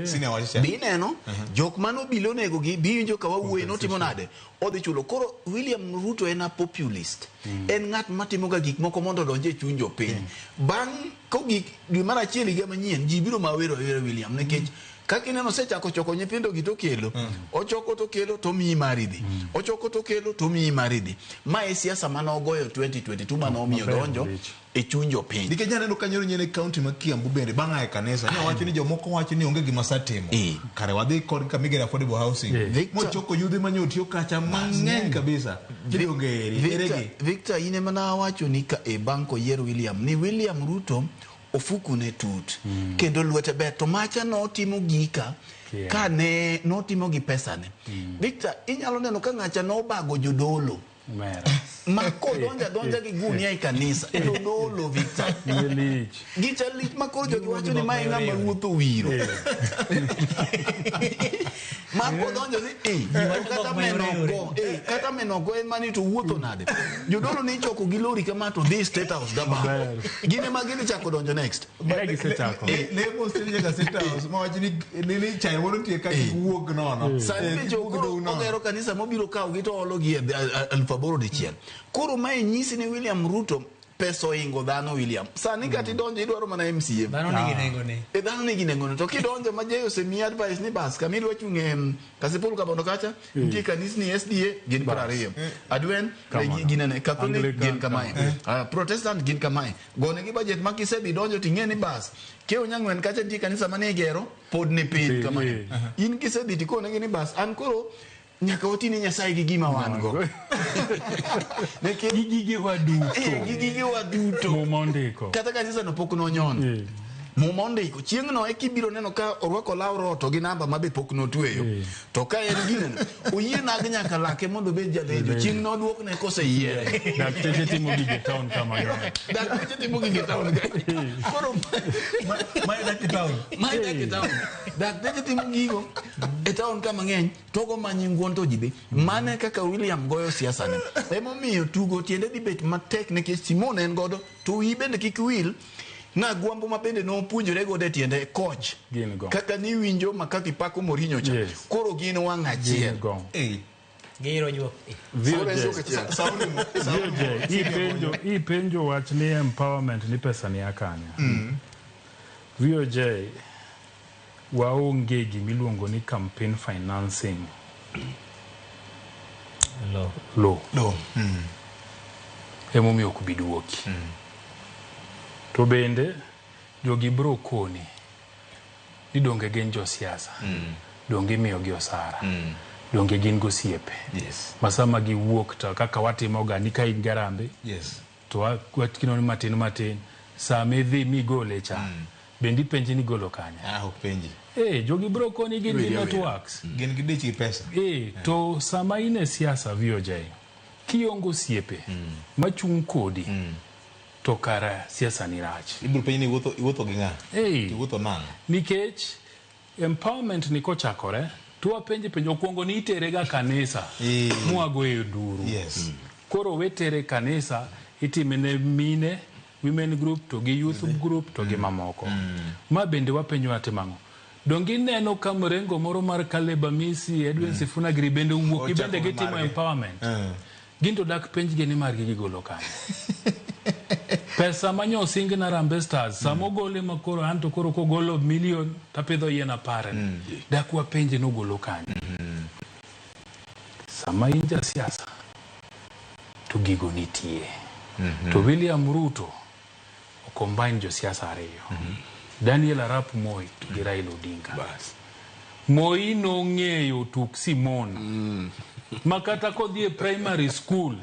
senior wacho cha bi neno jok mano bilo nego gi bi winjo ka wawuoye notimo nade odhi chulo. Koro William Ruto en a populist. En ng'at matimo ga gik moko mondo odonj e chuny jopiny. Bang' kogik dwe mar achiel higa manyien ji biro mawero awera William nikech Kaka ineno osechako choko nyithindo gi to kelo. Ochoko to kelo to miyi mari dhi. Ochoko to kelo to miyi mari dhi. Ma e siasa mane ogoyo 2022 mane omiyo Maber, donjo e chuny jopiny. Nikech nyaneno ka nyoro nyien e kaunti ma Kiambu bende bang' a e kanisa ne owacho ni jomoko wacho ni onge gima asetimo. Kare wadhi kodgi kama igero affordable housing. Mochoko yudhe manye otiyo kacha mang'eny kabisa. Tidonge eri. Victor, Eregi. Victor in ema nawacho ni ka e bang' koyier William ni William Ruto ofuku ne tut kendo lwete ber to macha notimo gika Yeah. ka ne notimo gi pesane. Victor inyalo neno ka ng'acha nobago jodolo Mera. ma kodonjo adonja gi gunia e kanisa e jodolo Victor Lich. gicha lich ma koro jogi wacho ni mae ng'ama ruoth owiro ma kodonjo ni eh, to kata menogo eh, kata menogo en mani to wuotho nade jodolo ni ichoko gi lori kama to dhi state house gaba gin ema gidhi chako donjo next Ne gisechako. Lemo state nyaka state house mawacho ni ni chai moro nitie ka kik wuog nono. Sani Eh, be kik wuog koro dou nono. ogero kanisa mobiro kawo gi to olo gi e 8,000 dichiel. Koro mae nyisi ni William Ruto pesa oingo dhano William. Sani kata idonjo idwaro mana MCA. Dhano nigi nengone. E dhano nigi nengone. To kidonjo ma Jay osemiyi advice ni bas kama idwa chung' e Kasipul Kabondo kacha nitie kanisni SDA gin 20. Adwen Kamano. ginene Catholic Anglican, gin kamae. Protestant gin kamae. Gonegi budget ma kisedhi donjo ting'e ni bas. Kiewo nyang'wen kacha nitie kanisa mane igero pod ni piny kamae. In kisedhi tikonegi ni bas an koro nyaka wati ne Nyasaye gi gima wan go. Gi gigewa duto. Gi gigewa duto. Muma ondiko. Kata kanisa no pok nonyono. Muma ondiko chieng'no eka ibiro neno ka orwako law roto gi namba ma be pok notweyo. To ka en gineno, oyie nag nyaka lake mondo obed jalejo. Chieng' noduokne koseyiere. Dakteche timo gige town kama ng'eny. Dakteche timo gige town ka. Koro mae dak e town. Mae dak e town. Dakteche timo gigo e town ka mang'eny to go manyi ng'uon to ji dhi. Mane kaka William goyo siasa ne. Emomiyo tugo tiende dhi bet matek nikech Simon en godo to wiyi bende kik wil na gwambo ma bende nopuonjore godo e tiende coach. Gin go. Kaka niwinjo ma kaka ipako Mourinho cha. Koro gin wang' achiel. Gin go. Gihero juok. VOJ, ipenjo wach ni empowerment ni pesa ni akanya. VOJ, waonge gimiluongo ni campaign financing law. Law. Emomiyo ok bi duoki. To bende jogi bro koni ni donge gin josiasa. Donge imiyogi osara. Donge gin gosiepe. Yes. Ma sama giwuok to kaka watimoga ni ka in garambe Yes. to wakinoni matin matin sama idhi migole cha bende ipenji ni igolo kanye. Ah, ok penji. Eh, jogi bro koni gin gi networks. Gin gi dich gi pesa. Eh, to sama in e siasa VOJ, kionge osiepe machung' kodi to kara siasa ni rach. Ibiro penji ni iwuotho gi ng'a? Hey. Iwuotho nang'o? Nikech empowerment ni kochakore to wapenje penjo okwongo ni itere ga kanisa mwagoye nduru. Yes. Koro wetere kanisa itime ne mine women group to gi youth group to gi mamoko. Ma bende wapenjo watimo ang'o? Donge ineno ka mrengo moro mar Caleb Amisi, Edwin Sifuna giri bende owuok Ochako bende gitimo margi. empowerment. Gin to dak penjgi ni margi gigolo kanye. Pesa manyo osing na Harambee Stars sama ogole ma koro an to koro kogolo milion tapidho yien apar dak wapenje nogolo kanye. Sama in jasiasa to gigo nitie. To William Ruto ocombine josiasa ariyo. Daniel Arap Moi to gi Raila Odinga. Moi nong'eyo tuk Simon. Ma kata kodhi e primary school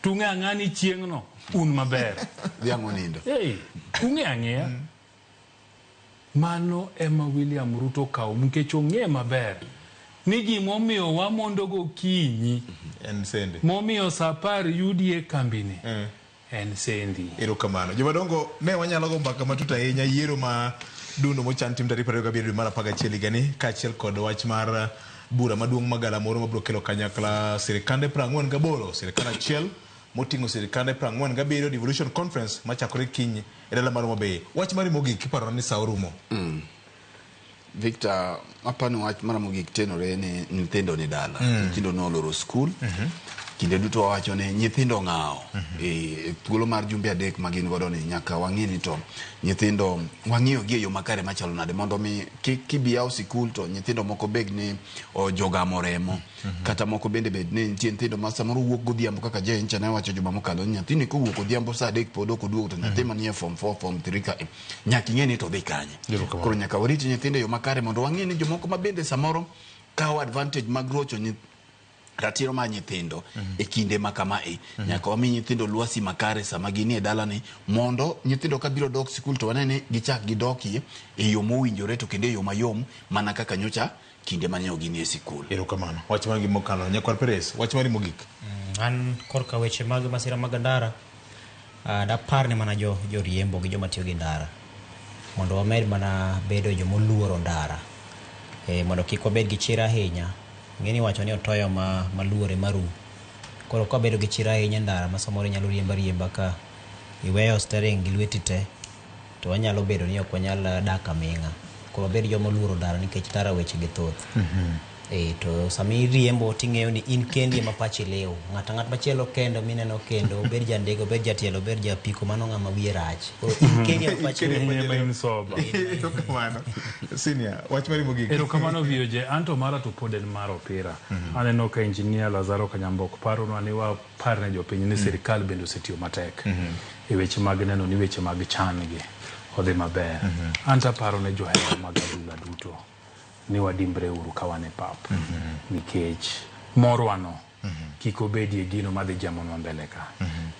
tung'e ang'a ni chieng'no un maber. Dhiang' onindo. Hey, ung'e ang'eya. Mano ema William Ruto okawo nikech ong'e maber ni gimomiyo wamondo gokinyi En sende. momiyo sa apar yudie kambini en sendi. Erokamano. Jomadongo, ne wanyalo go mbaka matut ahinya yiero ma dundo mochan tim tarik 27 dwe mar 11 higani kaachiel kod wach mar bura maduong' ma galamoro mabiro kelo kanyakla sirikande 48 sirikal achiel moting'o sirikande 47 devolution conference machakore kiny e dala mar Homa Bay. Wach mari mogik iparo ni sa orumo. Victor, apani wach mara mogik tenore ni nyithindo ni dala. Nyithindo noloro skul. Kinde duto wawacho ni nyithindo ng'awo. Thuolo mar jumbe 3 ma gin godo ni nyaka wang'i ni to nyithindo wang'iyo gi e yo makare machalo nade mondo mi kik kibi yaw sikul to nyithindo moko bed ni ojogamo remo. Kata moko bende bed ni nitie nyithindo ma samoro wuok godhiambo kaka Jane ne wacho juma mokalo ni nyathini kowuok odhiambo saa 3 pod ok oduogo to nyathi manie form 4 form 3 ka nyaka ing'e ni to dhi kanye. Koro nyaka warit nyithindo e yo makare mondo wang'e ni jomoko ma bende samoro kawo advantage mag rocho ratiro mar nyithindo e kinde ma kamae. Nyaka wami nyithindo lwasi makare sama ginie dalani mondo nyithindo kabiro dok sikul to wane ni gichak gidokie e yo mowinjore to kendo e yo mayom mana kaka nyocha kinde mane ok ginie sikul. Erokamano. Wach mar gimokalo Nyakwar Perez, wach mari mogik. An korka weche mag masira mag ndara, dapar ne mana joriembo gi joma tiyo gi ndara mondo wamed mana bedo jomoluoro ndara, mondo kik wabed gi chir ahinya. Ng'eni wacho ni otoyo maluore maru. Koro ka wabedo gi chir ahinya ndara ma samoro inyalo riemba riemba ka iweyo steering gi lweti te, to wanyalo bedo ni ok wanyal dak aming'a. Koro wabed joma oluoro ndara nikech ndara weche gi thoth. To sama iriembo ting'eyo ni in kendi ema pachi liw. Ng'at machielo kendo mineno kendo, obed ja ndege, obed jatielo, obed ja apiko, mano ng'ama wiye rach. Koro in kendi ema pachi liw. Erokamano. Senior, wach mari mogik. Erokamano VOJ. Anto mara to pod en mar opira. Aneno ka engineer Lazaro Kanyambok paronwa ni wapar ne jopiny ni sirikal bende osetiyo matek e weche mag neno ni weche mag chan gi odhi maber. Anto aparo ne johera mag adhula duto ni wadimbre uru ka wan e pap. Nikech morwano kik obedie gino madhi jamonwa mbele ka.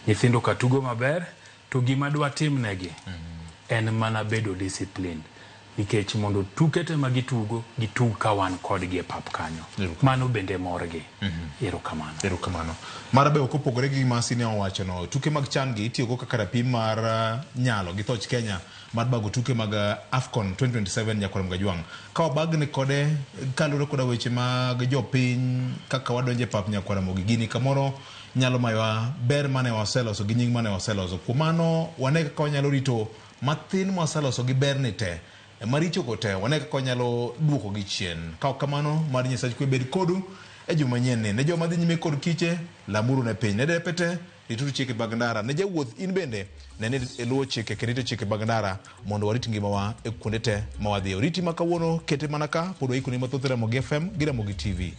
Nyithindo ka tugo maber to gima dwa timnegi en mana bedo disciplined. Nikech mondo tuke te ma gitugo, gitug ka wan kodgi e pap kanyo. Mano bende morgi. Erokamano. Erokamano. Mara be ok opogore gi gima Senior owachono. Tuke mag chan gi itiyogo kaka rapim mar nyalo gi thoch Kenya mar bago tuke mag AFCON 2027 Nyakwar Mgajwang'. Ka wabagni kode kaluwore koda weche mag jopiny kaka wadonje pap Nyakwar Ramogi. Gini kamoro nyalo mayowa ber mane waseloso gi nying mane waseloso. Kuom mano wane kaka wanyalo rito mathin mwaseloso gi berni te. Maricho go te wane kaka wanyalo duoko gi chien. Ka ok kamano mar Nyasach kwe bed kodu e juma manyien ni. Ne joma dhi nyime kod kiche, lamuru ne piny. Ne depe te, rituru chike mag ndara. Ne jawuoth in bende, ne ni iluwo chike kendo irito chike mag ndara mondo warit ngimawa e kuonde te ma wadhiye. Oriti ma kawuono kete mana ka, pod waikoni mathoth e Ramogi FM gi Ramogi TV.